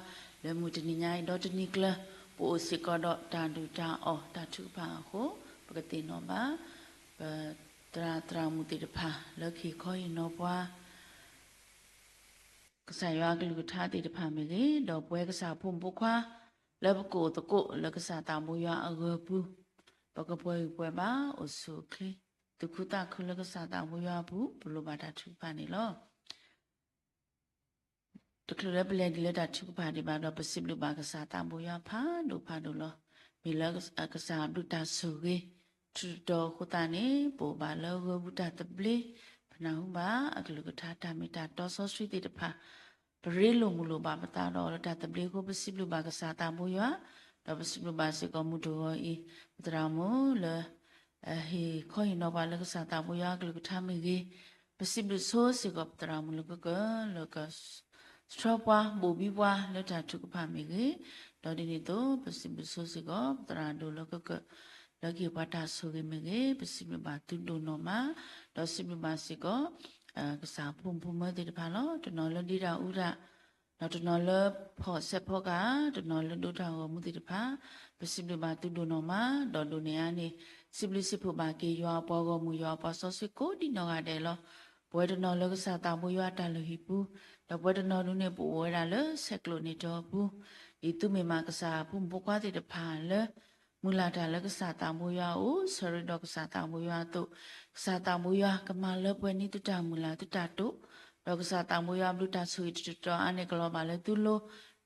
လၢမုၢ်တနံၤညါအံၤ ဒီးတနံၤကျၢၤ ပအိၣ်စ့ၢ်ကီးဒီးတၢ်ဒုၣ်တၢ်အီၣ်တၢ်ထုကဖၣ်အဃိ ပကသ့ၣ်နီၣ်ဘၣ် ပသရၣ်သရၣ်မုၣ်သ့ၣ်တဖၣ် လၢကဟ့ၣ်ခီဟ့ၣ်နီၣ်ပှၤ ကစၢ်ယွၤအကလုၢ်ကထါသ့ၣ်တဖၣ်မ့ၢ်ဂ့ၤ, ဒီးပဝဲကစၢ်ဖိမုၣ်ဖိခွါ လၢပကအိၣ်သကိးလၢကစၢ်သးဘိယွၤအဂၢၤပူၤ, ပကပှဲၤဂံၢ်ပှဲၤဘါ အိၣ်ဆူၣ်အိၣ်ချ့ သူၣ်ခုသးခုလၢကစၢ်သးဘိယွၤအပူၤ ပလိၣ်ဘၣ်တၢ်ထုကဖၣ်န့ၣ်လီၤ. တချုးလၢပလဲၤဒ်လၢတၢ်ထုကဖၣ်ဒံးဘၣ်ဒီး ပစံးဘျုးဘၣ်ကစၢ်သးဘိယွၤဖးဒိၣ်ဖးဒိၣ်လီၤ. မ့ၢ်လၢကစၢ်အဘျုးတၢ်ဆိၣ်ဂ့ၤ ထူးတတီၤအဃိသတးန့ၣ် ပအိၣ်ဘၣ်လၢဂၢၤပူၤတၢ်သဘျ့, ပနၢ်ဟူဘၣ်အကလုၢ်ကထါတၢ်မ့ၢ်တၢ်တီစီဆှံသ့ၣ်တဖၣ် ပရ့လိာ်မုာ်လိာ်ဘၣ်ပသးဒီးလၢတၢ်သဘျ့အဃိ ပစံးဘျုးဘၣ်ကစၢ်သးဘိယွၤ, ဒီးပစံးဘျုးဘၣ်စ့ၢ်ကီးမုၢ်တဂီၤအံၤ ပသရၣ်မုၣ်လၢ ဟ့ၣ်ခီဟ့ၣ်နီၣ်ပှၤလၢကစၢ်သးဘိယွၤအကလုၢ်ကထါမ့ၢ်ဂ့ၤ, ပစံးဘျုးဆိစ့ၢ်ကီးပသရၣ်မုၣ်လၢကကၢၢ်လၢက ဆှၢပှၤဘိၣ်ဘံပှၤလၢတၢ်ထုကဖၣ်မ့ၢ်ဂ့ၤ, ဒီးဒ်န့ၣ်အသိး ပစံးဘျုးဆိစ့ၢ်ကီးပသရၣ်ဒိၣ်လၢကကၢၢ် လၢကဟ့ၣ်ပှၤတၢ်ဆိၣ်ဂ့ၤမ့ၢ်ဂ့ၤ, ပစံးဘျုးဘၣ်သုဒိၣ်နီၢ်မး, ဒီးစံးဘျုးဘၣ်စ့ၢ်ကီး ကစၢ်ဖိမုၣ်ဖိမၢၤသ့ၣ်တဖၣ်လီၤ. တနီၤလၢဒ့တၢ်အူတၢ် ဒီးတနီၤလၢဖီၣ်စဲးဖီကဟၣ်, တနီၤလၢဒိးတၢ်ဂီၤမူသ့ၣ်တဖၣ်, ပစံးဘျုးဘၣ်သုဒိၣ်နီၢ်မး, ဒီးဒိၣ်န့ၢ်အါန့ၣ် စံးဘျုးစံးဖှိၣ်ဘၣ်က့ၤယွၤအပှၤဂီၢ်မုၢ် ယွၤအပှၤစီဆှံကိးဒံနီၢ်ဂၤဒဲးလီၤ. ပဝဲတနီၤလၢကစၢ်သးဘိယွၤအတၢ်လုၢ်ဟံၣ်ပူၤ, ဒီးပဝဲတနီၤဒုန့ၣ် ပအိၣ်ဝဲဒၣ်လၢဆဲးကျိးန့ၣ်တီအပူၤ, ဒ်သုမ့ၢ်မးကစၢ်ဖိမုၣ်ဖိခွါသ့ၣ်တဖၣ်လၢ မုၢ်လၢ်တၢ်လၢကစၢ်သးဘိယွၤအအိၣ် ဆၢရ့ဒီးကစၢ်သးဘိယွၤအသိး, ကစၢ်သးဘိယွၤကမၤလၢပှဲၤန့ၢ်သုတၢ်မုၢ်လၢ်သုတၢ်တိာ်, ဒီးကစၢ်သးဘိယွၤဘျုးတၢ်ဆိၣ်ဂ့ၤတတီၤအါန့ၢ်ကလီၤဘၣ်လၢသုလိ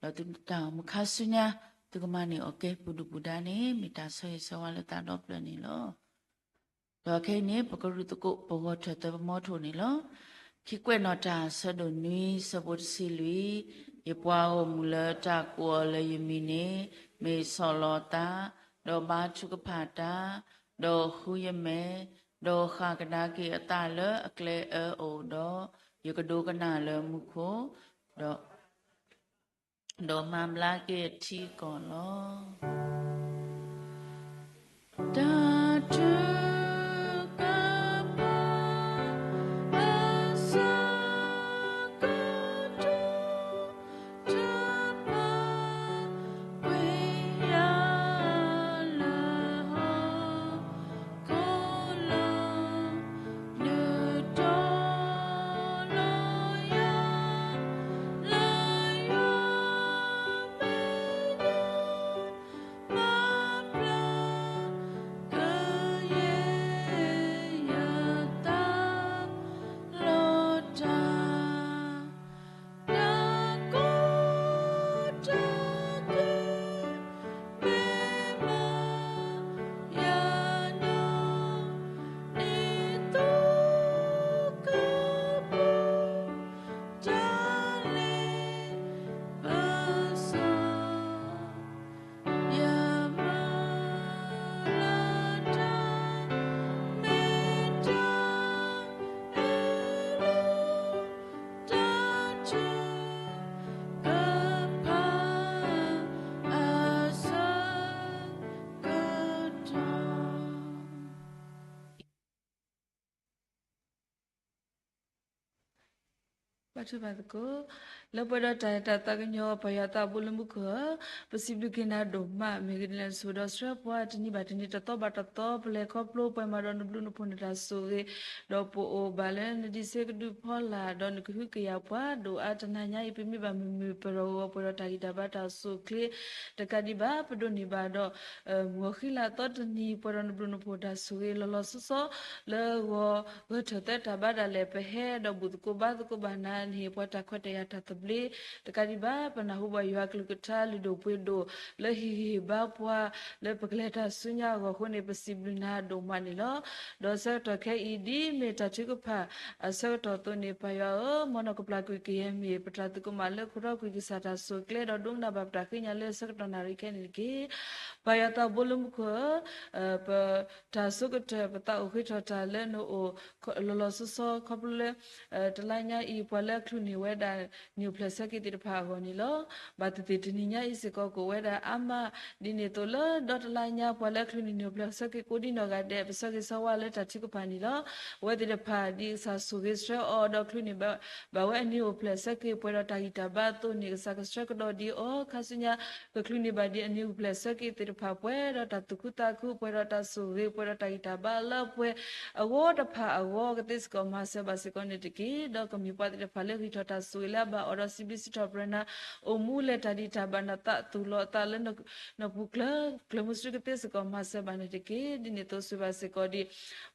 ၤ, ဒီးသုတၢ်အိၣ်မူခါဆူညါ သုကမၤန့ၢ်အီၤကဲပူၤဒုၣ်ပူၤဒါန့ၣ် မ့ၢ်တၢ်ဆၢဂ့ၤဆၢဝါလၢသးဒီဖျၢၣ်န့ၣ်လီၤ. ဒီးခဲအံၤန့ၣ် ပကရူၢ်သကိးပဂီၢ်ထၢၣ်သၢပမီထိၣ်န့ၣ်လီၤ. ခံကွဲးနီၣ်တၢ်ဆၢဒိၣ်နွံဆၢဖိတဆံလွံၢ်, ယပှၤဂီၢ်မုၢ်လၢတၢ်ကိးအီၤလၢယမံၤန့ၣ် မ့ၢ်ဆီၣ်လီၤသး, ဒီးဘါထုကဖၣ်တၢ်, ဒီးဃုယမဲာ်, ဒီးဃၣ်ကဒါက့ၤအသးလၢအကျဲအၢအအိၣ်ဒီး, ယကဒိကနၣ်လၢမူခိၣ်, ဒီး ဒီးမၤဘျါက့ၤအထံအကီၢ်လီၤ. တၢ်ထုကဖၣ် အဆၢကတီၢ် တၢ်ပာ်ကွံာ်ယၤ လၢဟီၣ်ခိၣ်လီၤ. ဒုးတီၤလီၤယၤ လၢယွၤမဲာ်ညါ မၤဘျါကယဲၢ်ယသး လီၤတၢ် တၢ်ကီတၢ်ခဲ မ့ၢ်မၤယၤနီၢ် ဒ်သိးကပူၤ တၢ်လ့ပစီ ယမၤလၢတၢ် မ့ၢ်တၢ်အဲၣ်လီၤ တၢ်ထုကဖၣ် အဆၢကတီၢ် ဘါထုကဖၣ်သကိး လၢပှဲၤဒီးတၢ်အဲၣ်တၢ်သးကညီၤ ပၢ်ယွၤသးဘိလၢမူခိၣ်ဧၢ, ပစံးဘျုးက့ၤနၤဒိၣ်မး မ့ၢ်ဂ့ၤဒ်လဲၣ် နဆိၣ်ဒီးဆှၢပှၤတနံၤဘၣ်တနံၤ တသီဘၣ်တသီ ပလဲၤခီဖျိ ပှဲၤမးဒီးနဘျုးနဖှိၣ်နတၢ်ဆိၣ်ဂ့ၤ, ဒီးပအိၣ်ဘၣ်လၢနဒံးစ့ကဒုးဖီလာ် ဒီးနကဟုကယာ်ပှၤ ဒိၣ်အါတနၤညါအံၤ ပမ့ၢ်ဘၣ်မုာ်မုာ်ပၢၢ်ထီၣ်ဂီၤဂီၤ ပှဲၤဒီးတၢ်ဂံၢ်တၢ်ဘါတၢ်အိၣ်ဆူၣ်အိၣ်ချ့ တကးဒံးဘၣ် ပဒိးန့ၢ်ဘၣ်ဒီး မုၢ်ဂီၤဃံလၤသီတနံၤ ပှဲၤဒီးနဘျုးနဖှိၣ်တၢ်ဆိၣ်ဂ့ၤလီၤလီၤဆီဆီ လၢဂီၤဂၢၢ်ထၢၣ်သၢတၢ်ဘါတၢ်လဲၣ် ပဟဲဒီးဘူၣ်သကိးဘါသကိးဘၣ်နၤ နဟ့ၣ်ပှၤတၢ်ခွဲးတၢ်ယာ်တၢ်သဘျ့တကးဒံးဘၣ် ပနၢ်ဟူဘၣ်ယွၤကလုၢ်ကထါလုၢ်ဒိၣ်ပှ့ၤဒိၣ် လၢဟ့ၣ်ဂံၢ်ဟ့ၣ်ဘါပှၤ လၢပကလဲၤတၢ်ဆူညါအဂီၢ်အဃိန့ၣ် ပစံးဘျုးနၤဒိၣ်မးန့ၣ်လီၤ. ဒီးဆၢကတီၢ်ခဲအံၤ ဒ်မ့ၢ်တၢ်ထုကဖၣ်အဆၢကတီၢ်အသိးန့ၣ် ပၢ်ယွၤဧၢ, မ်နီၢ်ကပျၢ်ကွံာ်ကယဲၢ်မ့ၢ် ပတၢ်သးကမၣ်လၢခိၣ်တီကွံာ်ကစၢ်တၢ်ဆိၣ်ကျဲ ဒီးဒိကနၣ်ဘၣ်ပတၢ်ဃ့ညါလၢဆၢကတီၢ်နၣ်ရံၣ်ခဲအံၤန့ၣ်တက့ၢ်. ပၢ်ယွၤသးဘိလၢမူခိၣ်ဧၢ, ပတၢ်ဆိကတၢၢ် ပသးအိၣ်ဃ့ထီၣ်တၢ်လၢနအိၣ် လီၤလီၤဆီဆီ ခီဖျိလၢ တလါညါအံၤ ပှၤလၢအချုးန့ၢ်ဝဲဒၣ် နံၣ်အိၣ်ဖျဲၣ်ဆၢက့ၤသ့ၣ်တဖၣ်အဂီၢ်န့ၣ်လီၤ. ဘၣ်သ့ၣ်သ့ၣ်တနံၤညါအံၤစ့ၢ်ကီး ကအိၣ်ဝဲဒၣ်အါမး ဒ်န့ၣ်အသိးလၢဒီတလါညါ ပှၤလၢအချုးန့ၢ်နံၣ်အိၣ်ဖျဲၣ်ဆၢက့ၤကိးဒံနီၢ်ဂၤဒဲး ပဆၢဂ့ၤဆၢဝါလၢတၢ်ထုကဖၣ်န့ၣ်လီၤ. အဝဲသ့ၣ်တဖၣ်ဒ်ကစၢ်ဆိၣ်ဂ့ၤဆှၢအီၤ ဒီးချုးန့ၢ်ဘၣ်ဝဲအနံၣ်အိၣ်ဖျဲၣ်ဆၢက့ၤ ပှဲၤဒီးတၢ်ဂံၢ်တၢ်ဘါအသိးန့ၣ် ကစၢ်ကဆှၢကဒီးဒံးအီၤ ခါဆူညါ ကချုးန့ၢ်ဘၣ်ဒံးအနံၣ်အိၣ်ဖျဲၣ်ဆၢက့ၤသ့ၣ်တဖၣ် ပှဲၤဒီးတၢ်သူၣ်ခုသးခု ပှဲၤဒီးတၢ်ဆိၣ်ဂ့ၤ ပှဲၤဒီးတၢ်ဂံၢ်တၢ်ဘါလၢပှဲၤ အဂီၢ်တဖၣ်အဂီၢ် ကသ့စ့ၢ်ကီးမၤစၢၤဘၣ်စ့ၢ်ကီးန့ၣ်တက့ၢ်. ဒီးကမ့ၢ်ပှၤသ့ၣ်တဖၣ်လၢဂံၢ်ထီၣ်တၢ်ဆိၣ်ဂ့ၤလၢအဘၣ်အီၤဒီး စံးဘျုးစံးထီၣ်ပတြၢၤနၤ အိၣ်မူလဲၤတၢ်ဒံးတၢ်ဘၣ်နသး သူၣ်လီၤအသးလၢနပူၤကျၢၤ ကျၢၤမုဆူ ကသ့စ့ၢ်ကီးမၤစၢၤဘၣ်န့ၣ်တက့ၢ်. ဒ်န့ၣ်အသိးဆိၣ်ဂ့ၤဘၣ်စ့ၢ်ကီးဒံး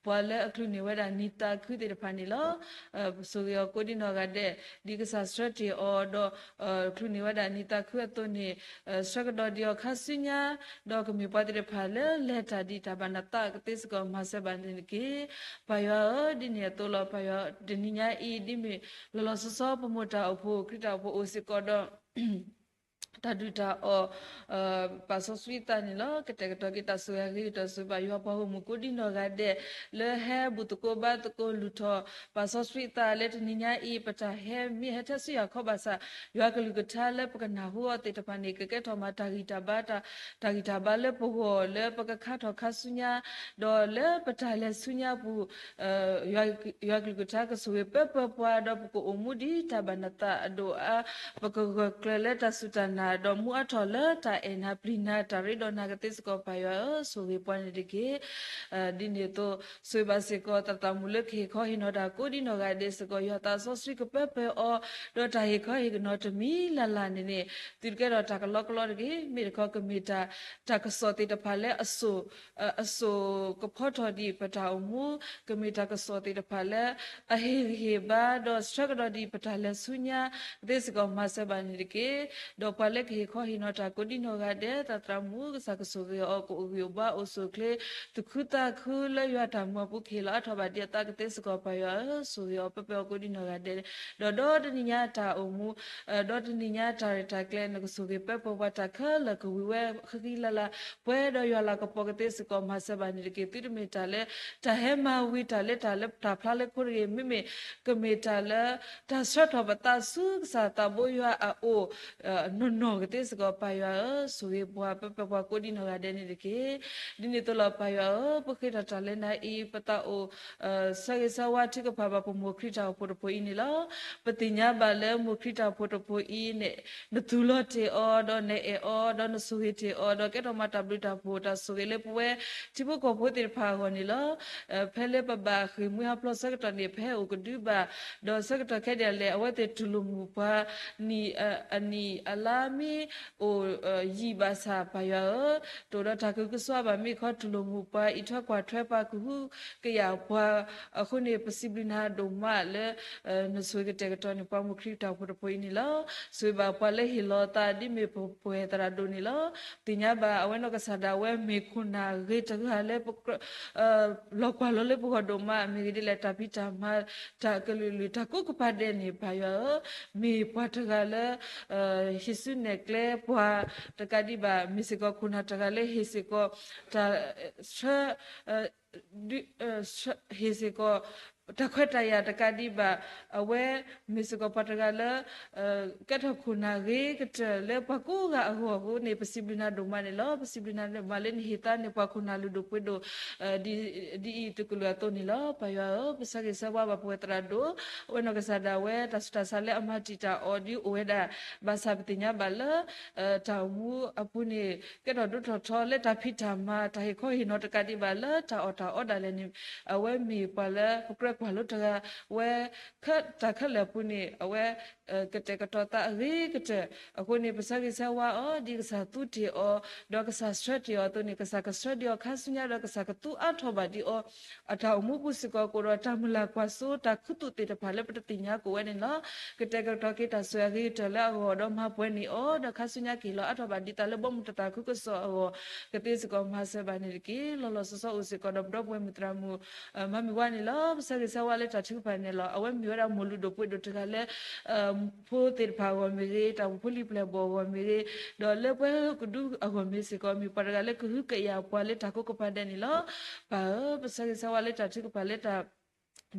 ပှၤလၢအချုးန့ၢ်ဝဲဒၣ်နံၣ်သးခုသ့ၣ်တဖၣ်န့ၣ်လီၤ. ဆိၣ်ဂ့ၤအီၤကိးဒံနီၢ်ဂၤဒဲး ဒ်ကစၢ်ဆှၢတ့ၢ်အီၤဒီး ချုးန့ၢ်ဝဲဒၣ်နံၣ်သးခုအသိးန့ၣ် ဆှၢကဒီးဒံးအီၤခါဆူညါ ဒီးကမ့ၢ်ပှၤသ့ၣ်တဖၣ်လၢလဲၤတၢ်ဒံးတၢ်ဘၣ်နသး ကသ့စ့ၢ်ကီးမၤစၢၤဘၣ်န့ၣ်တက့ၢ်. ပၢ်ယွၤဧၢ, ဒ်န့ၣ်အသိးလီၤ. ပၢ်ယွၤ တနံၤညါအံၤ ဒ်မ့ၢ်လီၤလီၤဆီဆီ ပမိၢ်တၢ်အိၣ်ဖှိၣ် ခရံာ်တၢ်အိၣ်ဖှိၣ်အိၣ်စ့ၢ်ကီးဒီး တၢ်ဒုၣ်တၢ်အီၣ် ပာ်စီဆှံသးန့ၣ်လီၤ. ကတဲာ်ကတီၤက့ၤတၢ်ဆိၣ်ဂ့ၤအဂ့ၤကတၢၢ် ဆိၣ်ဂ့ၤဘၣ်ယွၤပှၤဂီၢ်မုၢ်ကိးဒံနီၢ်ဂၤဒဲး လၢဟဲဘူၣ်သကိးဘါသကိး လုၢ်ထီၣ်ပာ်စီဆှံသးလၢတနံၤညါအံၤ ပတၢ်ဟဲမ့ၢ်ဟဲထဲဆူယၤခီဘၣ်ဆၣ် ယွၤကလုၢ်ကထါလၢပကနၢ်ဟူအီၤသ့ၣ်တဖၣ်န့ၣ် ကကဲထီၣ်မးတၢ်ဂံၢ်တၢ်ဘါ တၢ်ဂံၢ်တၢ်ဘါလၢပဂီၢ် လၢပကခါထီၣ်ခါဆူညါ ဒီးလၢပတၢ်လဲၤဆူညါပူၤ ယွၤကလုၢ်ကထါကဆိၣ်ဂ့ၤပၢပၢပှၤ ဒီးပကအိၣ်မူဒ်တၢ်ဘၣ်နသးအဒိၣ်အါ ပကဂၢၢ်ကျၢၤလၢတၢ်စူၢ်တၢ်နာ် ဒီးမူအါထီၣ်လၢတၢ်အဲၣ်နၤပျံၤနၤ တၢ်ရ့ဒီးနၤ ကသ့စ့ၢ်ကီးပၢ်ယွၤဧၢ, ဆိၣ်ဂ့ၤပှၤန့ၣ်တက့ၢ်. ဒ်န့ၣ်အသိး ဆိၣ်ဂ့ၤဘၣ်စ့ၢ်ကီး သးသမူလၢကဟ့ၣ်ခီဟ့ၣ်နီၤတၢ်ကိးဒံနီၢ်ဂၤဒဲးစ့ၢ်ကီး ယွၤသးစီဆှံကပၢပၢအီၤ ဒီးတၢ်ဟ့ၣ်ခီဟ့ၣ်နီၤတမံၤလၢ်လၢ်န့ၣ်န့ၣ် သုတကဲထီၣ်တၢ်ကလီကလီတဂ့ၤ. မ့ၢ်တခီကမ့ၢ်တၢ် တၢ်ကစီၣ်သ့ၣ်တဖၣ်လၢအစိၣ် အစိၣ်ကဖီထီၣ်ဒံးပတၢ်အိၣ်မူ, ကမ့ၢ်တၢ်ကစီၣ်သ့ၣ်တဖၣ်လၢ အဟ့ၣ်ဂံၢ်ဟ့ၣ်ဘါ ဒီးဆှၢကဒီးဒံးပတၢ်လဲၤဆူညါ ကသ့စ့ၢ်ကီးမၤစၢၤဘၣ်န့ၣ်တက့ၢ်. ဒီးပှၤလၢကဟ့ၣ်ခီဟ့ၣ်နီၤတၢ်ကိးဒံနီၢ်ဂၤဒဲး သးသမူကစၢ်ကဆိၣ်ဂ့ၤအီၤ ကအိၣ်ဂံၢ်အိၣ်ဘါအိၣ်ဆူၣ်အိၣ်ချ့ သူၣ်ခုသးခုလၢယွၤတၢ်မၤပူၤကဟ့ၣ်လီၤအါထီၣ်ဘၣ်ဒံးအသး ကသ့စ့ၢ်ကီးပၢ်ယွၤဧၢ, ဆိၣ်ဂ့ၤအီၤပၢပၢအီၤကိးဒံနီၢ်ဂၤဒဲး ဒီးဒီတနံၤညါတၢ်အိၣ်မူ ဒီတနံၤညါတၢ်ရဲၣ်တၢ်ကျဲၤ နကဆိၣ်ဂ့ၤပၢပၢပှၤတၢ်ခဲလၢာ် ကဝံၤဝဲဃံဃံလၤလၤ ပှဲၤဒီးယွၤလၤကပီၤ ကသ့စ့ၢ်ကီးမၤစၢၤဘၣ်န့ၣ်တက့ၢ်. သုတမ့ၢ်တၢ်လၢ တၢ်ဟဲမၤဝံၤတၢ်လၢတၢ်လၢတၢ်ဖျါလၢခိတဂ့ၤ, မ့မ့ၢ်ကမ့ၢ်တၢ်လၢ တၢ်ဆှၢထီၣ်ပသးဆူကစၢ်သးဘိယွၤအအိၣ် နီၢ်နီၢ် ကသ့စ့ၢ်ကီးပၢ်ယွၤဧၢ, ဆိၣ်ဂ့ၤပှၤပၢပၢပှၤကိးဒံနီၢ်ဂၤဒဲးန့ၣ်တက့ၢ်. ဒ်န့ၣ်အသိးလီၤပၢ်ယွၤဧၢ, ပဃ့ထီၣ်တၢ်လၢနၤအံၤ ပသးအိၣ် ဆၢဂ့ၤဆၢဝါထုကဖၣ်ဘၣ်ပမိၢ်ခရံာ်တၢ်အိၣ်ဖှိၣ်တဖိအံၤန့ၣ်လီၤ. ပသ့ၣ်ညါဘၣ်လၢမိၢ်ခရံာ်တၢ်အိၣ်ဖှိၣ်တဖိအံၤန့ၣ် နသူၣ်လီၤတ့ၢ်အီၤ ဒီးနအဲၣ်အီၤ ဒီးနဆိၣ်ဂ့ၤတ့ၢ်အီၤ ဒီးကဲထီၣ်မးတၢ်ဘျုးတၢ်ဖှိၣ်တၢ်ဆိၣ်ဂ့ၤလၢပဝဲထံဖိကီၢ်ဖိသ့ၣ်တဖၣ်အဂီၢ်န့ၣ်လီၤ. ဖဲလၢပဘၣ်ဃ့ၢ်မှံဟးဖျိးဆၢကတီၢ်န့ၣ် ပဟဲအိၣ်ကဒုဘၣ် ဒီးဆၢကတီၢ်ခဲဒ်လဲၣ် အဝဲသ့ၣ်တူၢ်လိာ်မုာ်ပှၤ နံၣ်အနံၣ်အလါမ့ၢ်အိၣ်ယံာ်ဘၣ်ဆၣ်ပၢ်ယွၤဧၢ, တအိၣ်ဒီးတၢ်ကဟုကစွါဘၣ် မ့ၢ်ခီတူၢ်လိာ်မုာ်ပှၤ အံးထွဲကွၢ်ထွဲပှၤ ကဟုကယာ်ပှၤအဃိန့ၣ် ပစံးဘျုးနၤဒိၣ်မးလၢ နဆိၣ်ဂ့ၤကတဲာ်ကတီၤန့ၢ်ပှၤမိၢ်ခရံာ်တၢ်အိၣ်ဖှိၣ်တဖိအံၤန့ၣ်လီၤ. ဆိၣ်ဂ့ၤဘၣ်ပှၤလၢဟ့ၣ်လီၤသးဒ်မ့ၢ်ပပှဲၤသရၣ်ဒိၣ်န့ၣ်လီၤ. သ့ၣ်ညါဘၣ်အဝဲနီၢ်ကစၢ်ဒၣ်ဝဲမ့ၢ်ခိၣ်နၢ်ဂ့ၤတဂၤလၢ လီၤကွၢ်လီၤလၢပဂီၢ်ဒိၣ်မး မ့ၢ်ဂ့ၤဒ်လဲၣ် တၢ်ဖံးတၢ်မၤ တၢ်ကလုာ်လုာ် တၢ်ကိးကပၤဒဲးန့ၣ် ပၢ်ယွၤဧၢ, မ့ၢ်ပှၤတဂၤလၢ ဟံးစုနဲၣ်ကျဲပှၤတကးဒံးဘၣ် မ့ၢ်စ့ၢ်ကီးခိၣ်နၢ်တဂၤလၢဟ့ၣ်စ့ၢ်ကီး တၢ်ဆှၢ ဟ့ၣ်စ့ၢ်ကီး တၢ်ခွဲးတၢ်ယာ်တကးဒံးဘၣ် အဝဲမ့ၢ်စ့ၢ်ကီးပှၤတဂၤလၢ ကဲထီၣ်ခိၣ်နၢ်ဂ့ၤကတၢၢ်လၢပှၤကိးဂၤအဂီၢ်အဃိန့ၣ် ပစံးဘျုးနၤဒိၣ်မးန့ၣ်လီၤ. ပစံးဘျုးနၤဒိၣ်မးလၢနဟ့ၣ်သါန့ၢ်ပှၤခိၣ်နၢ်လုၢ်ဒိၣ်ပှ့ၤဒိၣ် ဒ်အံၤတကလုာ်အသိးန့ၣ်လီၤ. ပၢ်ယွၤဧၢ, ပဆၢဂ့ၤဆၢဝါဘၣ်ပဝဲသရၣ်ဒိၣ် အဝဲနီၢ်ကစၢ်ဒၣ်ဝဲတၢ်ဆူးတၢ်ဆါလၢအမၤတံာ်တာ်အီၤဒ်အိၣ်ဝဲဒၣ် ဘၣ်ဆၣ်ပသ့ၣ်ညါဘၣ်လၢ တၢ်အိၣ်မူအပူၤန့ၣ် ကဲထီၣ်ဒိၣ်ထီၣ်ထီလၢတၢ်ဖံးတၢ်မၤ တၢ်ဟ့ၣ်ခီဟ့ၣ်နီၤတကးဒံးဘၣ်လၢတၢ်အီၣ်တၢ်အီဒၣ်လဲာ်န့ၣ် အဝဲမ့ၢ်ပှၤလၢပကြၢး ပှၤလၢတဂၤဝဲ ခဲတၢ်ခဲလၢာ်အပူၤန့ၣ် အဝဲ ကတဲာ်ကတီၤသးအဂ့ၤကတၢၢ်အဃိန့ၣ် ပဆၢဂ့ၤဆၢဝါအီၤ ဒ်ကစၢ်သူတ့ၢ်အီၤ ဒီးကစၢ်ဆှၢတ့ၢ်အီၤအသိးန့ၣ် ကစၢ်ကဆှၢဒံးအီၤခါဆူညါ ဒီးကစၢ်ကသူအါထီၣ်ဘၣ်ဒံးအီၤ အတၢ်အိၣ်မူပူၤစ့ၢ်ကီး ကအိၣ်ဒီးတၢ်မုၢ်လၢ်ကွၢ်စိ တၢ်ခူသူၣ်သ့ၣ်တဖၣ်လၢပတသ့ၣ်ညါကအိၣ်ဝဲန့ၣ်လီၤ. ကတဲာ်ကတီၤက့ၤတၢ်ဆိၣ်ဂ့ၤအဂ့ၤကတၢၢ်လၢအဂီၢ် ဒီးမၤပှဲၤန့ၢ်အီၤ ဒီးခါဆူညါကဟ့ၣ်လီၤအါထီၣ်ဘၣ်ဒံးသးလၢဘီမုၢ်တၢ်သးခုကစီၣ်အဂီၢ် ကသ့စ့ၢ်ကီးမၤစၢၤဘၣ်န့ၣ်တက့ၢ်. လီၤလီၤဆီဆီအိၣ်စ့ၢ်ကီးဒီးပဒီပုၢ်ဝဲၢ်မုၣ်သရၣ်မုၣ် မၤမုၢ်ဝါန့ၣ်လီၤ. ပဆၢဂ့ၤဆၢဝါလၢတၢ်ထုကဖၣ်န့ၣ်လီၤ. အဝဲမ့ၢ်ဝဲဒၣ်မိၢ်လုၢ်ဒိၣ်ပှ့ၤဒိၣ်တဂၤလၢ ဖိသ့ၣ်တဖၣ်အဂီၢ်မ့ၢ်ဂ့ၤ, တၢ်အိၣ်ဖှိၣ်ဖိလံၤပျဲၢ်ဘီၣ်အဂီၢ်မ့ၢ်ဂ့ၤ, ဒီးလၢပှၤကဒုအဂီၢ်မ့ၢ်စ့ၢ်ကီး မ့ၢ်ပှၤတဂၤလၢကဟုကယာ်ပှၤလၢတၢ်ကိးကပၤဒဲးန့ၣ်လီၤ. ပၢ်ဧၢ, ပဆၢဂ့ၤဆၢဝါလၢတၢ်ထုကဖၣ်လၢတၢ်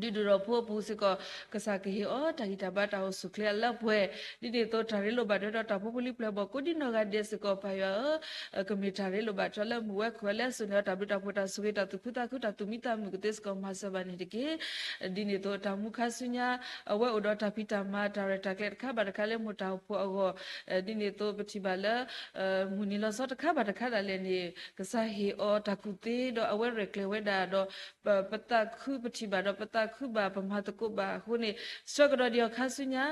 ဒုးဒိၣ်ထီၣ်ဖိအပူၤစ့ၢ်ကီး ကစၢ်ကဟ့ၣ်အီၤ တၢ်ဂံၢ်တၢ်ဘါတၢ်အိၣ်ဆူၣ်ချ့အလၢပှဲၤ, ဒ်န့ၣ်အသိး တၢ်ရ့လိာ်ဘၣ်ထွဲဒီးတၢ်အိၣ်ဖှိၣ်ဖိလံၤပျဲၢ်ဘီၣ်ကိးဒံနီၢ်ဂၤဒဲးစ့ၢ်ကီး ပၢ်ယွၤဧၢ, ကမ့ၢ်တၢ်ရ့လိာ်ဘၣ်ထွဲလၢမုၢ်ဝဲခွဲးလၢအစိၤန့ၣ် တၢ်ဘျုးတၢ်ဖှိၣ်တၢ်ဆိၣ်ဂ့ၤတၢ်သူၣ်ခုသးခုတၢ်သူၣ်မံသးမုာ်ကသ့စ့ၢ်ကီး မၤစၢၤဘၣ်န့ၣ်တက့ၢ်. ဒ်န့ၣ်အသိး တၢ်မူခါဆူညါ အဝဲအိၣ်ဒီးတၢ်ဖံးတၢ်မၤ တၢ်ရဲၣ်တၢ်ကျဲၤတခါဘၣ်တခါလၢမိၢ်တၢ်အိၣ်ဖှိၣ်အဂီၢ်, ဒ်န့ၣ်အသိး ပထံၣ်ဘၣ်လၢ မုၢ်နံၤလီၤဆီတခါဘၣ်တခါဒၣ်လဲာ်န့ၣ် ကစၢ်ဟ့ၣ်အီၤတၢ်ကူၣ်သ့ ဒီးအဝဲရဲၣ်ကျဲၤဝဲဒၣ်ဒီး ပသးခုပထံၣ်ဘၣ်ဒီး ပသးခုဘၣ် ပမၤသကိးဘၣ်အဃိန့ၣ် ဆှၢကဒီးဒံးအီၤခါဆူညါ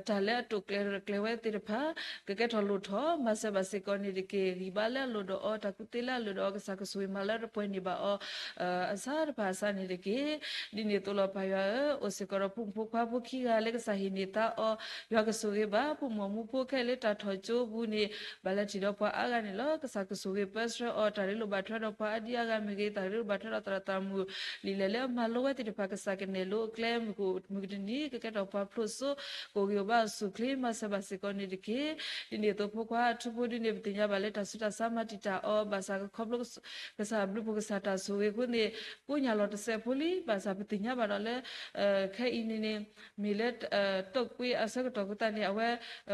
တၢ်လၢအတိာ်ကျဲၤရဲၣ်ကျဲၤဝဲသ့ၣ်တဖၣ် ကကဲထီၣ်လိၣ်ထီၣ် မၤစၢၤဘၣ်စ့ၢ်ကီးန့ၣ်တက့ၢ်. ဂံၢ်ဘါလၢအလိၤဒီးအီၤ တၢ်ကူၣ်သ့လၢအလိၤဒီးအီၤ ကစၢ်ကဆိၣ်ဂ့ၤမၤလၢပှဲၤန့ၢ်ဘၣ်အီၤ အဆၢတဖၣ်အစၢ်န့ၣ်တက့ၢ်. ဒ်န့ၣ်အသိးလီၤ ပၢ်ယွၤဧၢ, အိၣ်စ့ၢ်ကီးဒီးဖိမုၣ်ဖိခွါဖိခံဂၤလၢကစၢ်ဟ့ၣ်န့ၢ်သါအီၤ, ယွၤကဆိၣ်ဂ့ၤဘၣ် ဖိမုၣ်အမူဖိခဲလၢာ်လၢတၢ်ထီၣ်ကၠိပူၤန့ၣ် ဘၣ်လဲၤထံၣ်ဒီးပှၤအါဂၤန့ၣ်လီၤ. ကစၢ်ကဆိၣ်ဂ့ၤပၢဆှၢအီၤ တၢ်ရ့လိာ်ဘၣ်ထွဲဒီးပှၤအါဒံအါဂၤမ့ၢ်ဂ့ၤ, တၢ်ရ့လိာ်ဘၣ်ထွဲဒီးသရၣ်သရၣ်မုၣ် လံာ်လဲၢ်လၢအမၤလိဝဲသ့ၣ်တဖၣ် ကစၢ်ကနဲၣ်လိအကျဲ မုၢ်ကတနံၤ ကကဲထီၣ်ပှၤဖျိးစိ ကအိၣ်ဂံၢ်အိၣ်ဘါအိၣ်ဆူၣ်ချ့ မၤစၢၤဘၣ်စ့ၢ်ကီးန့ၣ်တက့ၢ်. ဒ်န့ၣ်အသိး ဖိခွါအထူဖိဒ်န့ၣ် ပသ့ၣ်ညါဘၣ်လၢတၢ်ဆူးတၢ်ဆါမၤတံာ်တာ်အီၤ ဘၣ်ဆၣ်ကခီဖျိ ကစၢ်ဘျုးဖှိၣ်ကစၢ်တၢ်ဆိၣ်ဂ့ၤအဃိန့ၣ် ကိညၢ်လီၤတစဲးဖိလံ. ဘၣ်ဆၣ်ပသ့ၣ်ညါဘၣ်ဒီးလၢ ခဲအံၤန့ၣ်န့ၣ် မ့ၢ်လၢ တိာ်ကွံအဆၢကတီၢ်အဃိသတးန့ၣ် အဝဲ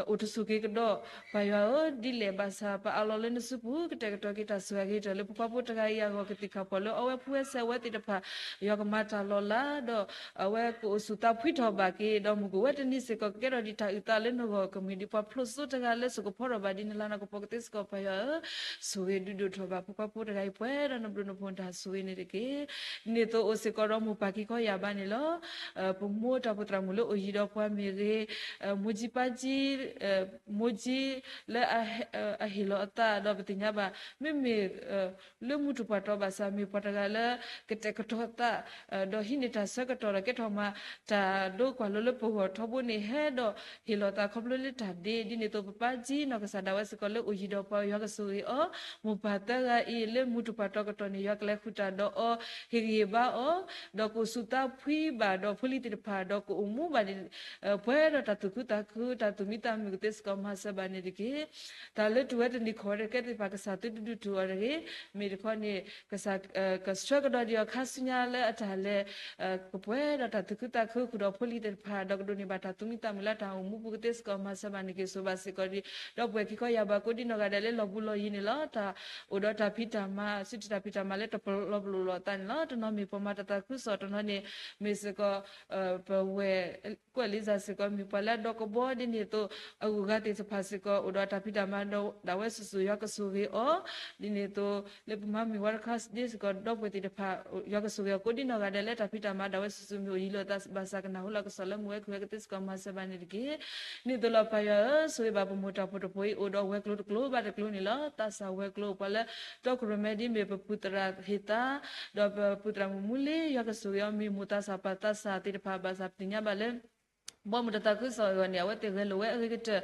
အိၣ်တဆူၣ်က့ၤကဒီး ပၢ်ယွၤဧၢ, ဒ်လဲၣ်ဘၣ်ဆၣ် ပအးလီၤလၢနစုပူၤ ကတဲာ်ကတီၤက့ၤတၢ်ဆိၣ်ဂ့ၤအဂ့ၤကတၢၢ်လၢဖိခွါဖိတဂၤအံၤအဂီၢ် ကသ့ၣ်ခၣ်ဖီၣ်လၢအဝဲဖှူဝဲစဲဝဲသ့ၣ်တဖၣ် ယွၤကမၤတၢ်လီၤလးဒီး အဝဲကအိၣ်ဆူၣ်သးဖှံထီၣ်ဘၣ်က့ၤ ဒီးမုၢ်ကအိၣ်ဝဲတနံၤစ့ၢ်ကီး ကကဲထီၣ်ဒံးတၢ်အုၣ်သးလၢနဂီၢ် ကမ့ၢ်ဒံးပှၤဖျိးစိတဂၤလၢစိကဖီထီၣ်ဘၣ်ဒ်နလၤနကပီၤကသ့စ့ၢ်ကီး ပၢ်ယွၤဧၢ, ဆိၣ်ဂ့ၤဒုးဒိၣ်ထီၣ်ဘၣ်ဖိခွါဖိတဂၤအံၤ ပှဲၤဒီးနဘျုးနဖှိၣ်တၢ်ဆိၣ်ဂ့ၤန့ၣ်တက့ၢ်. ဒ်န့ၣ်အသိးအိၣ်စ့ၢ်ကီးဒီးမိၢ်ပၢ်ခံခီယၢ်ဘါန့ၣ်လီၤ. ပမိၢ်တၢ်အိၣ်ဖှိၣ်သရၣ်မုၣ်လၢအိၣ်ယံၤဒီးပှၤမ့ၢ်ဂ့ၤ, မိၢ်ကၠံပၢ်ကၠံ, မိၢ်ကၠံလၢ အဟ့ၣ်လီၤအသးဒီးပသ့ၣ်ညါဘၣ် မ့မ့ၢ် လၢမူထူၣ်ပှၢ်တီၤဘၣ်ဆၣ် မ့ၢ်ပှၤတဂၤလၢ ကတဲာ်ကတီၤသး ဒီးဟံးန့ၢ်တၢ်ဆၢကတီၢ်ဒီးကဲထီၣ်မၤတၢ်ဒိကွၢ်လိလၢပဂီၢ်ထီဘိန့ၣ် ဟဲဒီးဟ့ၣ်လီၤသးခီဖျိလၢတၢ်ဒ့ ဒ်န့ၣ်အသိးပပၢ်ကၠံနီၢ်ကစၢ်ဒၣ်ဝဲစ့ၢ်ကီးလၢအိၣ်ယံၤဒီးပှၤ ယွၤကဆိၣ်ဂ့ၤအီၤ, မိၢ်ပၢ်သၢဂၤအံၤလၢမူထူၣ်ပှၢ်တီၤကတီၢ်န့ၣ် ယွၤကလဲၤဃုာ်တၢ်ဒီးအီၤ ဟ့ၣ်ဂံၢ်ဟ့ၣ်ဘါအီၤ ဒီးကအိၣ်ဆူၣ်သးဖှံဘၣ်ဒီးဖိလံၤသ့ၣ်တဖၣ် ဒီးကအိၣ်မူဘၣ်န့ၣ် ပှဲၤဒီးတၢ်သူၣ်ခုသးခု တၢ်သူၣ်မံသးမုာ်ကသ့စ့ၢ်ကီး မၤစၢၤဘၣ်န့ၣ်တက့ၢ်. တၢ်လၢတုၤဝဲတနံၤခီၣ်ဝဲတကဲသ့ၣ်တဖၣ် ကစၢ်သုတဒုးထူၣ်အီၤတဂ့ၤ. မ့ၢ်တခီန့ၣ် ကစၢ်ကဆှၢကဒီးဒံးအီၤခါဆူညါလၢအတၢ်လဲၤ ကပှဲၤဒီးတၢ်သူၣ်ခုသးခု ဃုာ်ဒီးဖိလံၤသ့ၣ်တဖၣ် ဒီးကဒိးန့ၢ်ဘၣ်တၢ်သူၣ်မံသးမုာ်လၢတၢ်အိၣ်မူပူၤကသ့စ့ၢ်ကီး မၤစၢၤဘၣ်န့ၣ်က့ၤ ဆိၣ်ဘၣ်စ့ၢ်ကီးဒံး ဒီပုၢ်ဝဲၢ်ခံခီယၢ်ဘါကိးဒံနီၢ်ဂၤဒဲးလၢလီၤဘူးလီၤယံၤန့ၣ်လီၤ. တၢ်အိၣ်ဒီးတၢ်ဖံးတၢ်မၤ စုတံၢ်တၢ်ဖံးတၢ်မၤလၢတပလီၢ်ပလိာ်လိာ်အသးန့ၣ်လီၤ. တနီၤမ့ၢ်ပှၤမၤတၢ်သးခုကစီၣ် တနီၤန့ၣ် မ့ၢ်စ့ၢ်ကီး ပဝဲၢ်ကွဲးလံစၢ်စ့ၢ်ကီး မ့ၢ်ပှၤလၢအဒီကဘီ ဒ်န့ၣ်အသိး အဂုၤအဂၤသ့ၣ်တဖၣ်စ့ၢ်ကီး အိၣ်ဒီးတၢ်ဖံးတၢ်မၤဒီး ဒၣ်ဝဲစုာ်စုာ် ယွၤကဆိၣ်ဂ့ၤအီၤ ဒ်န့ၣ်အသိး လၢပမၤမုၢ်ဝါတခါဒ်စ့ၢ်ကီး ဒီပုၢ်ဝဲၢ်သ့ၣ်တဖၣ် ယွၤကဆိၣ်ဂ့ၤအီၤကိးဒံနီၢ်ဂၤဒဲးလၢတၢ်ဖံးတၢ်မၤ ဒၣ်ဝဲစုာ်စုာ် မ့ၢ်အိၣ်ယံၤလိာ်သးဘၣ်ဆၣ် ကနၢ်ဟူလီၤကစီၣ်လၢမုၢ်ဝဲခွဲးဝဲကသ့စ့ၢ်ကီး မၤစၢၤဘၣ်န့ၣ်တက့ၢ်. ဒ်န့ၣ်အသိးလီၤ ပၢ်ယွၤဧၢ, ဆိၣ်ဂ့ၤဘၣ်ပမိၢ်တၢ်ဖှိၣ်တဖှိၣ်အံၤ အိၣ်ဒီးဝဲၤကျိၤတကျိၤဘၣ်တကျိၤန့ၣ်လီၤ. သးစၢ်ဝဲၤကျိၤ ပှၤလၢတီခိၣ်ရိၣ်မဲဒ်မ့ၢ်ပပုၢ်သရၣ်ဟ့ၣ်သါ ဒီးပပုၢ်သရၣ်မုၣ်မူလ့ ယွၤကဆိၣ်ဂ့ၤအီၤ မ့ၢ်မိၢ်သးစၢ်ပၢ်သးစၢ်သ့ၣ်တဖၣ်ဘၣ်ဆၣ် ပသ့ၣ်ညါဘၣ်လၢ ဘီမုၢ်တၢ်သးခုကစီၣ်အဂီၢ်န့ၣ် အဝဲသ့ၣ်ဂဲၤလိာ်ဝဲအဂ့ၤကတၢၢ်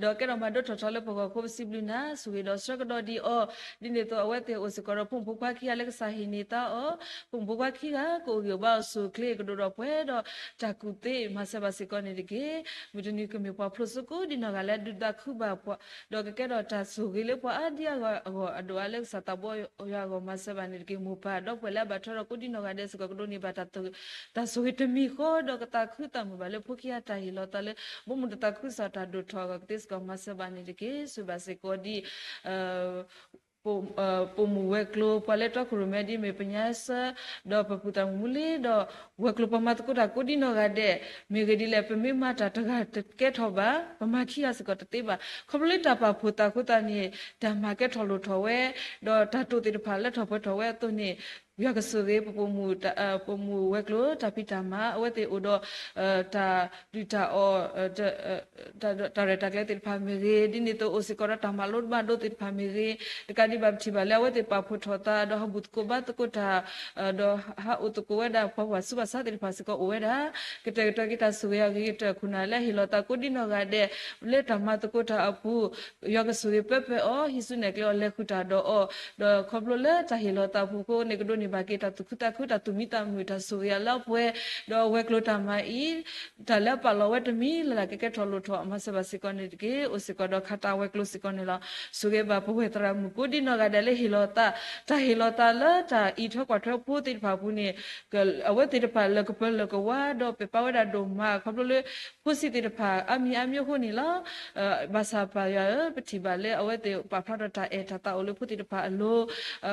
ဒီးကဲထီၣ်မၤဒိၣ်ထီၣ်ထီလၢပဂီၢ်အဃိ ပစံးဘျုးနၤ ဆိၣ်ဂ့ၤဒီးဆှၢကဒီးဒံးအီၤ ဒ်န့ၣ်အသိး အဝဲသ့ၣ်အိၣ်စ့ၢ်ကီးဒီးဖိမုၣ်ဖိခွါခံဂၤလၢကစၢ်ဟ့ၣ်န့ၢ်သါအီၤ ဖိမုၣ်ဖိခွါခံဂၤ ကအိၣ်ဂံၢ်အိၣ်ဘါအိၣ်ဆူၣ်အိၣ်ချ့ ကဒိၣ်ဒီးပှဲၤဒီးတၢ်ကူၣ်သ့ မၤစၢၤဘၣ်စ့ၢ်ကီးန့ၣ်တက့ၢ်. မုၢ်တနံၤကမ့ၢ်ပှၤဖျိးစိကိးဒံနီၢ်ဂၤလၢအဒုးသးခုဘၣ်ပှၤ ဒီးကကဲထီၣ်တၢ်ဆိၣ်ဂ့ၤလၢပှၤအါဒံအါဂၤအဂီၢ် အဒိၣ်အါလၢကစၢ်သးဘီယွၤအဂီၢ် မၤစၢၤဘၣ်န့ၣ်တက့ၢ်. မိၢ်ပၢ်ဒီပုၢ်ဝဲၢ်လၢအဘၣ်ထွဲဒီးကိးဒံနီၢ်ဂၤဒဲးစ့ၢ်ကီး ကဒိးန့ၢ်ဘၣ် တၢ်ဆိၣ်ဂ့ၤတမံၤဃီ ဒီးကသးခုသးမုာ်ဘၣ်လၢဖိခံဂၤတၢ်ဟ့ၣ်လီၤသးလၢ ဘီမုၢ်တၢ်သးခုကစီၣ်တၢ်ဒိၣ်ထီၣ်အဂီၢ်ကသ့စ့ၢ်ကီး မၤစၢၤဘၣ်န့ၣ်တက့ၢ်. ဆိၣ်ဂ့ၤဘၣ်စ့ၢ်ကီးဒ် ပိာ်မုၣ်ဝဲၤကျိၤ ပှၤလၢတီခိၣ်ရိၣ်မဲဒ်မ့ၢ်ပညါစၢၤ ဒီးပပုၢ်သရၣ်မုၣ်မူလ့ ဒီးဝဲၤကျိၤပှၤမၤသကိးတၢ်ကိးဒံနီၢ်ဂၤဒဲး မ့ၢ်ဂ့ၤဒ်လဲၣ် ပမ့ၢ်မၤတၢ်တဂၤတကဲထီၣ်ဘၣ် ပမၤခံဂၤစ့ၢ်ကီးတသ့ဘၣ်. ခီဖျိလၢတၢ်ပာ်ဖှိၣ်သးအဃိသတးန့ၣ် တၢ်မၤကဲထီၣ်လိၣ်ထီၣ်ဝဲ ဒီးတၢ်တိာ်သ့ၣ်တဖၣ်လၢထီၣ်ပှဲၤထီၣ်ဝဲအသိးန့ၣ် ယွၤကဆိၣ်ဂ့ၤ ပပိာ်မုၣ်ဝဲၤကျိၤတၢ်ဖံးတၢ်မၤ အဝဲသ့ၣ်အိၣ်ဒီး တၢ်ဒုၣ်တၢ်အီၣ် တၢ်ရဲၣ်တၢ်ကျဲၤသ့ၣ်တဖၣ်မ့ၢ်ဂ့ၤ, ဒ်န့ၣ်အသိးအိၣ်စ့ၢ်ကီးဒီးတၢ်မၤလိဘၣ်ဒိသ့ၣ်တဖၣ်မ့ၢ်ဂ့ၤ, တကးဒံးဘၣ်ပထံၣ်ဘၣ်လၢအဝဲသ့ၣ်ပာ်ဖှိၣ်ထီၣ်သး ဒီးဟးဘူၣ်သကိးဘါသကိးတၢ် ဒီးဟးအိၣ်သကိးဝဲဒၣ်ပှၤဘၣ်ဆူးဘၣ်ဆါသ့ၣ်တဖၣ်စ့ၢ်ကီးအိၣ်ဝဲဒၣ်, ကတဲာ်ကတီၤက့ၤတၢ်ဆိၣ်ဂ့ၤအဂ့ၤကတၢၢ်ခိၣ်နၢ်လၢဟ့ၣ်လီၤသးကိးဒ်နီၢ်ဂၤဒဲး လၢတၢ်မၤသကိးတၢ်အပူၤ ယွၤကဆိၣ်ဂ့ၤပၢပၢအီၤ ဟံးစုနဲၣ်ကျဲအီၤ လဲၤဃုာ်တၢ်ဒီးအီၤ, ဒီးခီဖျိလၢတၢ်ဟ့ၣ်လီၤသးအပူၤအဃိန့ၣ် ကဒိးန့ၢ်ဘၣ်က့ၤတၢ်သူၣ်ခုသးခု တၢ်သူၣ်မံသးမုာ် တၢ်ဆိၣ်ဂ့ၤအလၢအပှဲၤ, ဒီးဝဲၤကျိၤတၢ်မၤအံၤ တၢ်လၢအပာ်လီၤဝဲတမံၤလၢ်လၢ်ကကဲထီၣ်လိၣ်ထီၣ် မၤစၢၤဘၣ်စ့ၢ်ကီးန့ၣ်တက့ၢ်. အိၣ်စ့ၢ်ကီးဒီးခါတၢ်ဝဲၤကျိၤစ့ၢ်ကီးန့ၣ်လီၤ. ဆိၣ်ဂ့ၤဘၣ်ပဝဲသရၣ်မုၣ်ကိးဒ်နီၢ်ဂၤဒဲးလၢဟ့ၣ်လီၤသး, တၢ်ဟ့ၣ်လီၤသးလၢတၢ်အံးထွဲကွၢ်ထွဲဖိသ့ၣ်တဖၣ်အပူၤန့ၣ် အဝဲသ့ၣ်တဖၣ်လၢကပၢၤလၢကဝါ ဒီးပာ်ဖှိၣ်ဝဲဒၣ်ဒိၣ်မး ခီဖျိလၢ ဖိဆံးသ့ၣ်တဖၣ် အါမံၤအါမံၤအဃိန့ၣ်လီၤ. ဘၣ်ဆၣ်ပၢ်ယွၤဧၢ, ပထံၣ်ဘၣ်လၢအဝဲသ့ၣ်ပာ်ဖျါထီၣ်တၢ်အဲၣ်တၢ်သးအိၣ်လၢဖိသ့ၣ်တဖၣ်အလိၤ,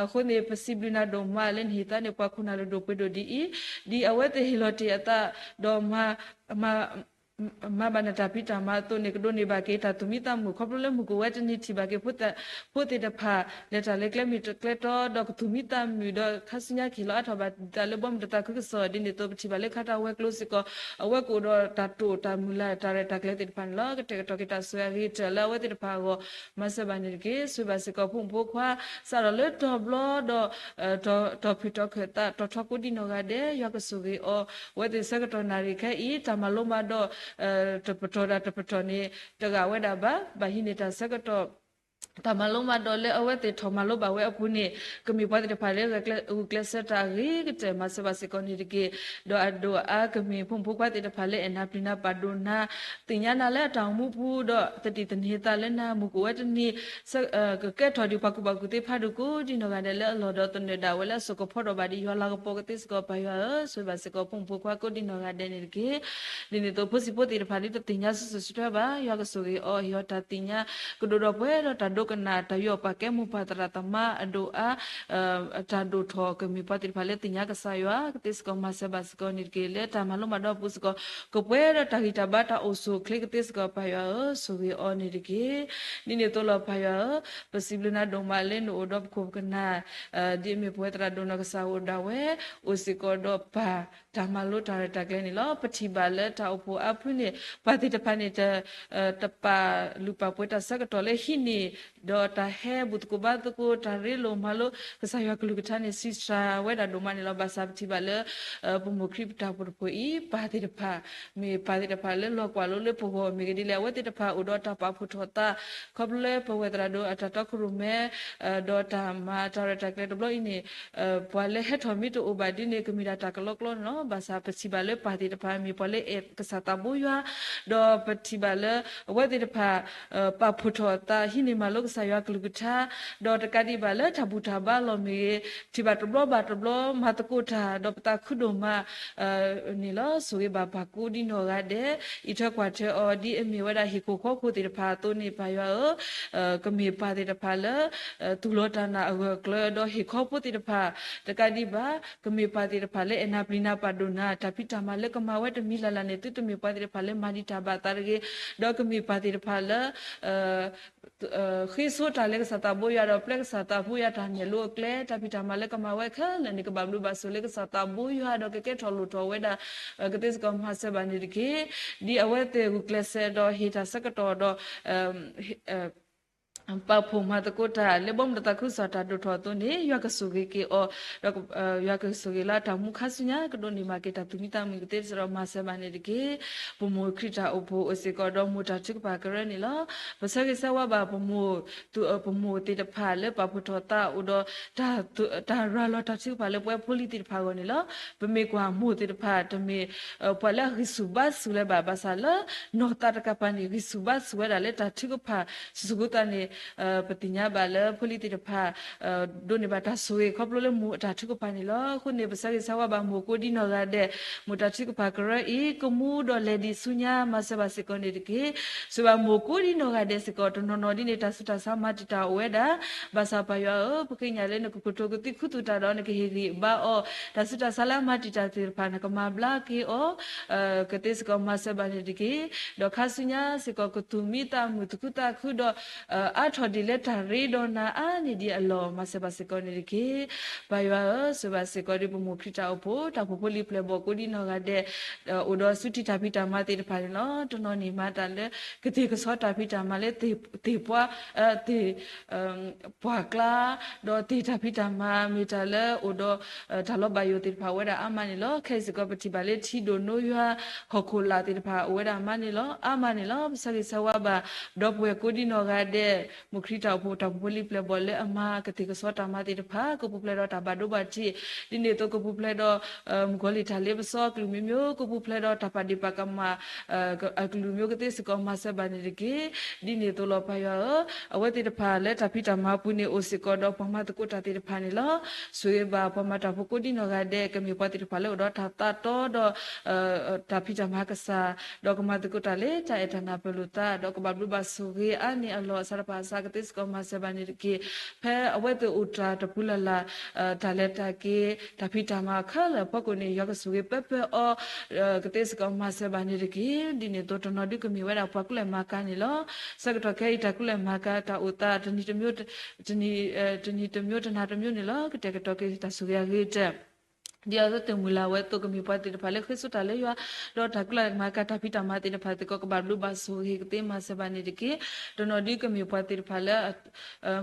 အဃိန့ၣ် ပစံးဘျုးနၤဒိၣ်မးလၢနဟ့ၣ်သါန့ၢ်ပှၤခိၣ်နၢ်လၢဒိၣ်ပှ့ၤဒိၣ်ဒ်အံၤ, ဒ်အဝဲသ့ၣ်ဟ့ၣ်လီၤတ့ၢ်အသး ဒီး မၤဘၣ်နတၢ်ဖံးတၢ်မၤအသိးန့ၣ် ကဒိးန့ၢ်ဘၣ်က့ၤတၢ်သူၣ်မံသးမုာ် ခီဖျိလၢမုၢ်ကအိၣ်ဝဲတနံၤထံၣ်ဘၣ်က့ၤ ဖိသ့ၣ်တဖၣ် လဲၤတၢ်လၢကျဲမ့ၢ်တၢ်ကျဲတီ ဒီးကသူၣ်မံသးမုာ် ဒီးခါဆူညါကဟ့ၣ်လီၤအါထီၣ်ဘၣ်သးလၢဘီမုၢ်တၢ်သးခုကစီၣ် ဒ်န့ၣ်အသိး ပထံၣ်ဘၣ်လၢခါတၢ်ဝဲၤကျိၤစ့ၢ်ကီး အဝဲကအိၣ်ဒီးတၢ်တိာ်တၢ်မုၢ်လၢ်တၢ်ရဲၣ်တၢ်ကျဲၤသ့ၣ်တဖၣ်န့ၣ်လီၤ. ကတဲာ်ကတီၤက့ၤတၢ်ဆိၣ်ဂ့ၤအဂ့ၤကတၢၢ်လၢအဝဲသ့ၣ်တဖၣ်အဂီၢ် မၤစၢၤဘၣ်န့ၣ်တက့ၢ်. ဆိၣ်ဂ့ၤဘၣ်စ့ၢ်ကီးဖိမုၣ်ဖိခွါ စးထီၣ်လၢတီၤဘျီဒီး တီၤဖုၣ်တီၤခၢၣ်သး တီၤထီကိးဒံနီၢ်ဂၤဒဲး ယွၤကဆိၣ်ဂ့ၤအီၤ အဝဲသ့ၣ်ဆၢကတီၢ်နၣ်ရံၣ်ခဲအံၤ တၢ်မၤလိမၤဒိး တပတီၢ်ဒၣ်တပတီၢ်န့ၣ် တဂာ်ဝဲဒၣ်ဘၣ် ဘၣ်ဟံးန့ၢ်တၢ်ဆၢကတီၢ် တၢ်မၤလိမၤဒိးလၢအဝဲသ့ၣ်ထီၣ်မၤလိဘၣ်ဝဲအပူၤန့ၣ် ကမ့ၢ်ပှၤသ့ၣ်တဖၣ်လၢဂုာ်ကျဲးစၢးတၢ်အဂ့ၤကတၢၢ် မၤစၢၤဘၣ်စ့ၢ်ကီးန့ၣ်တက့ၢ်. ဒီးအဒိၣ်အါကမ့ၢ်ဖိမုၣ်ဖိခွါသ့ၣ်တဖၣ်လၢအဲၣ်နၤပျံၤနၤပာ်ဒိၣ်နၤ သ့ၣ်ညါနၤလၢအတၢ်အိၣ်မူပူၤ ဒီးသဒံၣ်သန့ၤသးလၢနၤ မုၢ်ကအိၣ်ဝဲတနံၤ ကကဲထီၣ်ဒံးပှၤကူၣ်ဘၣ်ကူၣ်သ့ဖးဒိၣ်ကိးဒံနီၢ်ဂၤဒဲး လၢအလီၢ်ဒီးသနၢၣ်ဒၣ်ဝဲလၢအစိာ်ကဖီဒီးဘၣ်ဒံးယွၤလၤကပီၤကသ့စ့ၢ်ကီး ပၢ်ယွၤဧၢ, ဆိၣ်ဂ့ၤဘၣ်စ့ၢ်ကီးဖိမုၣ်ဖိခွါကိးဒံနီၢ်ဂၤဒဲးန့ၣ်တက့ၢ်. ဒ်န့ၣ်အသိး ဖိဆံးဖိသ့ၣ်တဖၣ်ဒ်တသ့ၣ်ညါစုာ်စုာ်ဆှဲဘၣ် ယွၤကဆိၣ်ဂ့ၤအီၤ ဟ့ၣ်အီၤတၢ်သ့ၣ်ညါ ကဒိၣ်ဒီးပှဲၤဒီးတၢ်ဒိကနၣ် တၢ်ယူးယီၣ်ပာ်ကဲမိၢ်ပၢ်သရၣ်သမါအဒိၣ်အါ တၢ်ဒိၣ်ထီၣ် ကမ့ၢ်ပှၤသ့ၣ်တဖၣ်လၢသ့ၣ်ညါကစၢ်ယွၤကသ့စ့ၢ်ကီး မၤစၢၤဘၣ်စ့ၢ်ကီးန့ၣ်တက့ၢ်. လၢတၢ်မၤလိမၤဒိးအပူၤစ့ၢ်ကီး ကပှဲၤဒီးတၢ်ဂံၢ်တၢ်ဘါတၢ်အိၣ်ဆူၣ်အိၣ်ချ့ကသ့စ့ၢ်ကီး ပၢ်ယွၤဧၢ, ဆိၣ်ဂ့ၤအီၤန့ၣ်တက့ၢ်. ဒ်န့ၣ်အသိးလီၤ ပၢ်ယွၤဧၢ, ပစံးဘျုးနၤဒိၣ်မးလၢနအိၣ်ဒီးပခိၣ်ပကနၢ် ဒ်အမ့ၢ်ပဝဲသရၣ်ဒိၣ်နီၢ်ကစၢ်အိၣ်ဒၣ်ဝဲ အိၣ်စ့ၢ်ကီးဒီးပၢ် တၢ်မၤလိတၢ်ရဲၣ်တၢ်ကျဲၤန့ၣ်လီၤ. ပထံၣ်ဘၣ်လၢတၢ်အိၣ်ဖှိၣ်အါဖုန့ၣ် ပှၤသ့ၣ်တဖၣ်န့ၣ် တပာ်လုၢ်ပာ်ပှ့ၤတၢ်ဆၢကတီၢ်လၢဟံးန့ၢ် ဒီးတၢ်ဟဲဘူၣ်သကိးဘါသကိး တၢ်ရ့လိာ်မၤလိကစၢ်ယွၤကလုၢ်ကထါန့ၣ် ဆံးစှၤဝဲဒၣ်ဒိၣ်မးန့ၣ်လီၤ. ဘၣ်ဆၣ်ပထံၣ်ဘၣ်လၢ ပမိၢ်ခရံာ်ပတၢ်အိၣ်ဖှိၣ်တဖုအံၤ ပၢ်သ့ၣ်တဖၣ် မ့ၢ်ပၢ်သ့ၣ်တဖၣ်လၢလီၤကွၢ်လိလၢပဂီၢ်မ့ၢ်ဂ့ၤဒ်လဲၣ် အဝဲသ့ၣ်တဖၣ်အိၣ်ဒီးတၢ်ပာ်ဖှိၣ်ထီၣ်သး ခီဖျိလၢပဝဲသရၣ်ဒိၣ်အတၢ်တီခိၣ်ရိၣ်မဲ ဒီးတၢ်မၤတၢ်ရဲၣ်တၢ်ကျဲၤတဘျီအံၤန့ၣ် ပှၤလၢဟဲထီၣ်မ့ၢ်တအိၣ်ဘၣ်ဒ်န့ၣ် ကမ့ၢ်ဒၣ်တၢ်ကလီကလီန့ၣ်လီၤ. ဘၣ်ဆၣ်ပထံၣ်ဘၣ်လၢပၢ်သ့ၣ်တဖၣ်မ့ၢ်ပှၤလၢအဲၣ်ကစၢ်သးဘိယွၤ ဒီးပထံၣ်ဘၣ်လၢ အဝဲသ့ၣ်တဖၣ် ပာ်ဖှိၣ်ထီၣ်အသး ဟံးန့ၢ်မၤလိကစၢ်ယွၤကလုၢ်ကထါ ဒီးတကးဒံးဘၣ်လၢတၢ်ဘူၣ်တၢ်ဘါလီၢ်မ့ၢ်ဂ့ၤ ထံၣ်ဘၣ်တဘျီဘၣ်တဘျီ မၤသကိးတၢ် ဒီးပသးခုဒိၣ်မး န့ၣ်လီၤ. ဆိၣ်ဂ့ၤဘၣ်ပၢ်ကိးဒ်နီၢ်ဂၤဒဲး အံးထွဲကွၢ်ထွဲအီၤ ဒ်အမ့ၢ်ဝဲဒၣ်ဟံၣ်ခိၣ်ဃီဖိသ့ၣ်တဖၣ်အသိးန့ၣ် ပၢ်ယွၤဧၢ, ကမ့ၢ်ပၢ်သ့ၣ်တဖၣ်လၢ သူၣ်လီၤတၢ်နာ်အဂၢၢ်အကျၢၤ ဒီးဟ့ၣ်ခီဖိသ့ၣ်တဖၣ် တကးဒံးဘၣ် ကမ့ၢ်ပၢ်သ့ၣ်တဖၣ်လၢအဲၣ်နၤပျံၤနၤပာ်ဒိၣ်နၤ တၢ်ဖံးတၢ်မၤလၢကမၤဝဲတမံၤလၢ်လၢ်န့ၣ် သုတမ့ၢ်ပှၤသ့ၣ်တဖၣ်လၢမၤဒံးတၢ်ဘၣ်သးတဂ့ၤ, ဒီးကမ့ၢ်ပၢ်သ့ၣ်တဖၣ်လၢ ဃ့ဆိတၢ်လၢကစၢ်သးဘိယွၤဒီး ပျဲကစၢ်သးဘိယွၤတၢ်နဲၣ်လိအကျဲ တၢ်ဖံးတၢ်မၤလၢကမၤဝဲခဲလၢာ်န့ၣ် ကဘၣ်ဘျုးဘၣ်ဆိၣ်လၢကစၢ်သးဘိယွၤ ဒီးကကဲထီၣ်လိၣ်ထီၣ်ဝဲဒၣ် ကသ့စ့ၢ်ကီးမၤစၢၤဘၣ်န့ၣ်တက့ၢ်. ဒ်အဝဲသ့ၣ်ဂုာ်ကျဲးစၢးဒီးဟ့ၣ်တၢ်ဆၢကတီၢ်ဒီး ပာ်ဖှိၣ်မၤသကိးတၢ် လၢဘီမုၢ်တၢ်သးခုကစီၣ်တၢ်ဒိၣ်ထီၣ်အသိးန့ၣ် ယွၤကဆိၣ်ဂ့ၤက့ၤအီၤ, ဒီးယွၤကဆိၣ်ဂ့ၤလၢတၢ်မူခါဆူညါ ကဒိးန့ၢ်ဘၣ်က့ၤတၢ်သူၣ်မံသးမုာ်ကသ့စ့ၢ်ကီး မၤစၢၤဘၣ်န့ၣ်တက့ၢ်. ပမိၢ်ခရံာ်တၢ်အိၣ်ဖှိၣ်အိၣ်စ့ၢ်ကီးဒီးမိၢ်တၢ်ထုကဖၣ်ကရၢန့ၣ်လီၤ. ပဆၢဂ့ၤဆၢဝါဘၣ် ပမိၢ်သ့ၣ်တဖၣ်လၢပာ်ဖှိၣ်ထီၣ်သးအိၣ်ဒီး တၢ်ရၤလီၤတၢ်ထုကဖၣ်လၢပဝဲဖိလံၤသ့ၣ်တဖၣ်အဂီၢ်န့ၣ်လီၤ. ပမ့ၢ်ကွၢ်မိၢ်သ့ၣ်တဖၣ် တမ့ၢ် ပှၤလၢအဂံၢ်ဆူၣ်ဘါဆူၣ်လၢၤဘၣ် ဘၣ်ဆၣ်လၢ နီၢ်သးတကပၤန့ၣ် ဂံၢ်ဆူၣ်ဘါဆူၣ်ဝဲဒၣ်လၢတၢ်ထုကဖၣ် ဆူၣ်ဆူၣ်ကိသးန့ၣ် ပသ့ၣ်ညါဘၣ်လၢဖိလံၤသ့ၣ်တဖၣ် ဒိးန့ၢ်ဘၣ်တၢ်ဆိၣ်ဂ့ၤခီဖျိလၢမိၢ်အတၢ်ထုကဖၣ်န့ၣ်လီၤ. အဃိန့ၣ် ပဆၢဂ့ၤဆၢဝါဘၣ်မိၢ်ကိးဒ်နီၢ်ဂၤဒဲး, မိၢ်တၢ်ထုကဖၣ်ကရၢအံၤ ကမူဒီးလဲၤဒံးဆူညါ မၤစၢၤဘၣ်စ့ၢ်ကီးန့ၣ်တက့ၢ်. ဆိၣ်ဘၣ်မိၢ်ကိးဒ်နီၢ်ဂၤဒဲးစ့ၢ်ကီး တနီၤနီၤဒ်န့ၣ် တၢ်ဆူးတၢ်ဆါမၤတံာ်တာ်အိၣ်ဝဲဒၣ်, ဘၣ်ဆၣ်ပၢ်ယွၤဧၢ, ပဃ့ကညးလၢနကကတိၤကသံၣ်ခူသူၣ်တၢ်ဒီး နကဟ့ၣ်ဂံၢ်ဘါအီၤ, တၢ်ဆူးတၢ်ဆါလၢအမၤတံာ်တာ်သ့ၣ်တဖၣ် နကမၤဘျါက့ၤအီၤ ကသ့စ့ၢ်ကီးမၤစၢၤဘၣ်န့ၣ်တက့ၢ်. ဒီးခါဆူညါစ့ၢ်ကီး ကသူၣ်မံသးမုာ်သူၣ်ခုသးခုဒီး ထီၣ်ဒ်လဲၣ်တၢ်ရ့ဒီးနၤအါန့ၢ်ဒံးအလီၢ် မၤစၢၤဘၣ်စ့ၢ်ကီးန့ၣ်တက့ၢ်. ပၢ်ယွၤဧၢ, ဆိၣ်ဘၣ်စ့ၢ်ကီးဒီးပမိၢ်ခရံာ်တၢ်အိၣ်ဖှိၣ် တၢ်အိၣ်ဖှိၣ်ဖိလံၤပျဲၢ်ဘီၣ်ကိးဒံနီၢ်ဂၤဒဲး အိၣ်ဒီးစုထံၣ်တၢ်ဖံးတၢ်မၤသ့ၣ်တဖၣ်န့ၣ်လီၤ. တနီၤန့ၣ်မၤတၢ်လၢ ကသ့ၣ်ကဆီတၢ်ဖံးတၢ်မၤလၢ သ့ၣ်ပှၤ သ့ၣ် ပှၢ်ကျါ, ဒီးသ့ၣ်တၢ်ဖံးတၢ်မၤ မ့ၢ်တၢ်လၢအိၣ်ဒီး တၢ်လီၤဘၣ်ယိၣ်သ့ၣ်တဖၣ်အိၣ်ဝဲဒၣ်အါမးန့ၣ်လီၤ. ခဲအံၤစ့ၢ်ကီးပထံၣ်ဘၣ်လၢထံဒိၣ်နိယွၤ ဟီၣ်ခိၣ်လာ်သ့ၣ်တဖၣ်အိၣ်ဝဲဒၣ်အါမးန့ၣ်လီၤ, အါမးန့ၣ်လီၤ. ပဆၢဂ့ၤဆၢဝါဘၣ် ဒီပုၢ်ဝဲၢ်ကိးဒံနီၢ်ဂၤဒဲး မိၢ်ခရံာ်တၢ်အိၣ်ဖှိၣ် တၢ်အိၣ်ဖှိၣ်ဖိလံၤပျဲၢ်ဘီၣ်လၢအမၤကသ့ၣ်ကဆီတၢ်မၤသ့ၣ်တဖၣ် ကပူၤဖျဲးဒီးတၢ်ဘၣ်ဒိဘၣ်ထံး, ဒ်န့ၣ်အသိးကပူၤဖျဲးဒီး မုၣ်ကီၤလံၢ်တၢ်လ့ပစီအကလုာ်မံၤမံၤ, ကပူၤဖျဲးဒီးတၢ်ပာ်ဒ့ၣ်ပာ်ကမၣ် အကလုာ်မံၤကသ့စ့ၢ်ကီး မၤစၢၤဘၣ်န့ၣ်တက့ၢ်. ဒ်န့ၣ်အသိးလီၤ ပၢ်ယွၤဧၢ, အဝဲသ့ၣ်တဖၣ်လၢတၢ်ဖံးတၢ်မၤပူၤန့ၣ် အိၣ်စ့ၢ်ကီးဒီးပှၤမၤသကိးတၢ်သ့ၣ်တဖၣ်န့ၣ်လီၤ. ဆိၣ်ဂ့ၤဘၣ်ပှၤမၤတၢ်ဖိကိးဒံနီၢ်ဂၤဒဲး ကမ့ၢ်ပှၤသ့ၣ်တဖၣ်လၢအိၣ်ဒီးတၢ်သးတီဒီး တၢ်ဖံးတၢ်မၤကစၢ်, ဒီးကမၤသကိးတၢ်လၢတၢ်အဲၣ်တၢ်နၢ်ပၢၢ်လိာ်သး, ဒီးကဘၣ်ဘျုးဘၣ်ဆိၣ်ဂ့ၤအါန့ၢ်အလီၢ် အစးတဖၣ်အစးကသ့စ့ၢ်ကီး မၤစၢၤဘၣ်န့ၣ်တက့ၢ်. ဖဲအဝဲသ့ၣ်အိၣ်တၢ်တပူၤလၢ်လၢ် တၢ်လဲၤတၢ်က့ၤ တၢ်ဖံးတၢ်မၤခဲလၢာ်အဖီခိၣ်န့ၣ် ယွၤကဆိၣ်ဂ့ၤပၢပၢအီၤ ကသ့စ့ၢ်ကီး မၤစၢၤဘၣ်န့ၣ်တက့ၢ်. ဒ်န့ၣ်အသိးတနီၤဒုကမ့ၢ်ဝဲဒၣ်ပှၤကူၣ်လဲၤမၤကၤန့ၣ်လီၤ. ဆၢကတီၢ်ခဲအံၤတၢ်ကူၣ်လဲၤမၤကၤတၢ်အိၣ်သး တနံၤတမံၤ တနံၤတမံၤတနၤတမံၤန့ၣ်လီၤ. ကတဲာ်ကတီၤက့ၤတၢ်ဆိၣ်ဂ့ၤအဂ့ၤကတၢၢ် ဒ်အဝဲသ့ၣ်မုၢ်လၢ်ဝဲအသိး ကမ့ၢ်ပှၤသ့ၣ်တဖၣ်လၢဃ့စိတၢ်လၢယွၤ, ဒီးတၢ်ကူၣ်လဲၤမၤကၤတၢ်ဖံးတၢ်မၤသ့ၣ်တဖၣ်စ့ၢ်ကီး ကဘၣ်ဘျုးဘၣ်ဆိၣ်ဂ့ၤကသ့ မၤစၢၤဘၣ်န့ၣ်တက့ၢ်. တနီၤဒုကမ့ၢ်ပှၤသ့ၣ်တဖၣ်လၢ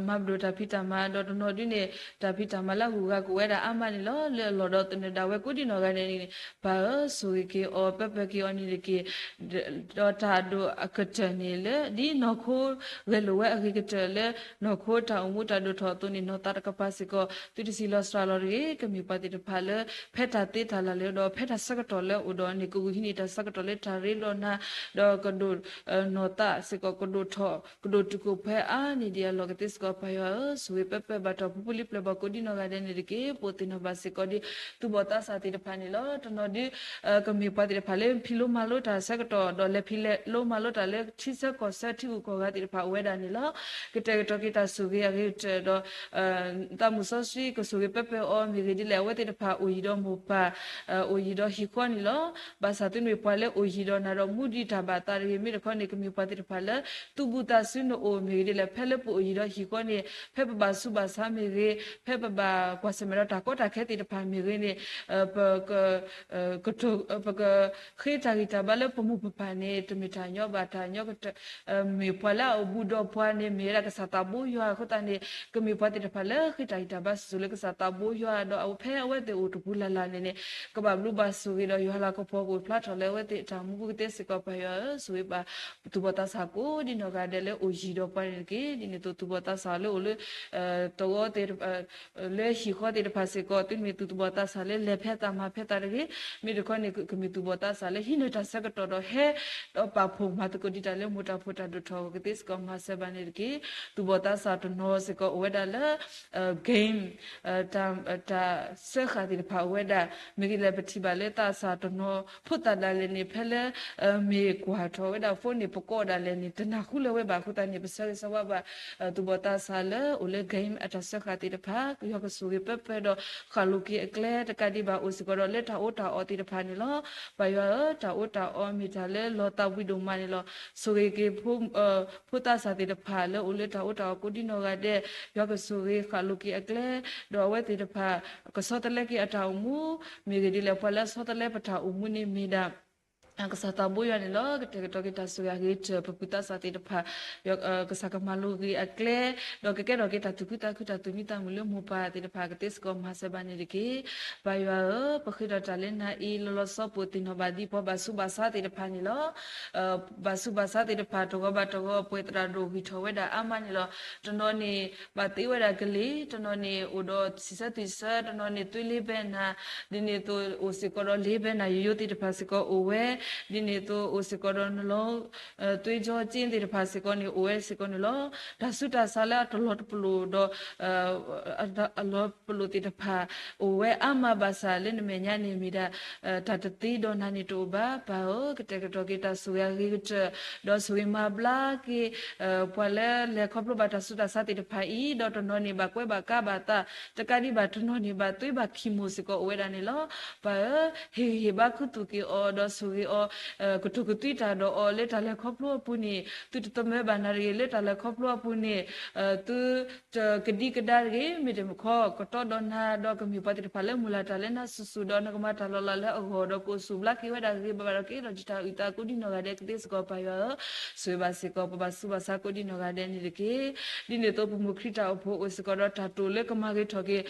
မၤပဒိၣ်တၢ်ဖံးတၢ်မၤ, ဒီးတနီၤဒုန့ၣ် တၢ်ဖံးတၢ်မၤလၢအဂုၤအဂၤကအိၣ်ဝဲဒၣ်အါမးန့ၣ်လီၤ. လၢအလီၢ်ဒီးသနၢၣ်ဒၣ်ဝဲကိးဒံနီၢ်ဂၤဒဲးန့ၣ် ပၢ်ဧၢ, ဆိၣ်ဂ့ၤက့ၤအီၤ ပၢပၢက့ၤအီၤန့ၣ်တက့ၢ်. ဒီးတၢ်ဒိၣ်အကတၢၢ်န့ၣ်လၢ ဒ်နီၢ်ခိဂဲၤလိာ်ဝဲအဂ့ၤကတၢၢ်လၢ နီၢ်ခိတၢ်အိၣ်မူတၢ်ဒိၣ်ထီၣ်အသိးန့ၣ် နီၢ်သးတကပၤစ့ၢ်ကီး သုတဆံးလီၤစှၤလီၤတဂ့ၤ. ကမ့ၢ်ပှၤသ့ၣ်တဖၣ်လၢ ဖဲတၢ်သ့တၢ်လၢ်လၢဒီး ဖဲတၢ်ဆၢကတီၢ်လၢအအိၣ်ဒီးန့ၣ် ကဂုာ်ဟံးန့ၢ်တၢ်ဆၢကတီၢ်လၢတၢ်ရ့ဒီးနၤ, ဒီးကဒိၣ် နီၢ်သးစ့ၢ်ကီး ကဒိၣ်ထီၣ် ကဒိၣ်တုာ်ခိၣ်ဖဲအါန့ၢ်ဒံးအလီၢ်ကသ့စ့ၢ်ကီး ပၢ်ယွၤဧၢ, ဆိၣ်ဂ့ၤပၢပၢဘၣ်တၢ်အိၣ်ဖှိၣ်ဖိလံၤပျဲၢ်ဘီၣ်ကိးဒံနီၢ်ဂၤဒဲးန့ၣ်တက့ၢ်. ပာ်သ့ၣ်နီၣ်ဘၣ်စ့ၢ်ကီးဒီး သူၣ်ဘီၣ်သးစၢ်သ့ၣ်တဖၣ်န့ၣ်လီၤ. တနီၤဒု ကမ့ၢ်ပှၤသ့ၣ်တဖၣ်လၢဖံးလိမၤလိတၢ်ဆၢကတီၢ် ဒီးလဲၤဖံးလိမၤလိတၢ်လၢထံဆၢကီၢ်ဆၢထံဂုၤကီၢ်ဂၤသ့ၣ်တဖၣ်အိၣ်ဝဲဒၣ်န့ၣ်လီၤ. ကတဲာ်ကတီၤက့ၤတၢ်ဆိၣ်ဂ့ၤအဂ့ၤကတၢၢ်ဒီး သးမုၣ်စီဆှံကဆိၣ်ဂ့ၤပၢပၢအီၤ မ့ၢ်ဂ့ၤဒ်လဲၣ် အဝဲသ့ၣ်တဖၣ်အိၣ်ယံၤဒီးမိၢ်ပၢ် အိၣ်ယံၤဒီးဟံၣ်ဃီန့ၣ်လီၤ. ဘၣ်ဆၣ်သုမ့ၢ်ပှၤလၢအိၣ်ယံၤဒီးနၤဒီးမူဒံးတၢ်ဘၣ်သးတဂ့ၤ မ့ၢ်တခီန့ၣ် ကမ့ၢ်ပှၤသ့ၣ်တဖၣ်လၢ သူၣ်ဘူးသးစုနအိၣ် မ့ၢ်ဂ့ၤဒ်လဲၣ် ဖဲလၢပအိၣ်ယံၤဒီးဟံၣ်ဃီန့ၣ် ဖဲပဘၣ်ဆူးဘၣ်ဆါမ့ၢ်ဂ့ၤ ဖဲပဘၣ်ကွၢ်ဆၢၣ်မဲာ်ဒီးတၢ်ကီတၢ်ခဲသ့ၣ်တဖၣ်မ့ၢ်ဂ့ၤန့ၣ် ပက ပက ဃ့တၢ်ဂံၢ်တၢ်ဘါလၢပမိၢ်ပပၢ်န့ၣ် တမ့ၢ်တၢ်ညီဘၣ် တၢ်ညီကတၢၢ် မ့ၢ်ပှၤလၢအအိၣ်ဘူးဒီးပှၤန့ၣ် မ့ၢ်ဝဲဒၣ်ကစၢ်သးဘိယွၤအဃိသတးန့ၣ် ကမ့ၢ်ပှၤသ့ၣ်တဖၣ်လၢဃ့တၢ်ဂံၢ်တၢ်ဘါဆူၣ်ဆူၣ်လၢကစၢ်သးဘိယွၤ ဒီးဖဲအဝဲသ့ၣ်အိၣ်တပူၤလၢ်လၢ်န့ၣ်န့ၣ် ကဘၣ်ဘျုးဘၣ်ဆိၣ်ဂ့ၤဒီးယွၤလၤကပီၤကအိၣ်ဖျါထီၣ်လၢအဝဲသ့ၣ်အတၢ်အိၣ်မူပူၤကသ့စ့ၢ်ကီး ပၢ်ယွၤဧၢ, ဆိၣ်ဂ့ၤဘၣ် သူၣ်ဘီၣ်သးစၢ်ကိးဒံနီၢ်ဂၤဒဲးလၢအိၣ်ယံၤဒီးပှၤန့ၣ်တက့ၢ်. ဒ်န့ၣ်အသိးသူၣ်ဘီၣ်သးစၢ်လၢအိၣ်လၢ တဝီသ့ၣ် လၢဟံၣ်ဃီသ့ၣ်တဖၣ်စ့ၢ်ကီး သုမ့ၢ်သူၣ်ဘီၣ်သးစၢ်လၢလဲၤဖဲသးမၤဖဲသးတဂ့ၤ, မ့ၢ်တခီန့ၣ် ကမ့ၢ်သူၣ်ဘီၣ်သးစၢ်လၢဟံးန့ၢ်တၢ်ဆၢကတီၢ်ဒီးဟဲ ဒီးပာ်ဖှိၣ်မၤသကိးဒံးတၢ်လၢမိၢ်တၢ်ဖိတၢ်ဒိၣ်ထီၣ်ကသ့စ့ၢ်ကီး မၤစၢၤဘၣ်န့ၣ်တက့ၢ်. သူၣ်ဘီၣ်သးစၢ်တနီၤစ့ၢ်ကီးအိၣ်ဝဲဒၣ်လၢ game တၢ် တၢ်စၢဃာ်သ့ၣ်တဖၣ်အိၣ်ဝဲဒၣ် မ့ၢ်ဂ့ၤလဲၣ် ပထံၣ်ဘၣ်လၢသးစၢ်တနီၤ ဖိသၣ်ဒၣ်လဲာ်န့ၣ် ဖဲလၢ မ့ၢ်ကွၢ်ထီၣ်ဝဲဒၣ် phone န့ၣ် ပကိးဒၣ်လဲာ်န့ၣ် တနၢ်ဟူလၢၤဝဲဘၣ်အဃိသတးန့ၣ် ပဆၢဂ့ၤဆၢဝါဘၣ် သူၣ်ဘီၣ်သးစၢ်လၢအိၣ်လၢ game အတၢ်စၢဃာ်သ့ၣ်တဖၣ် ယွၤကဆိၣ်ဂ့ၤပၢပၢဒီး ဃၣ်လိာ်က့ၤအကျဲတကးဒံးဘၣ် အိၣ်စ့ၢ်ကီးဒီးလၢတၢ်အီၣ်တၢ်အီသ့ၣ်တဖၣ်န့ၣ်လီၤ. ပၢ်ယွၤဧၢ, တၢ်အီၣ်တၢ်အီမ့ၢ်တၢ်လၢလီၤသးဝံၤဒိၣ်မးန့ၣ်လီၤ. ဆိၣ်ဂ့ၤက့ၤ ဖိသးစၢ်သ့ၣ်တဖၣ်လၢအိၣ်လၢတၢ်အီၣ်တၢ်အီကိးဒံနီၢ်ဂၤဒဲး, ယွၤကဆိၣ်ဂ့ၤဃၣ်လိာ်က့ၤအကျဲ, ဒီးအဝဲသ့ၣ်တဖၣ် ကဆီတလဲက့ၤအတၢ်အိၣ်မူ, မ့ၢ်ဂ့ၤဒ်လဲၣ် ပှၤလၢဆီတလဲပတၢ်အိၣ်မူန့ၣ်မ့ၢ်ဒၣ် ကစၢ်သးဘိယွၤန့ၣ်လီၤ. ကတဲာ်ကတီၤက့ၤတၢ်ဆိၣ်ဂ့ၤအဂ့ၤကတၢၢ် ပဖုသးစၢ်သ့ၣ်တဖၣ် ကစၢ်ကမၤလိဂ့ၤအကျဲ, ဒီးကကဲထီၣ်က့ၤတၢ်သူၣ်ခုသးခု တၢ်သူၣ်မံသးမုာ်လၢမိၢ်ပၢ်သ့ၣ်တဖၣ်ကသ့စ့ၢ်ကီး မၤစၢၤဘၣ်န့ၣ်တက့ၢ်. ပၢ်ယွၤဧၢ, ပဃ့ဒီးတၢ်လၢနၤအံၤ လီၤလီၤဆီဆီ ပသ့ၣ်နီၣ်ဘၣ်ဒံးပှၤဘၣ်ဆူးဘၣ်ဆါသ့ၣ်တဖၣ်န့ၣ်လီၤ. ဘၣ်ဆူးဘၣ်ဆါသ့ၣ်တဖၣ် တဂီၤဘၣ်တဂီၤ ပှဲၤသရၣ်ဒိၣ်ဂံၢ်ထီၣ်ဝဲဒၣ်အါမးန့ၣ်လီၤ. တနီၤန့ၣ် ဘၣ်သ့ဝဲဒၣ်ကလံၤ, တနီၤန့ၣ် အိၣ်ဒီးဆံးဆၢသွံၣ်ဆၢ, တနီၤန့ၣ် သွေးလေးဘဲနၢ်, ဒ်န့ၣ်အသိး အိၣ်စ့ၢ်ကီးဒီး လေးဘဲနၢ်ယိယိသ့ၣ်တဖၣ်စ့ၢ်ကီးအိၣ်ဝဲ, ဒ်န့ၣ်အသိး အိၣ်စ့ၢ်ကီးဒီး နှလုံးသွေးကြောကျဉ်သ့ၣ်တဖၣ်စ့ၢ်ကီးန့ၣ် အိၣ်ဝဲစ့ၢ်ကီးန့ၣ်လီၤ. တၢ်ဆူးတၢ်ဆါလၢအတလီၤတပလိာ်ဒီး အလီၤပလိာ်သ့ၣ်တဖၣ် အိၣ်ဝဲအါမးဘၣ်ဆၣ်လၢနမဲာ်ညါန့ၣ်မ့ၢ်ဒၣ် တၢ်တသ့ဒီးနၤန့ၣ်တအိၣ်ဘၣ်. ပၢ်ဧၢ, ကတဲာ်ကတီၤက့ၤတၢ်ဆိၣ်ဂ့ၤအဂ့ၤကတၢၢ်, ဒီးဆိၣ်ဂ့ၤမၤဘျါက့ၤ ပှၤလၢလဲၤခီဖျိဘၣ်တၢ်ဆူးတၢ်ဆါသ့ၣ်တဖၣ်အံၤ, ဒီးတနီၤန့ၣ် ဘၣ်ကွဲဘၣ်ကါဘၣ်သး, တကးဒံးဘၣ်တနီၤန့ၣ် ဘၣ်သွေးဘၣ်ခံမိၣ်စ့ၢ်ကီးအိၣ်ဝဲဒၣ်န့ၣ်လီၤ. ပၢ်ဧၢ, ဟ့ၣ်ဂံၢ်ဟ့ၣ်ဘါခူသူၣ်က့ၤအီၤ, ဒီးဆိၣ်ဂ့ၤ ဒီး ကတိၤကသွံတၢ်ဒီးအီၤလၢတၢ်လဲၤခီဖျိအပူၤန့ၣ် သုတသမၢဘၣ်နၤတဂ့ၤ, လၢတၢ်လဲၤခီဖျိအပူၤန့ၣ် သုတကဒံကဒါတဂ့ၤ, မ့တမ့ၢ်ဘၣ် ကတီဒီးနၤ ဒီးကမ့ၢ်ပှၤသ့ၣ်တဖၣ်လၢမုၢ်လၢ်တၢ်လၢနၤဆူၣ်ဆူၣ် ဒီးနကမၤတၢ်လီၤလးလၢအဂီၢ် ဒီးကအိၣ်ဆူၣ်ဘျါက့ၤဝဲဒၣ်ဂ့ၤဂ့ၤဘၣ်ဘၣ်ဒီး ကကဲထီၣ်တၢ်အုၣ်သးကိးဒံနီၢ်ဂၤဒဲးကသ့စ့ၢ်ကီး ပၢ်ယွၤဧၢ, ဆိၣ်ဂ့ၤဘၣ်စ့ၢ်ကီး ပဘၣ်ဆူးဘၣ်ဆါကိးဒံနီၢ်ဂၤဒဲးန့ၣ်တက့ၢ်. ဒ်န့ၣ်အသိး ပမိၢ်ခရံာ်တၢ်အိၣ်ဖှိၣ်အိၣ်စ့ၢ်ကီးဒီးတၢ်တိာ်လၢကမၤဂ့ၤထီၣ်က့ၤ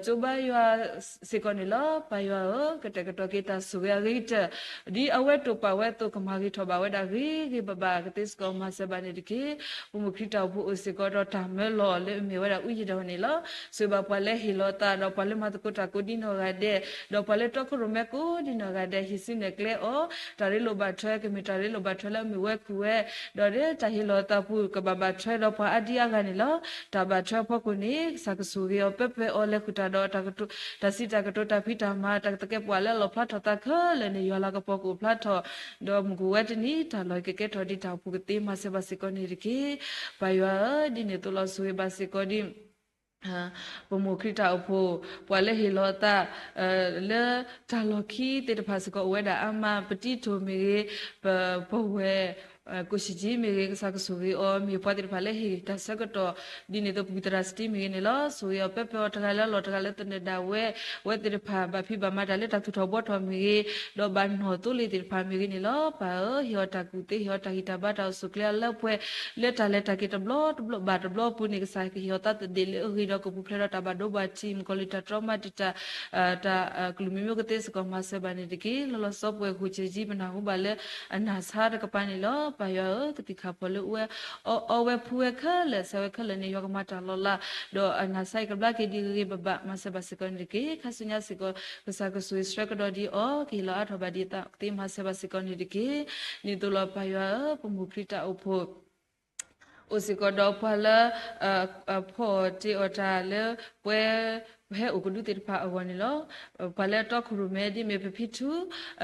ကၠိဘါယွၤစ့ၢ်ကီးန့ၣ်လီၤ. ပၢ်ယွၤဧၢ, ကတဲာ်ကတီၤက့ၤတၢ်ဆိၣ်ဂ့ၤအဂ့ၤကတၢၢ် ဒ်အဝဲတိာ်ပာ်ဝဲအသိး ကမၤဂ့ၤထီၣ်ဘၣ်ဝဲဒၣ်ဂ့ၤဂ့ၤဘၣ်ဘၣ်ကသ့စ့ၢ်ကီး မၤစၢၤဘၣ်န့ၣ်တက့ၢ်. ပမိၢ်ခရံာ်တၢ်အိၣ်ဖှိၣ်အိၣ်စ့ၢ်ကီးဒီးတၢ်မၢလီၤလၢအမ့ၢ်ဝဲဒၣ် အူယံၤဒီး န့ၣ်လီၤ. ဆိၣ်ဂ့ၤဘၣ်ပှၤလၢဟ့ၣ်လီၤသး ဒီးပှၤလၢမၤသကိးတၢ်ကိးဒံနီၢ်ဂၤဒဲး ဒီးပှၤလၢတီခိၣ်ရိၣ်မဲကိးဒံနီၢ်ဂၤဒဲး ဟံးစုနဲၣ်ကျဲအီၤ တၢ်ရ့လိာ်ဘၣ်ထွဲ ကမ့ၢ်တၢ်ရ့လိာ်ဘၣ်ထွဲလၢအမ့ၢ်ဝဲခူၣ်ဝဲ ဒီးတၢ်ဟ့ၣ်လီၤသးပူၤ ကဘၣ်ဘၣ်ထွဲဒီးပှၤအါဒံအါဂၤန့ၣ်လီၤ. တၢ်ဘၣ်ထွဲအဖီခိၣ်န့ၣ် ကစၢ်ကဆိၣ်ဂ့ၤအီၤ ပၢပၢအီၤ လဲၤဃုာ်တၢ်ဒီး တၢ်စံးတၢ်ကတိၤ တၢ်ဖံးတၢ်မၤ တၢ်ကသကဲးပဝးလၢအလီၣ်ဖျါထီၣ်သးခဲလၢာ်န့ၣ် ယွၤလၤကပီၤကအိၣ်ဖျါထီၣ် ဒီးမုၢ်ကအိၣ်ဝဲတနံၤ တၢ်လီၢ်ကကဲထီၣ်ဒ်တၢ်အိၣ်ဖှိၣ်ကသ့ မၤစၢၤဘၣ်စ့ၢ်ကီးန့ၣ်တက့ၢ်. ပၢ်ယွၤဧၢ, ဒ်န့ၣ်အသိးလီၤ ဆိၣ်ဂ့ၤဘၣ်စ့ၢ်ကီးဒ် ပမိၢ်ခရံာ်တၢ်အိၣ်ဖှိၣ် ပှၤလၢဟ့ၣ်လီၤအသး လၢတၢ်လီၢ်ခံသ့ၣ်တဖၣ်စ့ၢ်ကီး အိၣ်ဝဲဒၣ်အါမး ပတံတိၢ်မ့ၢ်ဂ့ၤ, ပဝဲၢ် ကိၣ်ဆံၣ်ကၠံမ့ၢ်ဂ့ၤ ကစၢ်ကဆိၣ်ဂ့ၤအီၤ မ့ၢ်ပှၤသ့ၣ်တဖၣ်လၢဟ့ၣ်တၢ်ဆၢကတီၢ် ဒ်န့ၣ်အသိး ပဝံၢ်သရၣ်စတံမ့ၢ်ဂ့ၤန့ၣ်လီၤ. ဆိၣ်ဂ့ၤအီၤ ပၢပၢအီၤ တဂၤလၢအလီၢ် တဂၤလၢသနၢၣ်ဒၣ်ဝဲ အဝဲသ့ၣ်တဖၣ် ဘၣ်ဖံးဘၣ်မၤတၢ်လၢတၢ်သူၣ်ထီၣ်ဘှီထီၣ်မ့ၢ်ဂ့ၤ, ဒီးဘၣ်နီၢ်သိလ့ၣ်သ့ၣ်တဖၣ်မ့ၢ်ဂ့ၤန့ၣ်လီၤ. ပၢ်ဧၢ, ဟ့ၣ်အီၤတၢ်ကူၣ်သ့, ဟ့ၣ်အီၤတၢ်ဂံၢ်တၢ်ဘါ တၢ်အိၣ်ဆူၣ်အိၣ်ချ့အလၢပှဲၤ လၢတၢ်လဲၤတၢ်က့ၤတဘျီတဘျီဘၣ်တဘျီအပူၤန့ၣ် ကစၢ်ကဟ့ၣ်အီၤသးသဒ့ၣ်လၢအဂ့ၤဒီး ကပူၤဖျဲးဒီးတၢ်ဘၣ်ဒိဘၣ်ထံး မုၣ်ကီၤလံၢ်တၢ်တြီမၤတံာ်တာ် တၢ်ကလုာ်မံၤမံၤကသ့စ့ၢ်ကီး မၤစၢၤဘၣ်န့ၣ်တက့ၢ်. လီၤလီၤဆီဆီ ပဝဲၢ်ကိၣ်ဆံၣ်ကၠံ ပနၢ်ဟူဘၣ်လၢအနၢ်ဆါတကပၤန့ၣ်လီၤ. ပၢ်ယွၤဧၢ, ကသံၣ်ခၣ်ဖီၣ်လၢအဝဲ အီဝဲဖှူဝဲခဲလၢာ် ဆဲးဝဲခဲလၢာ်န့ၣ် ယွၤကမၤတၢ်လီၤလး ဒီးအနၢ်ဆါအံၤကဘျါက့ၤဒ်ဂ့ၤဂ့ၤဘၣ်ဘၣ် မၤစၢၤဘၣ်စ့ၢ်ကီးန့ၣ်တက့ၢ်. ခါဆူညါစ့ၢ်ကီး ကစၢ်ကဆိၣ်ဂ့ၤဆှၢကဒီးဒ်အီၤ ကဟ့ၣ်လီၤအါထီၣ်ဘၣ်ဒ်အသးကသ့ မၤစၢၤဘၣ်စ့ၢ်ကီးန့ၣ်တက့ၢ်. ဒ်န့ၣ်အသိးလီၤ ပၢ်ယွၤဧၢ, ပမိၢ်ခရံာ်တၢ်အိၣ်ဖှိၣ် အိၣ်စ့ၢ်ကီးဒီးပှၤလၢ ဖီၣ်တ့ၢ်အီၣ်တၢ်လၢပှဲၤ ပဟဲအိၣ်ကဒုသ့ၣ်တဖၣ်အဂီၢ်န့ၣ်လီၤ. ပှၤလၢအတီခိၣ်ရိၣ်မဲ ဒ်မ့ၢ်ပဖံထူ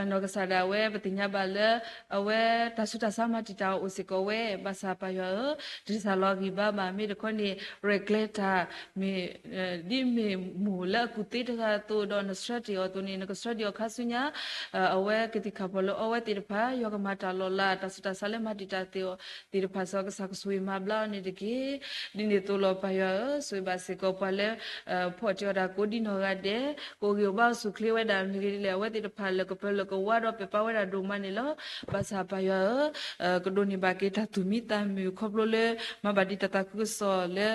နီၢ်ကစၢ်ဒၣ်ဝဲ ပသ့ၣ်ညါဘၣ်လၢ အဝဲတၢ်ဆူးတၢ်ဆါမၤတံာ်တာ်အီၤအိၣ်စ့ၢ်ကီးဝဲ ဘၣ်ဆၣ်ပၢ်ယွၤဧၢ, တစၢ်လီၤဂံၢ်ဘါဘၣ် မ့ၢ်တခီန့ၣ် ရဲၣ်ကျဲၤတၢ် မ့ၢ် ဒ်မ့ၢ်မိၢ်လၢအကူၣ်သ့တဂၤအသိး ဒီးနဆှၢတ့ၢ်အီၤအသိးန့ၣ် နကဆှၢဒံးအီၤခါဆူညါ အဝဲကသံၣ်ခၣ်ဖီၣ်လၢအီဝဲသ့ၣ်တဖၣ် ယွၤကမၤတၢ်လီၤလး တၢ်ဆူးတၢ်ဆါလၢမၤတံာ်တာ်သ့ၣ်အီၤသ့ၣ်တဖၣ်စ့ၢ်ကီး ကစၢ်ကဆိၣ်ဂ့ၤမၤဘျါအီၤန့ၣ်တက့ၢ်. ဒ်န့ၣ်အသိးလီၤ ပၢ်ယွၤဧၢ, ဆိၣ်ဂ့ၤဘၣ်စ့ၢ်ကီးပှၤလၢ ဖီၣ်တ့ၢ်အီၣ်တၢ်ကိးဒံနီၢ်ဂၤဒဲး ကအိၣ်ဂံၢ်အိၣ်ဘါအိၣ်ဆူၣ်အိၣ်ချ့ဝဲဒၣ်မ့ၢ်ဂ့ၤဒ်လဲၣ် အဝဲသ့ၣ်တဖၣ်လၢကပၢၤလၢကဝါဒီးပဲာ်ပာ်ဝဲဒၣ်ဒိၣ်မးန့ၣ်လီၤ. ဘၣ်ဆၣ်ပၢ်ယွၤဧၢ, ကဒိးန့ၢ်ဘၣ်က့ၤတၢ်သူၣ်မံသးမုာ်ခီဖျိလၢ မၤဘၣ်ဒ်တၢ်သးခုကစီၣ်လၢ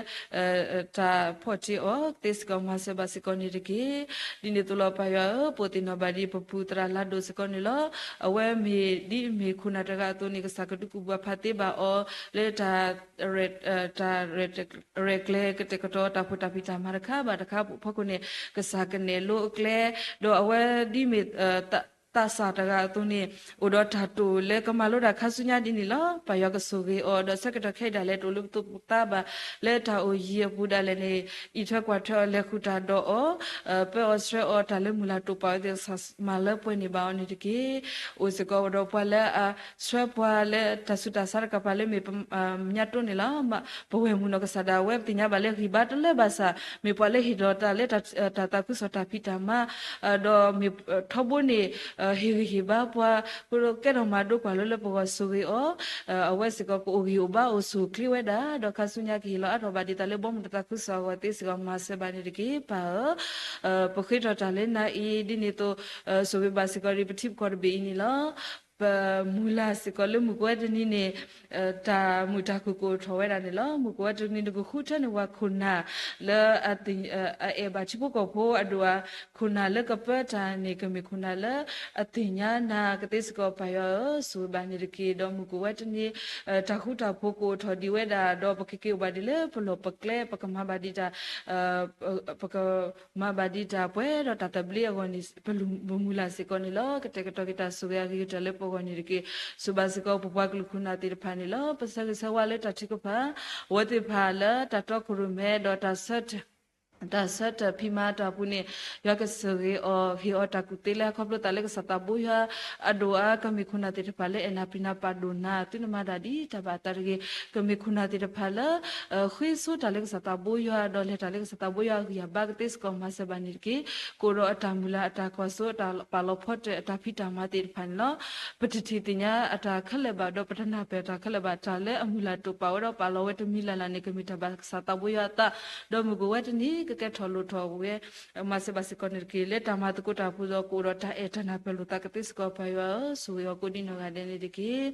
တၢ်ဖီၣ်တ့ၢ်အီၤသ့စ့ၢ်ကီး မၤစၢၤဘၣ်စ့ၢ်ကီးန့ၣ်တက့ၢ်. ဒ်န့ၣ်အသိးလီၤ ပၢ်ယွၤဧၢ, ပသ့ၣ်နီၣ်ဘၣ်ဒ်ပပူၤသရၣ်လၤဒိၣ်စ့ၢ်ကီးန့ၣ်လီၤ. အဝဲမ့ၢ်ဒ်အမ့ၢ်ခိၣ်နၢ်တဂၤအသိးန့ၣ် ကစၢ်ကဒုးကူၣ်ဘၣ်ဖးသ့ဘၣ်အီၤ လၢတၢ် တၢ်ရဲၣ်ကျဲၤကတဲာ်ကတီၤ တၢ်ဖှိၣ်တၢ်ဖံးတၢ်မၤတခါဘၣ်တခါ ဖီခိၣ်န့ၣ် ကစၢ်ကနဲၣ်လိအကျဲ ဒီးအဝဲဒ်မ့ၢ် သးစၢ်တဂၤအသိးန့ၣ် အိၣ်ဒီးတၢ်တိာ်လၢကမၤလိတၢ်ခါဆူညါဒ်န့ၣ်လီၤ. ပၢ်ယွၤကဆိၣ်ဂ့ၤအီၤ ဒီးဆၢကတီၢ်ခဲအံၤဒၣ်လဲာ် တအိၣ်လၢပသူၣ်ပသးဘၣ် လၢတၢ်အိၣ်ယံၤအပူၤဒၣ်လဲာ်န့ၣ် အံးထွဲကွၢ်ထွဲအီၤ လဲၤဃုာ်တၢ်ဒီးအီၤ ပၢအီၤဆှၢအီၤ တၢ်လၢမုၢ်လၢ်တိာ်ပာ်ဝဲသ့ၣ် ကစၢ်မၤလၢပှဲၤန့ၢ်ဘၣ်အီၤန့ၣ်တက့ၢ်. အိၣ်စ့ၢ်ကီးဒီးပှၤလၢအဆှၢပှၤလၢတၢ်ဆူးတၢ်ဆါတကပၤလၢမ့ၢ် မညါတိၢ်န့ၣ်လီၤ. ပဝဲၢ်မုၢ်နီၢ်ကစၢ်ဒၣ်ဝဲ ပသ့ၣ်ညါဘၣ်လၢဂံၢ်ဘါတလၢဘၣ်ဆၣ် မ့ၢ်ပှၤလၢဟ့ၣ်လီၤတၢ်လၢ တၢ်သးခုကစီၣ်တၢ်ဖံးတၢ်မၤ ဒီးမ့ၢ်ထီဘိန့ၣ် ဟ့ၣ်ဂံၢ်ဟ့ၣ်ဘါပှၤ ကဲထီၣ်မၤဒိကွၢ်လိလၢပဂီၢ် ဆိၣ်ဂ့ၤအီၤ အဝဲစ့ၢ်ကီးကအိၣ်ဂံၢ်အိၣ်ဘါအိၣ်ဆူၣ်အိၣ်ချ့ဝဲဒၣ် ဒီးခါဆူညါကဟ့ၣ်လီၤအါထီၣ်ဘၣ်ဒ်သိးလၢဘီမုၢ်တၢ်သးခုကစီၣ်အဂီၢ်သ့စ့ၢ်ကီး မၤစၢၤဘၣ်န့ၣ်တက့ၢ် ပၢ်ဧၢ. ပဃ့ထီၣ်တၢ်လၢနၤအံၤ ဒ်န့ၣ်အသိး ဆိၣ်ဂ့ၤဘၣ်စ့ၢ်ကီးဒီးပထံပကီၢ်တဘ့ၣ်အံၤန့ၣ်လီၤ. ပမုၢ်လၢ်စ့ၢ်ကီးလၢမုၢ်ကဝဲတနံၤန့ၣ် တၢ်မုာ်တၢ်ခုၣ်ကအိၣ်ထီၣ်ဝဲဒၣ်န့ၣ်လီၤ. မုၢ်ကဝဲတနံၤန့ၣ် ကဃုထၢန့ၢ်ဝဲခိၣ်နၢ်လၢ အအဲၣ်ဘၣ်ထံဖိကီၢ်ဖိအဒိၣ်အါ ခိၣ်နၢ်လၢကပၢတၢ်န့ၣ် ကမ့ၢ်ခိၣ်နၢ်လၢအသ့ၣ်ညါနၤကသ့စ့ၢ်ကီး ပၢ်ယွၤဧၢ, ဆိၣ်ဂ့ၤဘၣ်န့ၣ်တက့ၢ်. ဒီးမုၢ်ကဝဲတနံၤ တၢ်ဃူတၢ်ဖိးကအိၣ်ထီၣ်ဒံးဝဲဒၣ် ဒီးပကက့ၤအိၣ်ဘၣ်ဒ်လၢပလီၢ်ပကျဲ ပကမၤဘၣ်ဒ်တၢ် ပကမၤဘၣ်ဒ်တၢ်ပှဲၤဒီးတၢ်သဘျ့အဂီၢ်န့ၣ် ပမုၢ်လၢ်စ့ၢ်ကီးန့ၣ်လီၤ. ကတဲာ်ကတီၤက့ၤတၢ်ဆိၣ်ဂ့ၤအဂ့ၤကတၢၢ်လၢပဂီၢ်န့ၣ်တက့ၢ်. ဆိၣ်ဘၣ်စ့ၢ်ကီးပပှၤကလုာ်ခိၣ်နၢ်သ့ၣ်တဖၣ်န့ၣ်လီၤ. ပဆၢဂ့ၤဆၢဝါလၢတၢ်ထုကဖၣ် အဝဲသ့ၣ်တဖၣ်လၢတၢ်တီခိၣ်ရိၣ်မဲဒီးတၢ်ဆၢတဲာ် တၢ်ဆၢတဲာ်ဖံးမၤတၢ်အပူၤန့ၣ် ယွၤကစၢၢ်ဂ့ၤအီၤ ဟ့ၣ်အီၤတၢ်ကူၣ်သ့လၢ ခီဖျိသးလၢကစၢ်သးဘိယွၤ အဒိၣ်အါ ကမ့ၢ်ခိၣ်နၢ်သ့ၣ်တဖၣ်လၢအဲၣ်နၤပျံၤနၤပာ်ဒိၣ်နၤ သုနမၤတၢ်ဒ်တၢ်ဘၣ်အသးတဂ့ၤ, ကမ့ၢ်ခိၣ်နၢ်သ့ၣ်တဖၣ်လၢ ဃ့ဆိတၢ်လၢကစၢ်သးဘိယွၤ ဒီးလဲၤတၢ်လၢကစၢ်သးဘိယွၤအဂံၢ်အဘါကသ့စ့ၢ်ကီးမၤစၢၤဘၣ်န့ၣ်တက့ၢ်. ကအိၣ်ဒီးအတၢ်မုၢ်လၢ်အတၢ်ကွၢ်စိ အတၢ်ပာ်လီၤဖီတၢၣ် အတၢ်ဖံးတၢ်မၤသ့ၣ်တဖၣ်န့ၣ်လီၤ. ပတထံၣ်သ့ၣ်ညါအတၢ်ခဲလၢာ်ဘၣ် ဒီးပတနၢ်ပၢၢ်တၢ်ခဲလၢာ်ဘၣ် တၢ်လၢအမုၢ်လၢ်တိာ်ပာ်ဝဲဒီးပာ်လီၤဝဲတမံၤလၢ်လၢ်န့ၣ် ကမ့ၢ်တၢ်ဘၣ်ကစၢ်သးဘိယွၤအသး, ဒီးမုၢ်ကအိၣ်ဝဲတနံၤ ကကဲထီၣ်လိၣ်ထီၣ်ဝဲ မၤစၢၤဘၣ်စ့ၢ်ကီးန့ၣ်တက့ၢ်. လၢတၢ်မၤသကိးတၢ်အပူၤဒီး ကအိၣ်ဒီးတၢ်အဲၣ်တၢ်နၢ်ပၢၢ်လိာ်သးကသ့စ့ၢ်ကီးပၢ်ယွၤဧၢ, ဆိၣ်ဂ့ၤအီၤကိးဒံနီၢ်ဂၤဒဲးန့ၣ်တက့ၢ်.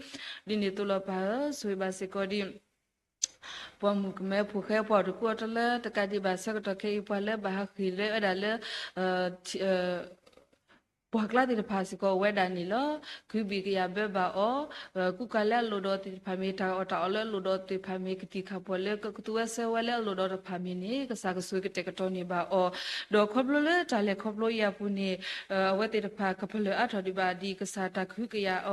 ဒ်န့ၣ်သိးလီၤပၢ်ဧၢ, ဆိၣ်ဂ့ၤဘၣ်စ့ၢ်ကီးဒ် ပှၤမုၣ်ကမဲဖိဃဲ ပှၤတကူၣ်အီၤတလၢတကးဒံးဘၣ်ဆၢကတီၢ်ခဲအံၤ ပှၤလၢဘၣ်ဟးဃ့ၢ်လၢဝဲဒၣ်လၢ ပှၤကျါသ့ၣ်တဖၣ်စ့ၢ်ကီးအိၣ်ဝဲဒၣ်န့ၣ်လီၤ. ခုဘံၣ်ကယာ်ဘၢဘၣ်အီၤ, ကူကၤလၢအလိၣ်ဒီးသ့ၣ်တဖၣ်မ့ၢ် တၢ်အီၣ်တၢ်အီလၢအလိၣ်ဒီးသ့ၣ်တဖၣ်မ့ၢ် ကသံၣ်ခၣ်ဖှီၣ်လၢကသူဝဲစဲဝဲလၢအလိၣ်ဒီးတဖၣ်မ့ၢ်န့ၣ် ကစၢ်ကဆိၣ်ဂ့ၤကတဲာ်ကတီၤန့ၢ်ဘၣ်အီၤ, ဒီးခီဖျိလၢတၢ်လဲၤခီဖျိအံၤအပူၤန့ၣ် အဝဲသ့ၣ်တဖၣ်ကပလၢၢ်အါထီၣ်ဒံးဘၣ်ဒ်ကစၢ်တၢ်ကဟုကယာ်အ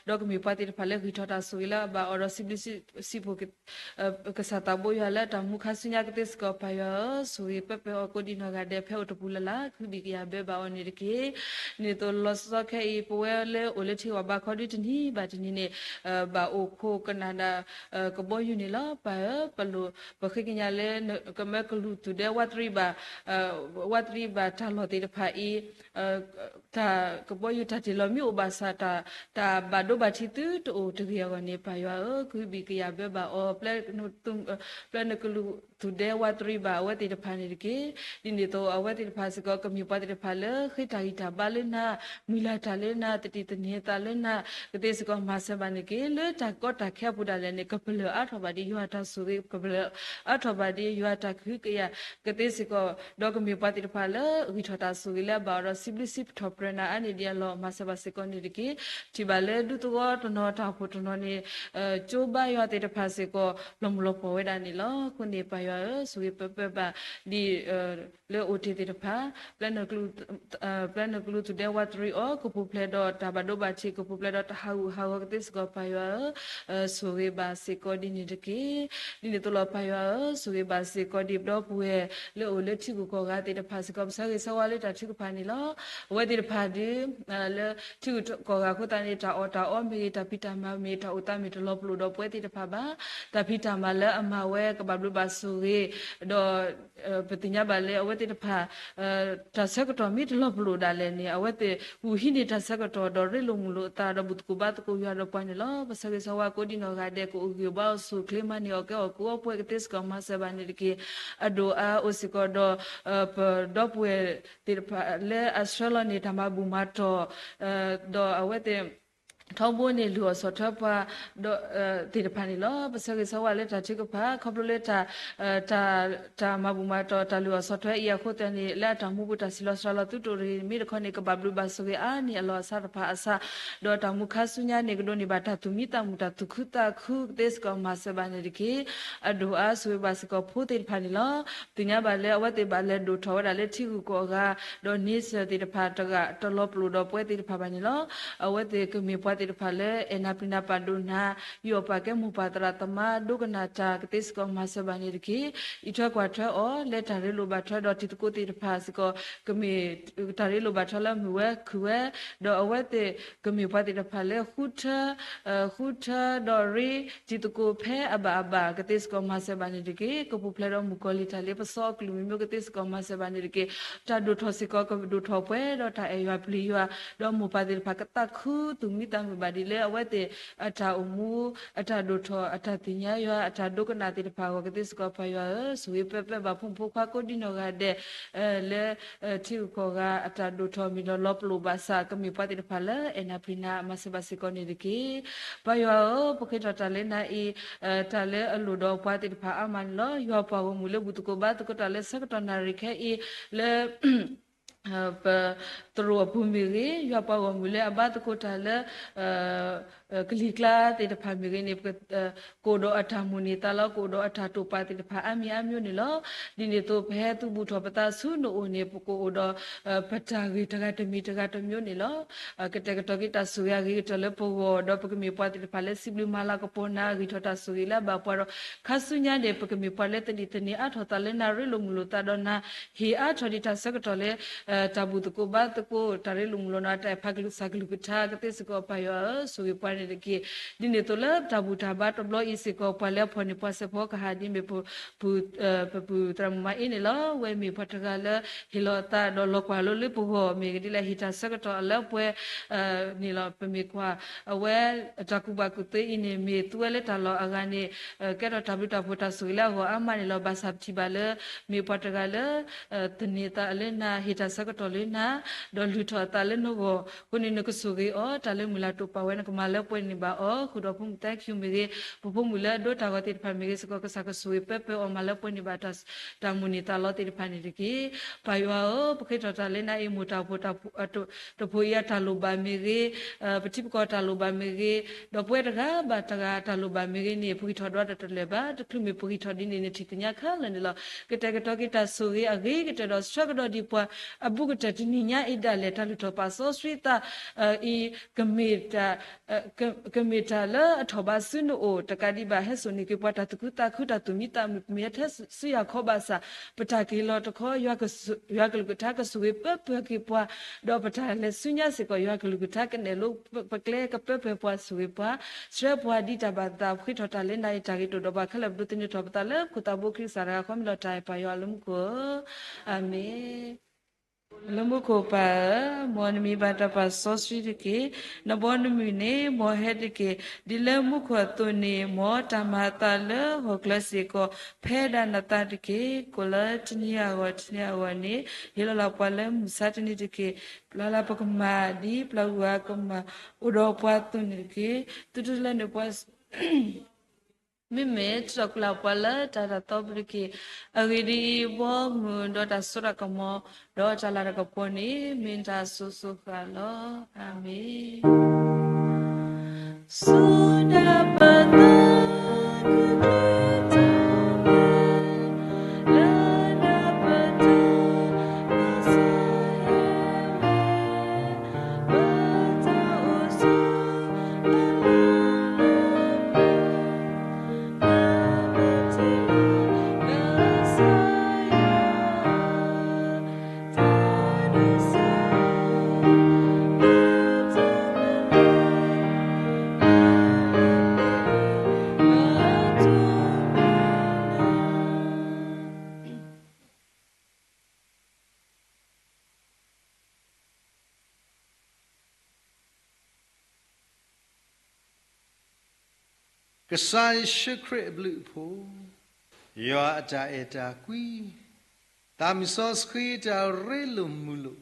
ီၤ, ဒီးကမ့ၢ်ပှၤသ့ၣ်တဖၣ်လၢဂံၢ်ထီၣ်တၢ်ဆိၣ်ဂ့ၤလၢအဘၣ်အီၤဒီးစံးဘျုးစံးဖှိၣ် ကစၢ်သးဘိယွၤလၢတၢ်မူခါဆူညါကသ့စ့ၢ်ကီးပၢ်ယွၤဧၢ, ဆိၣ်ဂ့ၤပၢပၢအီၤကိးဒံနီၢ်ဂၤဒဲး ဖဲအိၣ်တပူၤလၢ်လၢ် ခုဘံၣ်ကယာ်ဘၢဘၣ်အီၤန့ၣ်တက့ၢ်. န့ၣ်သိးလီၤဆီဆီခဲအံၤ ပဝဲလၢအိၣ်လၢထံဂီၢ်ဘါခီဒုတနံၤဘၣ်တနံၤန့ၣ် ဘၣ်အိၣ်ခိးကနၣ်ဒၣ် ကဘီယူၤန့ၣ်လီၤ. ပၢ်ဧၢ, ပလိၣ် ပဃ့ကညးလၢ ကမၢကလုၢ်သူၣ်ဒဲဝးတရံးဘၣ် ဝးတရံးဘၣ်တၢ်လီၢ်သ့ၣ်တဖၣ်အံၤ တၢ်ကဘီယူၤတၢ်တ့ၢ်လီၤမ့ၢ်အိၣ်ဘၣ်ဆၣ် တၢ်ဘၣ်ဒိဘၣ်ထံးသုတအိၣ်တဂ့ၤအဂီၢ်န့ၣ် ပၢ်ယွၤဧၢ, ခုဘံၣ်ကယာ်ဘၢဘၣ်အီၤ ပျဲနကလုၢ်သူၣ်ဒဲဝးတရံးဘၣ်အဝဲသ့ၣ်တဖၣ်န့ၣ်တက့ၢ်. ဒ်န့ၣ်သိးအဝဲသ့ၣ်တဖၣ်စ့ၢ်ကီး ကမ့ၢ်ပှၤသ့ၣ်တဖၣ်လၢ ဃ့တၢ်ဂံၢ်တၢ်ဘါလၢနၤ, မုၢ်လၢ်တၢ်လၢနၤ, သတံၢ်သန့ၤသးလၢနၤ ကသ့စ့ၢ်ကီးမၤစၢၤဘၣ်န့ၣ်တက့ၢ်. လၢတၢ်ကီတၢ်ခဲအပူၤဒၣ်လဲာ်န့ၣ် ကပလၢၢ်အါထီၣ်ဘၣ်ဒ်ယွၤတၢ်ဆိၣ်ဂ့ၤ, ကပလၢၢ်အါထီၣ်ဘၣ်ဒ်ယွၤတၢ်ကဟုကယာ် ကသ့စ့ၢ်ကီး, ဒီးကမ့ၢ်ပှၤသ့ၣ်တဖၣ်လၢ ဂံၢ်ထီၣ်တၢ်ဆိၣ်ဂ့ၤလၢအဘၣ်အီၤဒီး စံးဘျုးစံးဖှိၣ်ထီၣ်ပတြၢၤနၤအါန့ၢ်ဒံးအလီၢ် မၤစၢၤဘၣ်စ့ၢ်ကီးန့ၣ်တက့ၢ်. ထံၣ်ဘၣ်လၢဒူသဝီတနီၤတၢ်အိၣ်ဖှိၣ်တနီၤန့ၣ် ကၠိဘါယွၤသ့ၣ်တဖၣ်စ့ၢ်ကီး လီၤမုၢ်လီၤပှီၢ်ဝဲဒၣ်န့ၣ်လီၤ. အဃိန့ၣ် ပၢ်ယွၤဧၢ, ဆိၣ်ဂ့ၤပၢပၢဘၣ်ဒ် လၢအိၣ်တ့ၢ်သ့ၣ်တဖၣ် ပျဲနကလုၢ်သူၣ်ဒဲဝးတရံးအီၤ ကပူၤဖျဲးဒီးတၢ်ဘၣ်ဒိဘၣ်ထံး ကပူၤဖျဲးဒီးတၢ်ဟးဂူာ်ဟးဂီၤကသ့စ့ၢ်ကီးပၢ်ယွၤဧၢ, ဆိၣ်ဂ့ၤဘၣ်စ့ၢ်ကီးဒ်န့ၣ်တက့ၢ်. ဒ်န့ၣ်သိးလီၤပၢ်ယွၤဧၢ, ဆိၣ်ဂ့ၤဘၣ်စ့ၢ်ကီးဒ်ဒီပုၢ်ဝဲၢ်လၢအိၣ်လၢထံဂုၤကီၢ်ဂၤသ့ၣ်တဖၣ်စ့ၢ်ကီး ပဆၢဂ့ၤဆၢဝါလၢတၢ်ထုကဖၣ်န့ၣ်လီၤ. အဝဲသ့ၣ်တဖၣ်ဒ် လၢထံဂုၤကီၢ်ဂၤအဃိသတးန့ၣ် တၢ်အီၣ်တၢ်အီမ့ၢ်ဂ့ၤ တၢ်ဖံးတၢ်မၤမ့ၢ် တၢ်အိၣ်သးမ့ၢ်တလီၤပလိာ်ဒီးပဝဲသ့ၣ်တဖၣ်ဘၣ်. တၢ်ဖံးတၢ်မၤလၢအမၤဝဲကဘၣ်ဘျုးဘၣ်ဆိၣ်ဂ့ၤ ဒီး ပသ့ၣ်ညါဘၣ်လၢအဝဲသ့ၣ်တဖၣ် တၢ်ဆၢကတီၢ်မ့ၢ်တလီၤပလိာ်ဒၣ်လဲာ်န့ၣ် အဝဲသ့ၣ်ဂုာ်ဟံးန့ၢ်တၢ်ဆၢကတီၢ် ဒီးရ့လိာ်မုာ်လိာ်အသး ဒီးဘူၣ်သကိးဘါသကိးယွၤဒီးပှၤန့ၣ်လီၤ. ပဆၢဂ့ၤဆၢဝါကိးဒံနီၢ်ဂၤဒဲး ကအိၣ်ဂံၢ်အိၣ်ဘါအိၣ်ဆူၣ်အိၣ်ချ့ မၤန့ၢ်အီၣ်ကဲအီၣ် ကူၣ်အီပှဲၤကသ့စ့ၢ်ကီး မၤစၢၤဘၣ်န့ၣ်တက့ၢ်. အဒိၣ်အါအိၣ်စ့ၢ်ကီးဒီး ပဒီပုၢ်ဝဲၢ်သ့ၣ်တဖၣ်လၢအဆှၢလီၤန့ၢ်တၢ်မၤဘူၣ်မၤတီၢ် ဒီးအဝဲသ့ၣ် ထီဘိန့ၣ် လုၢ်အီၣ်ဆီၣ်ထွဲပှၤ သ့ၣ်တဖၣ်န့ၣ်လီၤ. ပဆၢဂ့ၤဆၢဝါလၢတၢ်ထုကဖၣ် ခီဖျိလၢ တၢ်မၤဘူၣ်မၤတီၢ် တၢ်လုၢ်အီၣ်ဆီၣ်ထွဲအံၤအဃိသတးန့ၣ် လၢအတၢ်မူပူၤတၢ်စံးလီၤစှၤလီၤသုတအိၣ်တဂ့ၤ မ့ၢ်တခီန့ၣ် ကဘၣ်ဘျုးဘၣ်ဆိၣ်ဂ့ၤအါန့ၢ်အလီၢ်အဆါတဖၣ်အဆါ ဒီးတၢ်မူခါဆူညါန့ၣ် ကဒိးန့ၢ်ဘၣ်တၢ်သူၣ်မံသးမုာ် တၢ်သူၣ်ခုသးခုကသ့စ့ၢ်ကီး မၤစၢၤဘၣ်န့ၣ်တက့ၢ်. အဒိၣ်အါဆိၣ်ဂ့ၤဘၣ်စ့ၢ်ကီးဖိသ့ၣ်တဖၣ်န့ၣ်လီၤ. သ့ၣ်ညါဘၣ်လၢအဝဲသ့ၣ်ဘၣ်လဲၤဒိၣ်ထီၣ်ဝဲဒၣ်လၢထံဂုၤကီၢ်ဂၤ ဒီးန့ဆၢၣ်သ့ၣ်တဖၣ်တဂၤ တလီၤပလိာ်ဒီးပဝဲသ့ၣ်တဖၣ်ဘၣ်န့ၣ်လီၤ. အဝဲသ့ၣ်ကမ့ၢ်ပှၤသ့ၣ်တဖၣ်လၢ အဲၣ်နၤပျံၤနၤပာ်ဒိၣ်နၤ ယီၢ်ပာ်ကဲမိၢ်ပၢ်သရၣ်သမါ ဒိကနၣ်တၢ်ကသ့စ့ၢ်ကီး မၤစၢၤဘၣ်န့ၣ်တက့ၢ်. အံးထွဲကွၢ်ထွဲအီၤ လၢတၢ်ရ့လိာ်ဘၣ်ထွဲဒီးတံၤသကိးသ့ၣ်တဖၣ်စ့ၢ်ကီး ကမ့ၢ်တၢ်ရ့လိာ်ဘၣ်ထွဲလၢမုာ်ဝဲခုၣ်ဝဲ ဒီးအဝဲသ့ၣ်ကမ့ၢ်ပှၤသ့ၣ်တဖၣ်လၢဃုထၢ ဃုထၢဒီးရ့တံၤသကိးဖဲအဘၣ်အဘၣ်ကသ့စ့ၢ်ကီး မၤစၢၤဘၣ်န့ၣ်တက့ၢ်. ကပူၤဖျဲးဒီးမုၣ်ကီၤလံၢ်တၢ်လ့ပစီအကလုာ်မံၤမံၤကသ့စ့ၢ်ကီး မၤစၢၤဘၣ်န့ၣ်တက့ၢ်. တၢ်ဒိၣ်ထီၣ်စ့ၢ်ကီးကဒိၣ်ထီၣ်ပှဲၤဒီးတၢ်အဲၣ်ယွၤပျံၤယွၤ ဒီးမိၢ်ပၢ်သ့ၣ်တဖၣ်ကသးခုသူၣ်မံသးမုာ်ဘၣ်ဒ်လၢအဝဲသ့ၣ်အတၢ်အိၣ်မူ အတၢ်ဒိၣ်ထီၣ် အတၢ်သ့ၣ်ညါယွၤ အတၢ်ဒိကနၣ်သ့ၣ်တဖၣ်အဂီၢ်ကသ့စ့ၢ်ကီး ပၢ်ယွၤဧၢ, ဆိၣ်ဂ့ၤပၢပၢဘၣ်ဖိမုၣ်ဖိခွါကိးဒံနီၢ်ဂၤဒဲး လၢ ထံဂုၤကီၢ်ဂၤအတၢ်ဒိၣ်ထီၣ်မ့ၢ်လီၤလီၤပလိာ်ဘၣ်ဆၣ် ကမ့ၢ်ပှၤသ့ၣ်တဖၣ်လၢအဲၣ်နၤပျံၤနၤ မၤစၢၤဘၣ်စ့ၢ်ကီးန့ၣ်တက့ၢ်. ပၢ်ယွၤဧၢ, ပဃ့ထီၣ်တၢ်လၢနၤအံၤ တၢ်လၢအလိၣ်ဒီးပှၤသ့ၣ်တဖၣ်အါမးန့ၣ်လီၤ. ယွၤပှၤဂီၢ်မုၢ်လၢဘူၣ်သကိးဘါသကိးတၢ်လၢဆၢကတီၢ်နၣ်ရံၣ်ခဲအံၤ လၢ ပသရိာ်အပူၤမ့ၢ်ဂ့ၤ, ယွၤပှၤဂီၢ်မုၢ်လၢအဘါသကိးတၢ်လၢ ကလံၤကျါသ့ၣ်တဖၣ်မ့ၢ်ဂ့ၤန့ၣ် ကအိၣ်ဒီးအတၢ်မိၣ်န့ၢ်သးလီၤ ကအိၣ်ဒီးအတၢ်တိာ်ပာ်သ့ၣ်တဖၣ်အါမံၤအါမံၤန့ၣ်လီၤ. ဒ်န့ၣ်အသိး ပဟဲသုးဘူးထီၣ်ပသးဆူနအိၣ်န့ၣ် ပကအိၣ်ဒီး ပတၢ်ဂ့ၢ်တဂၤတမံၤတဂၤတမံၤန့ၣ်လီၤ. ကတဲာ်ကတီၤက့ၤတၢ်ဆိၣ်ဂ့ၤအဂ့ၤကတၢၢ်လၢပဂီၢ် ဒီးပကမ့ၢ်ပှၤသ့ၣ်တဖၣ်လၢစံးဘျုးမၤလၤကပီၤနၤ ဂံၢ်ထီၣ်တၢ်ဆိၣ်ဂ့ၤလၢအဘၣ်ပှၤဒီး ခါဆူညါန့ၣ် ပကမ့ၢ်ပှၤလၢသန့ၤသန့ၤအါထီၣ်သးလၢနၤရ့လိာ်မုာ်လိာ်သးဒီးနၤ ဟ့ၣ်အါထီၣ်ဒံးတၢ်ဆၢကတီၢ်လၢ တၢ်ဘူၣ်သကိးဘါသကိး တၢ်ရ့လိာ်မုာ်လိာ်နၤ တၢ်အဲၣ်ဖးကလုၢ်ကထါကသ့စ့ၢ်ကီး ပၢ်ယွၤဧၢ, ဆိၣ်ဂ့ၤပှၤန့ၣ်တက့ၢ်. ဒ်န့ၣ်အသိးလၢတၢ်ဘူၣ်တၢ်ဘါတဘျီအံၤစ့ၢ်ကီး ပှၤလၢအဖီၣ်န့ၢ်ပှၤစဲးဖီကဟၣ်ဒ်မ့ၢ် ပပုၢ်သရၣ်မုၣ်မၤအ့န့ၣ်လီၤ. အဝဲမ့ၢ်ပှၤတဂၤလၢ ဟ့ၣ်လီၤအသးဒီးလီၤကွၢ်လိလၢပဂီၢ် မ့ၢ်ဂ့ၤဒ်လဲၣ် ဟ့ၣ်တၢ်ဆၢကတီၢ်လၢပှဲၤ န့ၣ်လီၤ. ပမ့ၢ်ကွၢ် အဝဲအတၢ်ကူၣ်ဘၣ်ကူၣ်သ့အံၤန့ၣ် မ့ၢ်သူဝဲလၢတၢ်လီၢ်အဂၤန့ၣ် ကဲထီၣ်တၢ်ဘျုးတၢ်ဖှိၣ်တၢ်ဆိၣ်ဂ့ၤလၢအဂီၢ်အါမးန့ၣ်လီၤ. ဘၣ်ဆၣ်ပထံၣ်ဘၣ်လၢ မ့ၢ်ပှၤတဂၤလၢ သန့ၤသးလၢနၤ ဟ့ၣ်တၢ်ဆၢကတီၢ်လၢနၤ ဒီးလုၢ်ထီၣ်အသးလၢနဂီၢ်အဃိန့ၣ် နကဆိၣ်ဂ့ၤအီၤ တၢ်လၢမုၢ်လၢ်တိာ်ပာ်ဝဲ နကမၤလၢပှဲၤန့ၢ်ဘၣ်အီၤ ဃုာ်ဒီးဖိမုၣ်သၢခံမ့ၢ်ဂ့ၤ ပဖိမုၣ်လၢအဒိတၢ်ဂီၤသ့ၣ်တဖၣ်မ့ၢ်ဂ့ၤစ့ၢ်ကီး ကစၢ်ကဆိၣ်ဂ့ၤပၢပၢအီၤ မၤလၢပှဲၤန့ၢ်ဘၣ်တၢ် တၢ်မိၣ်န့ၢ်သးလီသ့ၣ်တဖၣ်န့ၣ်တက့ၢ်. ပၢ်ယွၤဧၢ, ပဃ့ထီၣ်တၢ်လၢနၤအံၤ မိၢ်တၢ်ဖိတၢ်ဖိ တဖိအံၤအတၢ်လိၣ်ဘၣ်မ့ၢ်ဂ့ၤ, ပထံပကီၢ်တၢ်လိၣ်ဘၣ်မ့ၢ်ဂ့ၤ, ဒီးပဝဲတဂၤဘၣ်တဂၤတၢ်လိၣ်ဘၣ်မ့ၢ်ဂ့ၤန့ၣ် ပဂံၢ်ထီၣ်ဒွးတၢ်တလၢာ်ဘၣ်. တချုးမ့ၢ်ပဂံၢ်ထီၣ်ဒ်န့ၣ် နထံၣ်သ့ၣ်ညါခဲလၢာ်န့ၣ်လီၤ. ကတဲာ်ကတီၤက့ၤတၢ်ဆိၣ်ဂ့ၤအဂ့ၤကတၢၢ်ဒီးဆှၢကဒီးဒံးပှၤ အဘူးကတၢၢ်တနံၤညါအံၤဒၣ်လဲာ် တၢ်လုၢ်ထီၣ်ပာ်စီဆှံသးအံၤ ကမ့ၢ်တၢ် ကမ့ၢ်တၢ်လၢအထီၣ်ဘးဆူနအိၣ် တကးဒံးဘၣ် ဟဲစိာ်န့ၢ်က့ၤပှၤတၢ်သူၣ်ခုသးခု တၢ်သူၣ်မံသးမုာ် ပမ့ၢ်ဟဲထဲဆူယၤခီဘၣ်ဆၣ် ပတၢ်က့ၤလီၤတခီ ယွၤကလုၢ်ကထါကဆိၣ်ဂ့ၤပၢပၢက့ၤပှၤ, ဒီးပတၢ်လဲၤဆူညါစ့ၢ်ကီး ယွၤကလုၢ်ကထါကနဲၣ်လိပကျဲ ကပၢပၢပှၤ ဆိၣ်ဂ့ၤပှၤ, ဆှၢပှၤဒ်တၢ်ဘၣ်သး ပဃ့ထီၣ်တၢ်လၢနၤအံၤ တၢ်ဂ့ၤတအိၣ်ဒီးဘၣ်ခဲလၢာ် ပဒိးသန့ၤထီၣ်ပသးလၢပခိၣ်သးဘိခရံာ်ကစၢ်တဂၤဃီ မ့ၢ်လီၤတၢ်အဲၣ်ပၢ်ယွၤလၢမူခိၣ်ဧၢ, အၤမ့ၣ်. လၢမူခိၣ်ပၢ်ဧၢ, မ်နမံၤဘၣ်တၢ်ပာ်စီဆှံတက့ၢ်. နဘီနမုၢ်န့ၣ် မ်ဟဲတက့ၢ်. ဒ်လၢမူခိၣ်အသိးန့ၣ် မ်တၢ်မၤအသးလၢဟီၣ်ခိၣ်ချၢစ့ၢ်ကီး ဖဲဒၣ်နသးတက့ၢ်. ကိၣ်လၢတနံၤအဂီၢ်တနံၤအဂီၢ်န့ၣ် ဟ့ၣ်လီၤလၢပှၤလၢမုၢ်ဆါတနံၤတက့ၢ်. ပျၢ်လၢပကမၣ် ဒ်ပျၢ်ဂုၤအကမၣ် အိၣ်ဒီးပှၤအသိးန့ၣ်တက့ၢ်. သုတလဲၤနုာ်ပှၤ မ့မ့ၢ်ထုးထီၣ်ကွံာ်လၢပှၤလၢတၢ်တၢ်သီပူၤတက့ၢ်. အဂ့ၢ်ဒ်အံၤ, ဘီမုၢ်ဒီးတၢ်စိတၢ်ကမီၤ ဒီးတၢ်လၤတၢ်ကပီၤန့ၣ် မ့ၢ်တၢ်စိၤစိၤဃၣ်ဃၣ်လီၤ. အၤမ့ၣ်. ကစၢ်ယ့ၣ်ၡူးခရံာ်အဘျုးအဖှိၣ်, ယွၤအတၢ်အဲၣ်တၢ်ကွံ, သးမုၢ်စီဆှံတၢ်ရ့လိာ်မုာ်လိာ်,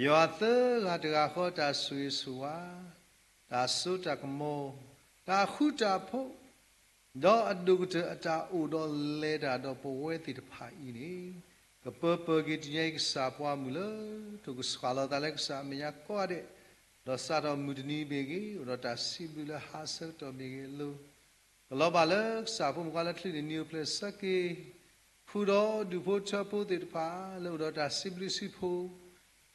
ယွၤသၢဂၤတဂၤဃီတၢ်ဆိၣ်ဂ့ၤဆိၣ်ဝါ, တၢ်စိတၢ်ကမီၤ, တၢ်ဃူတၢ်ဖိး ဒီးအဒိၣ်ကတၢၢ်အတၢ်အိၣ်ဒီးလဲၤတၢ်ဒီးပဝဲသ့ၣ်တဖၣ်အံၤန့ၣ်, ကပၢပၢက့ၤတနံၤအံၤကစၢ်ပှၤမုၢ်လၢ ထိၣ်ကဆှၣ်လီၤသးလၢကစၢ်အမဲာ်ညါကိးဂၤဒဲး, ဒီးစးထီၣ်မုၢ်တနံၤမ့ၢ်ဂ့ၤ, အိၣ်ဒီးတၢ်စံးဘျုးလၢဟါဆၢကတီၢ်မ့ၢ်ဂ့ၤအလိၤ, ကလီၤဘၣ်လၢကစၢ်ဖိမုၣ်ခွါလၢချုးန့ၢ်နံၤအိၣ်ဖျဲၣ်ဆၢက့ၤ, ဃုာ်ဒီးဒူၣ်ဖိထၢဖိသ့ၣ်တဖၣ်လၢအိၣ်ဒီးတၢ်စံးဘျုးစံးဖှိၣ်,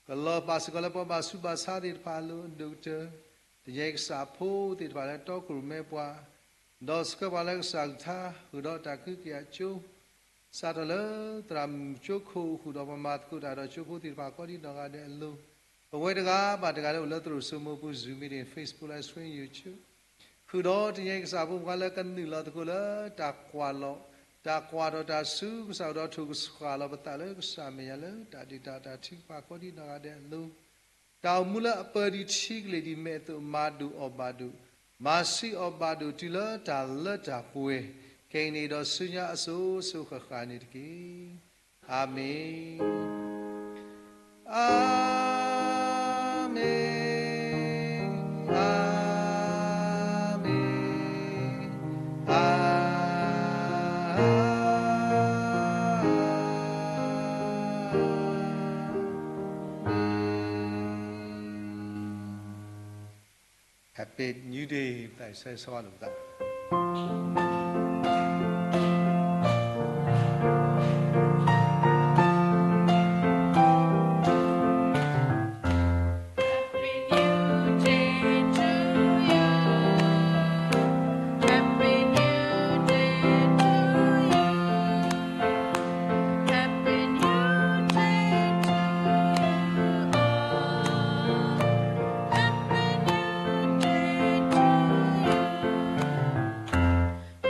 ကလီၤဘၣ်စ့ၢ်ကီးလၢပှၤဘၣ်ဆူးဘၣ်ဆါသ့ၣ်တဖၣ်အလိၤအဒိၣ်ကတၢၢ်, တနံၤအံၤကစၢ်ဖိသ့ၣ်တဖၣ်လၢတီခိၣ်ရိၣ်မဲပှၤ, ဒီးဆှၢပှၤလၢကစၢ်ကလုၢ်ကထါ ဃုာ်ဒီးတၢ်ကဟုကယာ်ကၠိ စးထီၣ်လၢသရၣ်မုၣ်ကၠိခိၣ် ဃုာ်ဒီးပှၤမၤသကိးတၢ်ဒီးကၠိဖိသ့ၣ်တဖၣ်ကိးဒံးနီၢ်ဂၤဒဲးအလိၤ, ပဝဲတဂၤဘၣ်တဂၤလၢအိၣ်လၢသရိာ်စိမိၤပူၤ Zoom meeting, Facebook live stream, YouTube, ဃုာ်ဒီးတနံၤအံၤကစၢ်ဖိမုၣ်ခွါလၢကနုာ်လီၤသကိးလၢတၢ်ကွၢ်လီၤ, တၢ်ကွၢ်ထီၣ်တၢ်ဆူကစၢ်အိၣ်ဒီးထိၣ်ကဆှၣ်လီၤပသးလၢကစၢ်မဲာ်ညါလၢတၢ်ဒုၣ်တၢ်တၢ်ထံကပၤကိးဒံးနီၢ်ဂၤဒဲးအလိၤ တၢ်အိၣ်မူလၢအပၢဒံးထံကလ့ၢ်ဒံးမဲာ်အသိး မၤဒိၣ်အီၣ်ဘၣ်ဒိၣ်, မၤဆံးအီၣ်ဘၣ်ဒိၣ်တုၤလၢတၢ်လၢတၢ်ပှဲၤ, ခဲအံၤန့ၣ်ဒီးဆူညါအစိၤစိၤဃၣ်ဃၣ်န့ၣ်တက့ၢ်. အၤမ့ၣ်. အၤမ့ၣ်, အၤမ့ၣ်, အၤမ့ၣ်. Happy New Day သးစဲဆီလိာ်သး Happy New Day to you. Happy New Day to you. Happy New Day to you all. Happy New Day to you.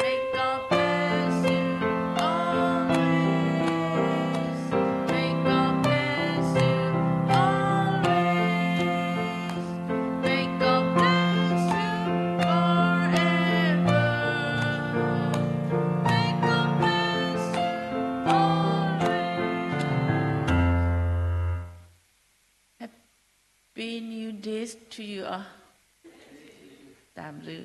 May God bless you always. May God bless you always. May God bless you forever. May God bless you always. Happy New Days to you all. တၢ်ဘျုး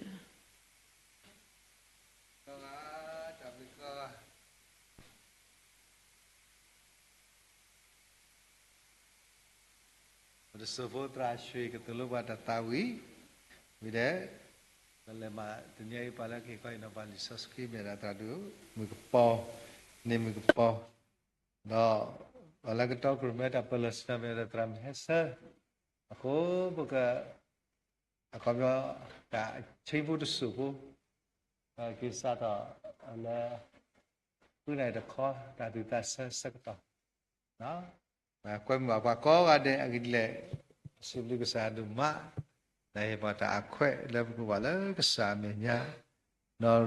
ပတစိၢ်ဖိသရၣ်ဆှံကသိၣ်လိပှၤတၢ်သးဝံၣ် ဝံၤဒီး ပလဲၤမးတနံၤအံၤ ပှၤလၢကဟ့ၣ်ခီဟ့ၣ်နီၤပှၤလံာ်စီဆှံ မ့ၢ်ဒၣ်သရၣ်ဒိၣ်မုၣ်ကပီၤ န့ၣ်မုၣ်ကပီၤ ဒီး ပှၤလၢကတီခိၣ်ရိၣ်မဲတၢ်ပၢၢ်လီၢ်ဆ့ၣ်နီၤ မ့ၢ်ဒၣ်သရၣ်မုၢ်ဟဲဆၢ အဃိပက အခီပညီ တၢ်ဆံဖိတစိၢ်ဖိ က့ၤစးထီၣ်လၢ ဃုနၣ်ရံၣ်တခီ တၢ်သူၣ်သးဆၢဆၢကတီၢ် ကွဲမုာ်ဘၣ်ပှၤကိးဂၤဒဲးအဂ့ၢ်ဒ်လဲၣ်, စံးဘျုးကစၢ်ဒိၣ်မး, ဒီးဟ့ၣ်ပှၤတၢ်အခွဲးလၢပကဘၣ်လၢကစၢ်အမဲာ်ညါ,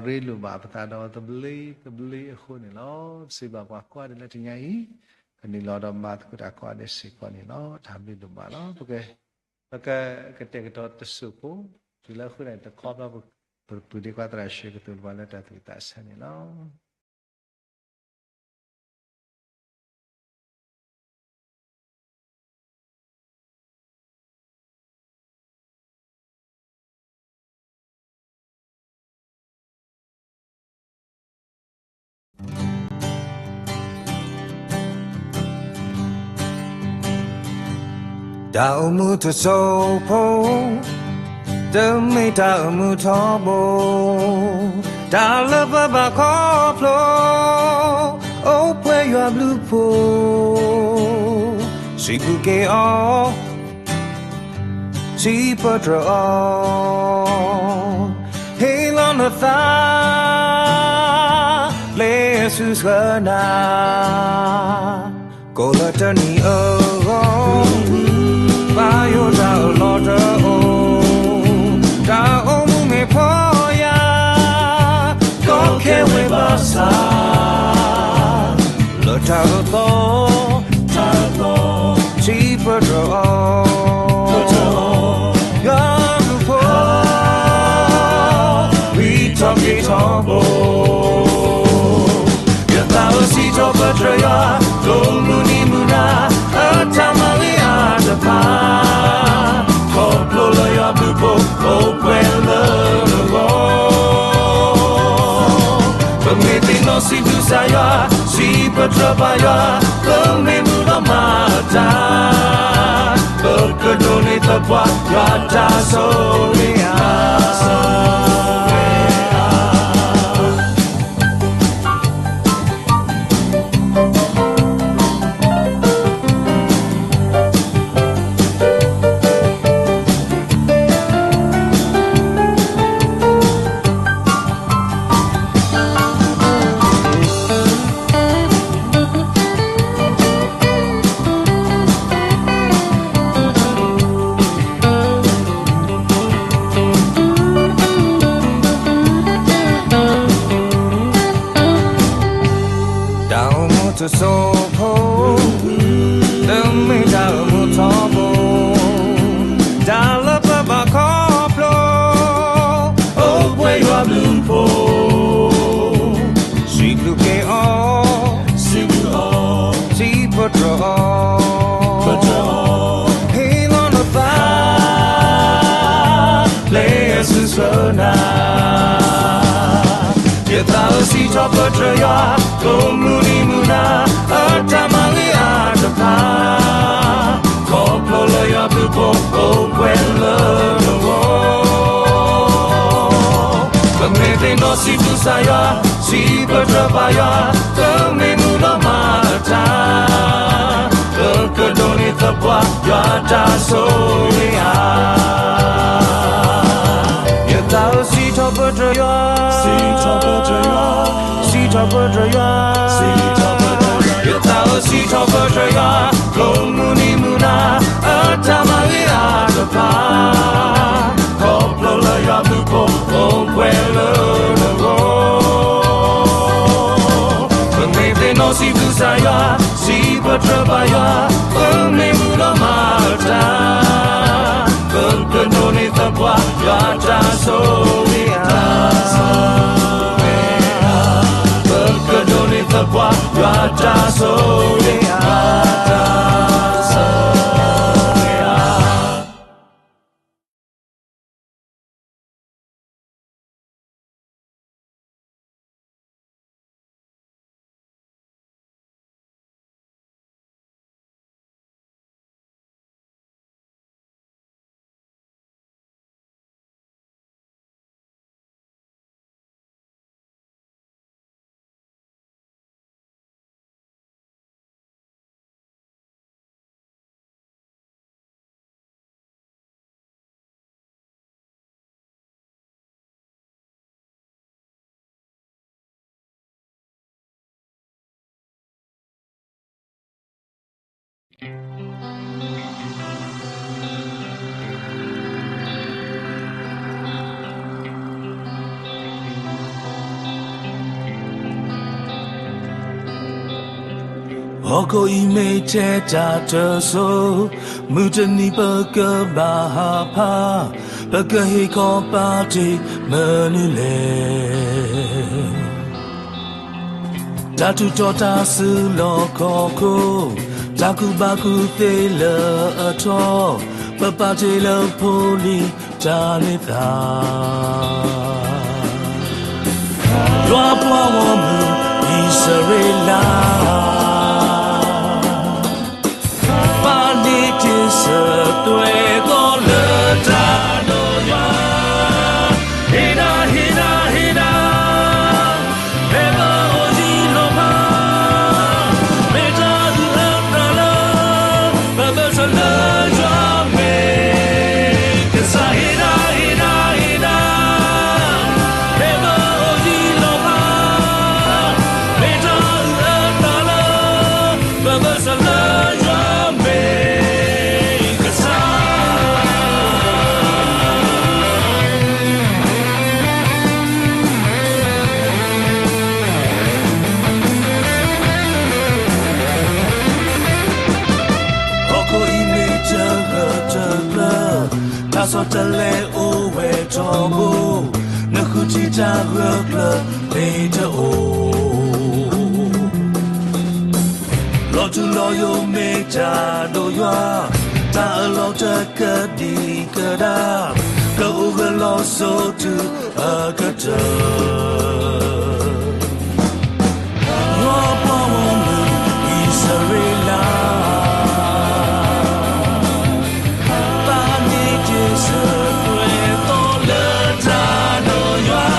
ဒီးရ့လိာ်ဘၣ်ပသးဒီးသဘျ့သဘျ့အဃိန့ၣ်လီၤ. စံးဘျုးပှၤကိးဂၤဒဲးလၢတနံၤအံၤ, ကနုာ်လီၤဒီးမၤသကိးတၢ်ကိးဂၤဒဲးစ့ၢ်ကီးန့ၣ်လီၤ. တၢ်ဘျုးဒိၣ်မးလီၤ. ပက ပကကတဲာ်ကတီၤတစိၢ်ဖိ, တုၤလၢဃုနၣ်ရံၣ်တခီဘျီ ပပုၢ်ဒ့ခွါသရၣ်ဆှံကသိၣ်လိပှၤလၢတၢ်သူၣ်သးဆၢန့ၣ်လီၤ. တၢ်အိၣ်မူတစိၢ်ဖိ, တမ့ၢ်တၢ်အိၣ်မူထီဘိ, တၢ်လၢပဘၣ်ခီဖျိ, အိၣ်ပှဲၤယွၤဘျုးဖှိၣ်, စံးဘျုးက့ၤအီၤ စံးပတြၢၤအီၤ, ဟ့ၣ်လီၤနသး, ပျဲဆူဆှၢနၤ, ကိးလၢတနံၤအဂီၢ်, ဘၣ်ယိၣ်တၢ်အၢၣ်လီၤတအိၣ်, တၢ်အိၣ်မူမ့ၢ်ဖှီၣ်ယာ်, ကီခဲဝဲဘၣ်ဆၣ် လၢတၢ်အၢသီ, တၢ်အၢသီ, စံးပတြၢၤအီၤ, ပတြၢၤအီၤ, ယွၤမုၣ်ဖိ, ဝံထီၣ်က့ၤထီဘိ, ယသးဧၢစံးထီၣ်ပတြၢၤယွၤ, ကိးမုၢ်နံၤမုၢ်နၤ, အတၢ်မၤဂ့ၤအါတဖၣ်, ခီဖျိလၢယွၤဘျုးဖှိၣ်, အိၣ်ပှဲၤလၢနဂီၢ် ပမ့ၢ်သ့ၣ်နီၣ်စံးဘျုးကစၢ်ယွၤ, စံးပတြၢၤဘၣ်ယွၤ, ပမ့ၢ်မုာ်ဒီးမၤတၢ်, ပကဒိးန့ၢ်သပှၢ်, ယွၤတၢ်ဆိၣ်ဂ့ၤဧါ. တၢ်အိၣ်မူတစိၢ်ဖိ, တမ့ၢ်တၢ်အိၣ်မူထီဘိ, တၢ်လၢပဘၣ်ခီဖျိ, အိၣ်ပှဲၤယွၤဘျုးဖှိၣ်, စံးဘျုးက့ၤအီၤ, စံးဘျုးအီၤ, စံးပတြၢၤအီၤ, ပတြၢၤအီၤ, ဟ့ၣ်လီၤနသး, ပျဲဆူဆှၢနၤ, ယသးဧၢစံးထီၣ်ပတြၢၤယွၤ, ကိးမုၢ်နံၤမုၢ်နၤ, အတၢ်မၤဂ့ၤအါတဖၣ်, ခီဖျိလၢယွၤဘျုးဖှိၣ်, အိၣ်ပှဲၤလၢနဂီၢ် ယွၤ, စံးပတြၢၤပၢ်ယွၤ, ပမ့ၢ်မူဒီးမၤတၢ်, ပကဒိးန့ၢ်သပှၢ်ယွၤတၢ်ဆိၣ်ဂ့ၤဧါ. ယသးဧၢ စံးထီၣ်ပတြၢၤယွၤ, စံးထီၣ်ပတြၢၤယွၤ, စံးထီၣ်ပတြၢၤယွၤ, စံးထီၣ်ပတြၢၤယွၤ, ယသးဧၢ စံးထီၣ်ပတြၢၤယွၤ, ကိးမုၢ်နံၤမုၢ်နၤ အတၢ်မၤဂ့ၤအါတဖၣ် ခီဖျိလၢယွၤဘျုးဖှိၣ် အိၣ်ပှဲၤလၢနဂီၢ်, ပမ့ၢ်သ့ၣ်နီၣ်စံးဘျုးကစၢ်ယွၤ, စံးပတြၢၤပၢ်ယွၤ, ပမ့ၢ်မူဒီးမၤတၢ်, ပကဒိးန့ၢ်သပှၢ်ယွၤတၢ်ဆိၣ်ဂ့ၤဧါ, ပကဒိးန့ၢ်သပှၢ်ယွၤတၢ်ဆိၣ်ဂ့ၤဧါ, တၢ်ဆိၣ်ဂ့ၤဧါ. ဟီၣ်ခိၣ်အံၤမ့ၢ်ထဲတၢ်တစိၤ, မုၢ်တနံၤပကဘၣ်ဟးဖး, ပကဟ့ၣ်ခီပာ်တ့ၢ်မနုၤလဲၣ်. တၢ်ထူးထီၣ်တၢ်စုလီၢ်ခီၣ်ခိၣ်, တၢ်ကူၣ်ဘၣ်ကူၣ်သ့လၢအထီ, ပပာ်တ့ၢ်လၢဖိလံၤတၢ်န့ၢ်သါ. ယွၤပှၤဂီၢ်မုၢ်အံၣ်စရ့လး, ပာ်န့ၢ်တ့ၢ်ဆၢသွဲၣ်ကီးလၢတၢ်ဒိၣ်ယွၤ, ဟ့ၣ်ဒၣ် ဟ့ၣ်ဒၣ် ဟ့ၣ်ဒၣ်, ဖဲပအိၣ်ယံၤလီၤဖး, မ့ၢ်တၢ်အုၣ်အသးလၢ ပဘၢၣ်စၢၤလၢယွၤမ့ၢ် ကစၢ်ဟ့ၣ်ဒၣ် ဟ့ၣ်ဒၣ် ဟ့ၣ်ဒၣ်, ဖဲပအိၣ်ယံၤလီၤဖး, မ့ၢ်တၢ်အုၣ်အသးလၢ ပဘၢၣ်စၢၤလၢယွၤမ့ၢ်ကစၢ်. ဟီၣ်ခိၣ်အံၤမ့ၢ်တဂၢၢ်တကျၢၤ, တၢ်ဆီတလဲအိၣ်ဝဲထီဘိ, နဃုထံၣ်တၢ်ဂၢၢ်ကျၢၤမ့ၢ်တအိၣ် လီၤထူလီၤယိာ်မ့ၢ်တၢ်ဒိၣ်ယွၤ, တၢ်အၢၣ်လီၤတကဒံကဒါ, ကအိၣ်ဂၢၢ်လီၤစိၤတုၤအကတၢၢ်. ယွၤပှၤဂီၢ်မုၢ်အံၣ်စရ့လး, ပာ်န့ၢ်တ့ၢ်ဆၢသွဲၣ်ကီးလၢတၢ်ဒိၣ်ယွၤ,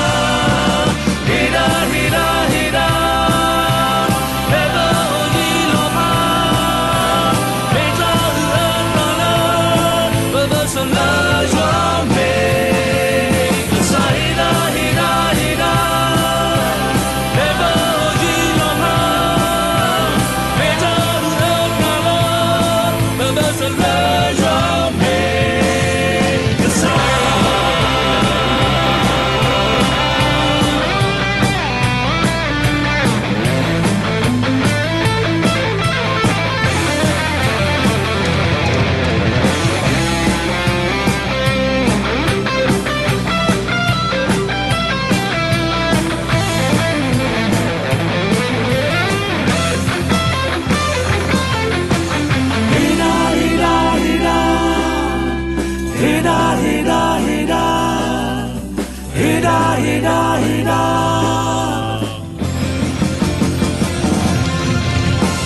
ဟ့ၣ်ဒၣ် ဟ့ၣ်ဒၣ် ဟ့ၣ်ဒၣ်, ဖဲပအိၣ်ယံၤလီၤဖး, မ့ၢ်တၢ်အုၣ်အသးလၢ ပဘၢၣ်စၢၤလၢယွၤမ့ၢ်ကစၢ်, ဟ့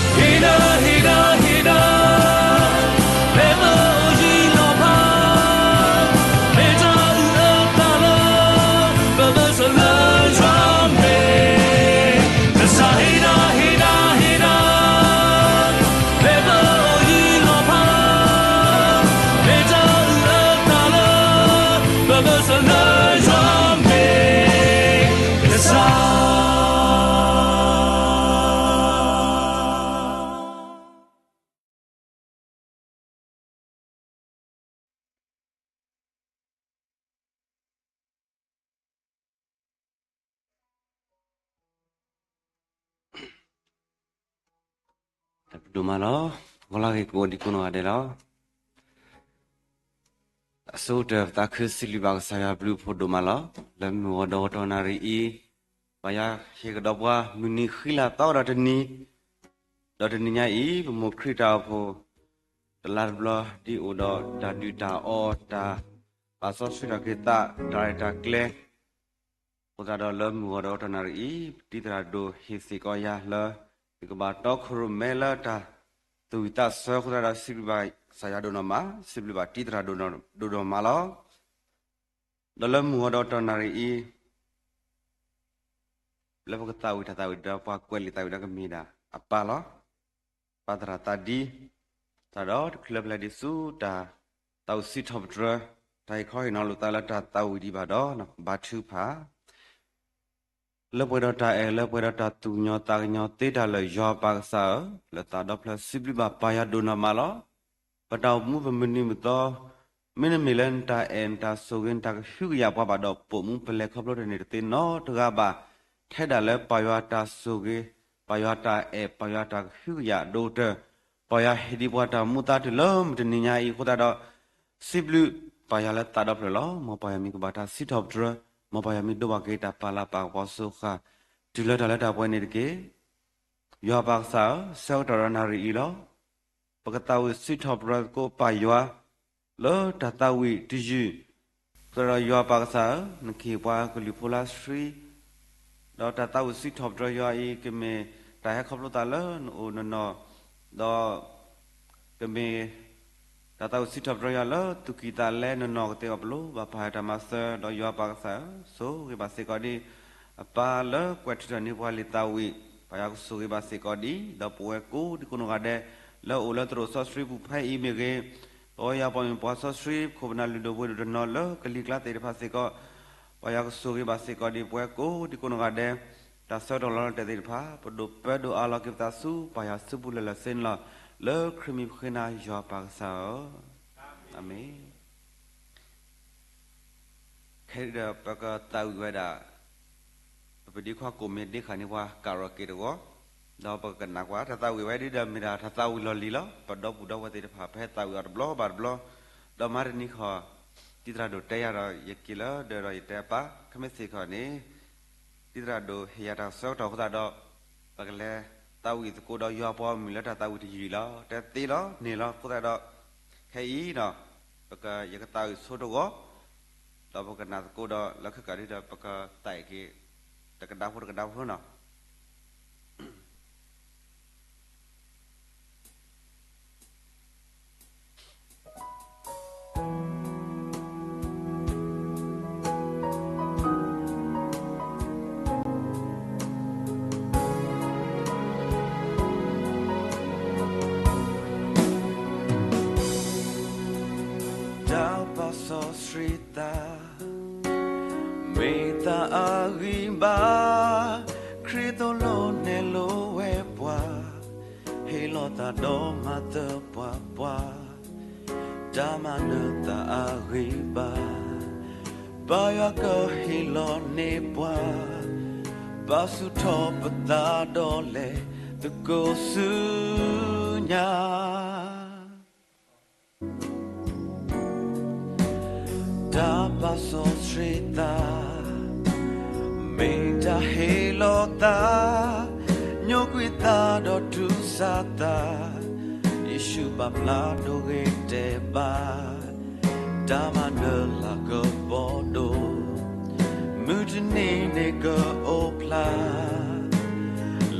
ၣ်ဒၣ် ဟ့ၣ်ဒၣ် ဟ့ၣ်ဒၣ်, ဖဲပအိၣ်ယံၤလီၤဖး, မ့ၢ်တၢ်အုၣ်အသးလၢ ပဘၢၣ်စၢၤလၢယွၤမ့ၢ်ကစၢ်. ဒိၣ်မးလီၤ. ဂီၤလၢဂ့ၤကိးဒံကိးနီၢ်ဂၤဒဲးလီၤ. အဆိကတၢၢ် ပသးခုစံးဘျုးဘၣ်ကစၢ်ယွၤဘျုးဖှိၣ်ဒိၣ်မးလီၤ. လၢမုၢ်ဂီၤဒီးတနၣ်ရံၣ်အံၤ, ပယီၤဟ့ၣ်ကဒီးပှၤမုၢ်နံၤဃံလၤသီဒီးတနံၤ, ဒီးတနံၤညါအံၤ ပမိၢ်ခရံာ်တၢ်အိၣ်ဖှိၣ် တလါတဘျီ ဒ်အိၣ်ဒီးတၢ်ဒုၣ်တၢ်အီၣ် တၢ်ပာ်စီဆှံထီၣ်က့ၤသး တၢ်ရဲၣ်တၢ်ကျဲၤ အဃိသတးဒီးလၢမုၢ်ဂီၤဒီးတနၣ်ရံၣ်အံၤ ပတံၤသရၣ်ဒိၣ်ဟ့ၣ်စ့ၢ်ကီးယၤလၢ ယကဘၣ်တီခိၣ်ရိၣ်မဲလၢတၢ်သူၣ်ဝံၣ်သးဆၢအဃိသတးဒီး စံးဘျုးဘၣ်ကစၢ်ယွၤဒိၣ်နီၢ်မး, စံးဘျုးဘၣ်တံၤသရၣ်ဒိၣ်နီၢ်ဒိၣ်ဒိၣ်မးလီၤ. ဒီးလၢမုၢ်ဂီၤဒီးတနၣ်ရံၣ်အံၤ လၢပကသးဝံၣ်တၢ်သးဝံၣ်ဒီးပှၤကွဲးလံာ်သးဝံၣ်ဒီးကမ့ၢ်ဒၣ်အပၢ်လီၤ. ပၢ်သရၣ်သးဒံ, တၢ်ဒီးတချုးလၢပလဲၤဒံးဆူတၢ်သးဝံၣ်စံးထီၣ်ပတြၢၤ တၢ်ဟ့ၣ်ခီဟ့ၣ်နီၤလိာ်သးလၢတၢ်သးဝံၣ်ဒံးဘၣ်ဒီး ဘါထုကဖၣ် လၢပှဲၤဒီးတၢ်အဲၣ် လၢပှဲၤဒီးတၢ်သူၣ်ကညီၤသးကညီၤသ့တၢ်လၢာ် ယွၤပၢ်ကစၢ်ဧၢ, လၢသးဒီဖျၢၣ်စံးဘျုးဘၣ်ပၢ်ယွၤဒိၣ်နီၢ်မးလီၤ. ပတၢ်အိၣ်မူပမုၢ်နံၤမုၢ်သီ မ့တမ့ၢ်လၢနတၢ်အဲၣ်နတၢ်ဆိၣ်ဂ့ၤ နတၢ်ကဟုကယာ်ပှၤဘၣ်ဒီး ပိာ်မူပလဲၤခီဖျိတန့ၢ်တသ့နီတဂၤဘၣ်. ထဲဒၣ်လၢပၢ်ယွၤတၢ်ဆိၣ်ဂ့ၤ, ပၢ်ယွၤတၢ်အဲၣ်, ပၢ်ယွၤတၢ်ကဟုကယာ်အဒိၣ်ကတၢၢ်, ပၢ်ယွၤဟ့ၣ်ဒံးပှၤတၢ်မူသးတုၤလၢမုၢ်တနံၤညါအံၤအဃိသတးဒီး စံးဘျုးပၢ်ယွၤလၢသးဒီဖျၢၣ်လီၤ. မ်ပၢ်ယွၤမ့ၢ်ကဘၣ်တၢ်စံးထီၣ်ပတြၢၤ, မ်ပၢ်ယွၤမ့ၢ်ဒိးဘၣ်က့ၤတၢ်ပာ်လၤပာ်ကပီၤစၢဃာ် တုၤလၢတၢ်လၢတၢ်ပှဲၤန့ၣ်တက့ၢ်. ယွၤပၢ်ကစၢ်ဧၢ, ဆၢကတီၢ်ဒီးနၣ်ရံၣ်အံၤလီၤ. ပကသးဝံၣ်စံးထီၣ်ပတြၢၤသကိးပၢ်ယွၤ လၢတၢ်သးဝံၣ်တယုၢ်, အဃိသတးဒီးယွၤပၢ်ကစၢ်ဧၢ, နကဟ့ၣ်ပှၤကလုာ်ဖိလၢဆှံ ဒီးတၢ်သးဝံၣ်စံးထီၣ်ပတြၢၤယွၤအံၤ ကမ့ၢ်တၢ်ဟဲခီဖျိသးလၢနအိၣ်နနီၢ်, ဒီး ကမ့ၢ် တၢ်သးဝံၣ်စံးထီၣ်ပတြၢၤယွၤလၢသူၣ်ကံၢ်သးလဲနနီၢ်ကသ့အီၤပလိၤ ဘၣ်ပာ်တၢ်မၤစၢၤ ဒီးယွၤပၢ်ကစၢ်ဧၢ, ဆိၣ်ဂ့ၤဘၣ်စ့ၢ်ကီးဒံး အပၢ်လၢကွဲးထုးထီၣ်န့ၢ်ပှၤလံာ်သးဝံၣ်, ပၢ်ယွၤကဆိၣ်ဂ့ၤဘၣ်စ့ၢ်ကီးဒံး ဒီးပဝဲကိးဒံကိးနီၢ်ဂၤဒဲး လၢအိၣ်လၢသရိာ်စီဆှံပူၤဖဲအံၤမ့ၢ်ဂ့ၤ, ပဝဲယွၤပှၤမုၣ်ပှၤစီဆှံ ခိၣ်ပနၢ်လုၢ်ဒိၣ်ပှ့ၤဒိၣ်တနီၤလၢကလံၤကျါသ့ၣ်တဖၣ်စ့ၢ်ကီး, ပၢ်ယွၤကဆိၣ်ဂ့ၤဘၣ်စ့ၢ်ကီးဒံး ပဝဲကိးဒံကိးနီၢ်ဂၤဒဲး, တၢ်ဆၢကတီၢ်လီၤတၢ်သ့ၣ်တဖၣ် ပဒိၣ်ပၢဒိၣ်အးလီၤက့ၤပသးဆူ ပၢ်ယွၤစုပူၤလၢာ်လၢာ်ဆ့န့ၣ်လီၤ. လၢခရံာ်မံၤပဃ့နၤယွၤပၢ်ကစၢ်ဧၢ, အၤမ့ၣ်. ခဲအံၤဒီးပကသးဝံၣ်ဝဲဒၣ် ပပဒံခွါကိၣ်မ့ၢ်ဒ့ဃာ်န့ၢ်ပှၤကးရီၣ်က့ၤတဂီၢ်, ဒီးပကကနၣ်ကွၢ်တၢ်သးဝံၣ်ဝဲဒ်ဒီးမ့ၢ်ဒၣ်တၢ်သးဝံၣ်လီၢ်လံၤလီၤ. ပဒီပုၢ်ဒီဝဲၢ်သ့ၣ်တဖၣ် ပဟဲသးဝံၣ်အီၤတဘျီဘၣ်တဘျီ, ဒီးမၤတနံၤဃီ တံၤသရၣ်ဒိၣ်တဲယၤဒီး ယက့ၤလၢဒၢးဒီးယတဲအပၢ် ခဲမ့ၢ်စ့ၢ်ကီးန့ၣ် တံၤသရၣ်ဒိၣ်ဟ့ၣ်ယၤတၢ်ဆၢကတီၢ်အဃိသတးဒီး ပကလဲၤသးဝံၣ်သကိးဒီးယွၤပှၤမုၣ်လၢတၢ်သးဝံၣ်တယုၢ်အံၤလီၤ. တဲသ့လီၤန့ၣ်လီၤ. အဃိသတးဒီး ခဲအံၤဒီး ပကယကသးဝံၣ်ဆိတဂီၢ်, ဒီးပကနၣ်သကိးဒီးလၢခံကတၢၢ်ဒီး ပကသးဝံၣ်က့ၤ တကဒါဖိတကဒါဖိနီၤ. တၢ်ပာ်စီဆှံသး မ့ၢ်တၢ်အဂံၢ်ဘါ, ခရံာ်သိၣ်လိနဲၣ်လိဝဲပှၤ, ဟ့ၣ်လီၤသးဒီးမၤသၢပှၤပှၤ, တၢ်မၤနၢၤသးအဂံၢ်ဘါ, ပၢ်ယွၤကဟ့ၣ်လီၤန့ၢ်ပှၤ, ပာ်ဆူၣ်ထီၣ်ပသးဒီးလဲၤသကိးဆူညါ တၢ်ပာ်စီဆှံသး, မ့ၢ်တၢ်ဟ့ၣ်လီၤသး, ညိကွံာ်သးဒီးတူၢ်ဆါသး, ယ့ၣ်ၡူးပာ်ဖျါဒိဂ့ၤတဲာ်ဘၣ်, တၢ်မၤနၢၤလၤကပီၤဒိၣ်, မုၢ်တနံၤန့ၣ်ကအိၣ်ဖျါ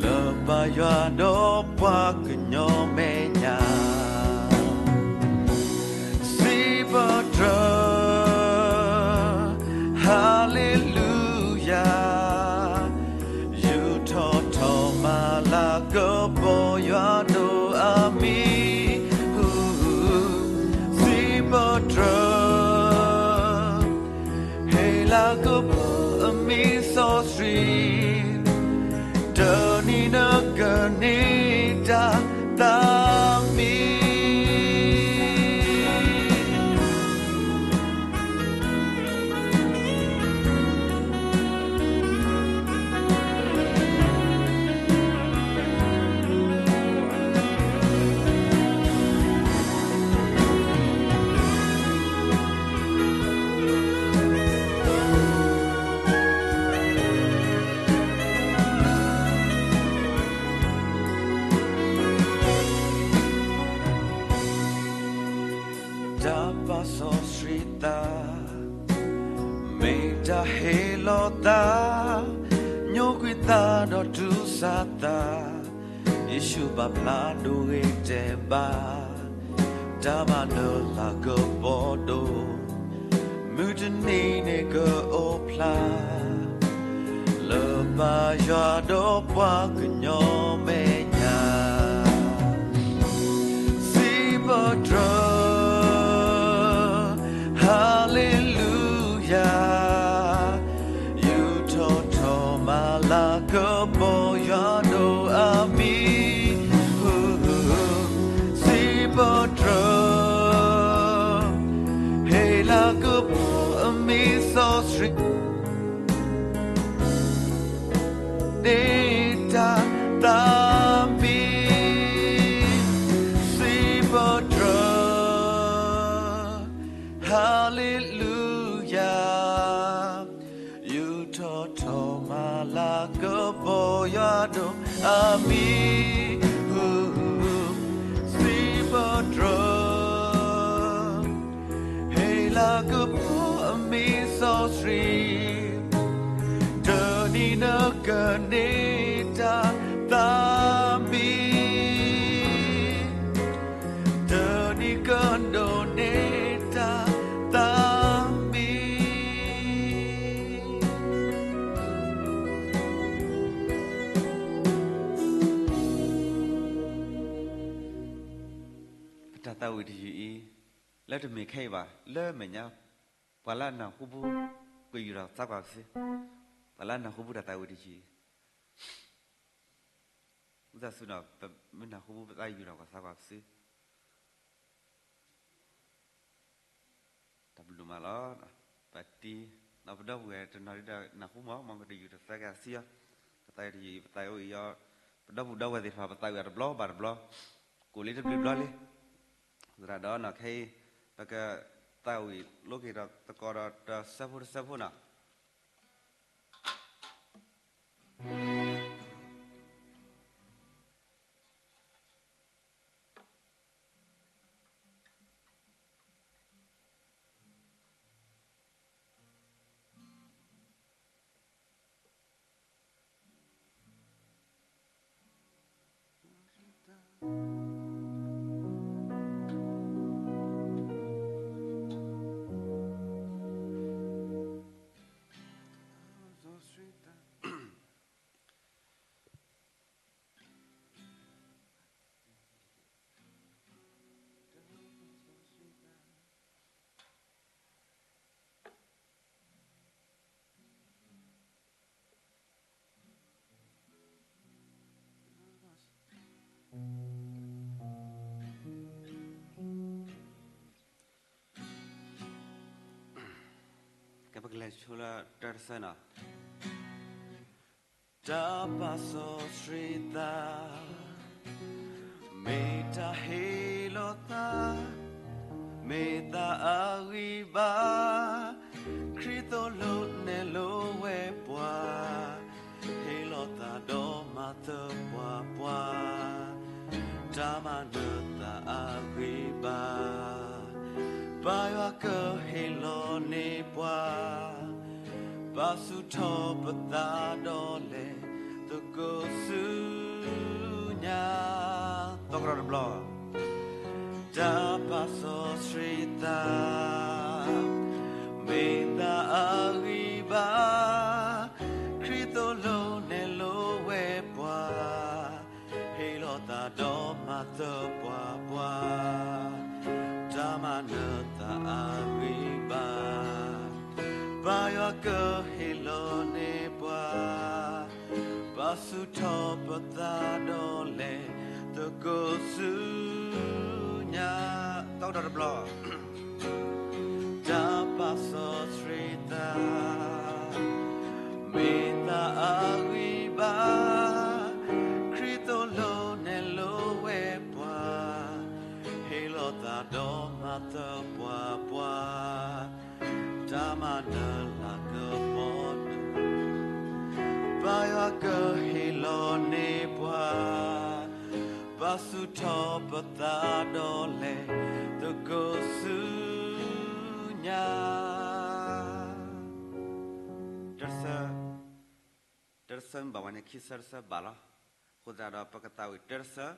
လၢပၢ်ယွၤဒီးပှၤကညီမဲာ်ညါ စံးပတြၢၤ, Hallelujah, ယူာ်ထီၣ်ထီၣ်မၤလၤကပီၤယွၤဒိၣ်အမံၤ, စံးပတြၢၤ ဟ့ၣ်လၤကပီၤအမံၤစီဆှံ, တနံၤနကန့ၢ်တၢ်သးမံ တၢ်ဟ့ၣ်လီၤသး, ညိကွံာ်သးဒီးတူၢ်ဆါသး, ယ့ၣ်ၡူးပာ်ဖျါဒိဂ့ၤတဲဘၣ်, တၢ်မၤနၢၤလၤကပီၤဒိၣ်, မုၢ်တနံၤန့ၣ်ကအိၣ်ဖျါ, လၢပၢ်ယွၤဒီးပှၤကညီမဲာ်ညါ စံးပတြၢၤ, Hallelujah, ယူးထီၣ်ထီၣ်မၤလၤကပီၤယွၤဒိၣ်အမံၤ, စံးပတြၢၤ, ဟ့ၣ်လၤကပီၤအမံၤစီဆှံ န့ၢ်တၢ်သးမံ, စံးပတြၢၤ, Hallelujah, ယူးထီၣ်ထီၣ်မၤလၤကပီၤယွၤဒိၣ်အမံၤ, စံးပတြၢၤ, ဟ့ၣ်လၤကပီၤအမံၤစီဆှံ တနံၤနကန့ၢ်တၢ်သးမံ, တနံၤကဒိးန့ၢ်တၢ်သးမံ. ပတၢ်သးဝံၣ်တယုၢ်အံၤ လၢတမ့ၢ်ခဲအံၤဘၣ်, လၢမဲာ်ညါ ပှၤလၢအနၢ်ဟူပူၤ ကယူၢ်ထီၣ်သးကွၢ်ကစု, ပှၤလၢအနၢ်ဟူပူၤတၢ်သးဝံၣ်တယုၢ်အံၤ ဝံသးစူၤနီၤ, ပမ့ၢ်နၢ်ဟူပူၤ ပသးယူၢ်ထီၣ်ကွၢ်သးကွၢ်ကစု. တၢ်ဘျုးဒိၣ်မးလီၤ. ပတံၤ, ပဒီပုၢ်ဝဲၢ်တနီၤဒ်ဒီးနၢ်ဟူမး, မ်ကတယူၢ်တသၢက့ၤအစုအီၤ, တၢ်သးဝံၣ်တယုၢ်အံၤ ပသးအိၣ်အံၤအီၤ, ပဒီပုၢ်ဒီဝဲၢ်သ့ၣ်တဖၣ် ပသးဝံၣ်အီၤတဘျီဘၣ်တဘျီ, ကိၣ်လံတဘျုးဘျီလံ. သရၣ်ဒီးနီၤ ခဲအံၤ ပကသးဝံၣ်လိက့ၤဒီးသကိးဒီးတၢ်ဆၢဖိတဆၢဖိနီၤ. ကဲ ပကလဲၤဆိလၢတၢ်တဆၢနီၤ. တၢ်ပာ်စီဆှံသး မ့ၢ်တၢ်ဟ့ၣ်လီၤသး, မ့ၢ်သးအဂံၢ်ဘါ, ခရံာ်သိၣ်လိနဲၣ်လိဝဲပှၤ, ဟ့ၣ်လီၤသးဒီးမၤသၢပှၤပှၤ, တၢ်မၤနၢၤသးအဂံၢ်ဘါ, ပၢ်ယွၤကဟ့ၣ်လီၤန့ၢ်ပှၤ ပာ်ဆူၣ်ထီၣ်ပသးဒီးလဲၤ သကိးဆူညါ, သီကဒီးတဘျီ, တၢ်ပာ်စီဆှံသး မ့ၢ်သးအဂံၢ်ဘါ, ခရံာ်သိၣ်လိနဲၣ်လိဝဲပှၤ ဟ့ၣ်လီၤသးဒီးမၤသၢပှၤပှၤ, တၢ်မၤနၢၤသးအဂံၢ်ဘါ, ပၢ်ယွၤကဟ့ၣ်လီၤန့ၢ်ပှၤ, ပာ်ဆူၣ်ထီၣ်ပသးဒီးလဲၤ သကိးဆူညါ, သီကဒီးတဘျီ တၢ်ပာ်စီဆှံသး မ့ၢ်သးအဂံၢ်ဘါ, ခရံာ်သိၣ်လိနဲၣ်လိဝဲပှၤ, ဟ့ၣ်လီၤသးဒီးမၤသၢပှၤပှၤ, တၢ်မၤနၢၤလၤကပီၤ, ပၢ်ယွၤကဟ့ၣ်လီၤန့ၢ်ပှၤ, ပာ်ဆူၣ်ထီၣ်ပသးဒီးလဲၤ သကိးဆူညါ. တၢ်ဆၢမုၢ်ဘၣ်ဝဲန့ၣ် ခံဆၢတဆၢဘၣ်လီၤ. အဃိသတးဒီး ပကသးဝံၣ်တၢ်ဆၢ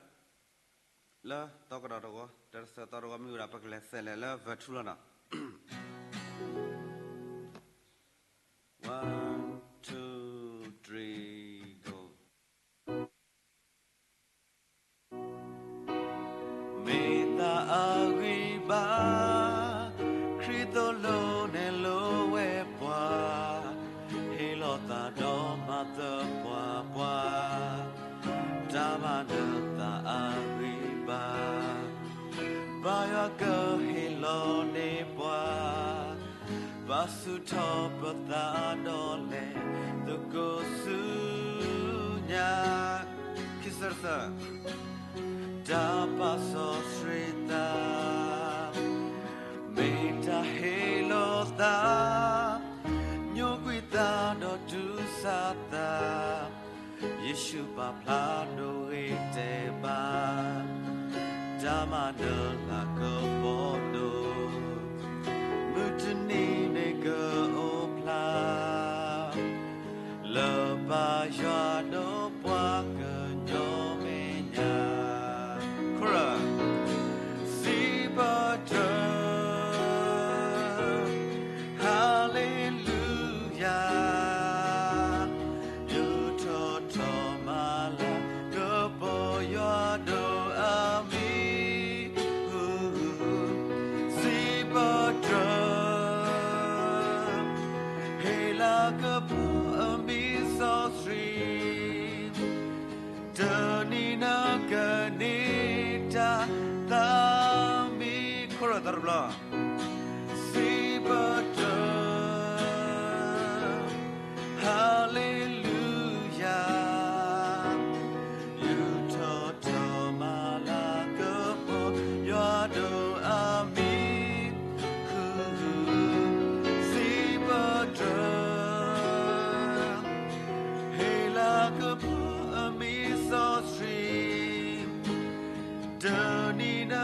လၢသီကဒီးတဝီ, တၢ်ဆၢသီတဝီမ့ၢ်ဝဲဒၣ် ပကလဲၤဆဲးလဲၤလၢ verse two လီၤနီၤ. One, two, three, go. မ့ၢ်တၢ်အဂံၢ်ဘါ, ခရံာ်သိၣ်လိနဲၣ်လိဝဲပှၤ, ဟ့ၣ်လီၤသးဒီးမၤသပှၢ်ပှၢ်, တၢ်မၤနၢၤတၢ်အဂံၢ်ဘါ, ဘၣ်ယွၤကဟ့ၣ်လီၤန့ၢ်ပှၤ ဘၣ်ဆူၣ်ထီၣ်ပသးဒီးလဲၤသကိးဆူညါ, ခံဆၢတဆၢ, တၢ်ပာ်စီဆှံသး, မ့ၢ်တၢ်ဟ့ၣ်လီၤသး, ညိကွံာ်သးဒီးတူၢ်ဆါသး, ယ့ၣ်ၡူးပာ်ဖျါဒိဂ့ၤတဲာ်ဘၣ်, တၢ်မၤနၢၤလၤကပီၤဒိၣ်, မုၢ်တနံၤန့ၣ်ကအိၣ်ဖျါ, လၢပၢ်ယွၤဒီးပှၤကညီမဲာ်ညါ, ခိၣ်ရၢ, စံးပတြၢၤ Hallelujah, ယူးထီၣ်ထီၣ်မၤလၤကပီၤယွၤဒီးအမံၤ, စံးပတြၢၤ ဟ့ၣ်လၤကပီၤအမံၤစီဆှံ, တနံၤနကန့ၢ်တၢ်သးမံ, ခိၣ်ရၢသီတဘျီ, စံးပတြၢၤ Hallelujah, ယူးထီၣ်ထီၣ်မၤလၤကပီၤယွၤဒီးအမံၤ, စံးပတြၢၤ ဟ့ၣ်လၤကပီၤအမံၤစီဆှံ, တနံၤန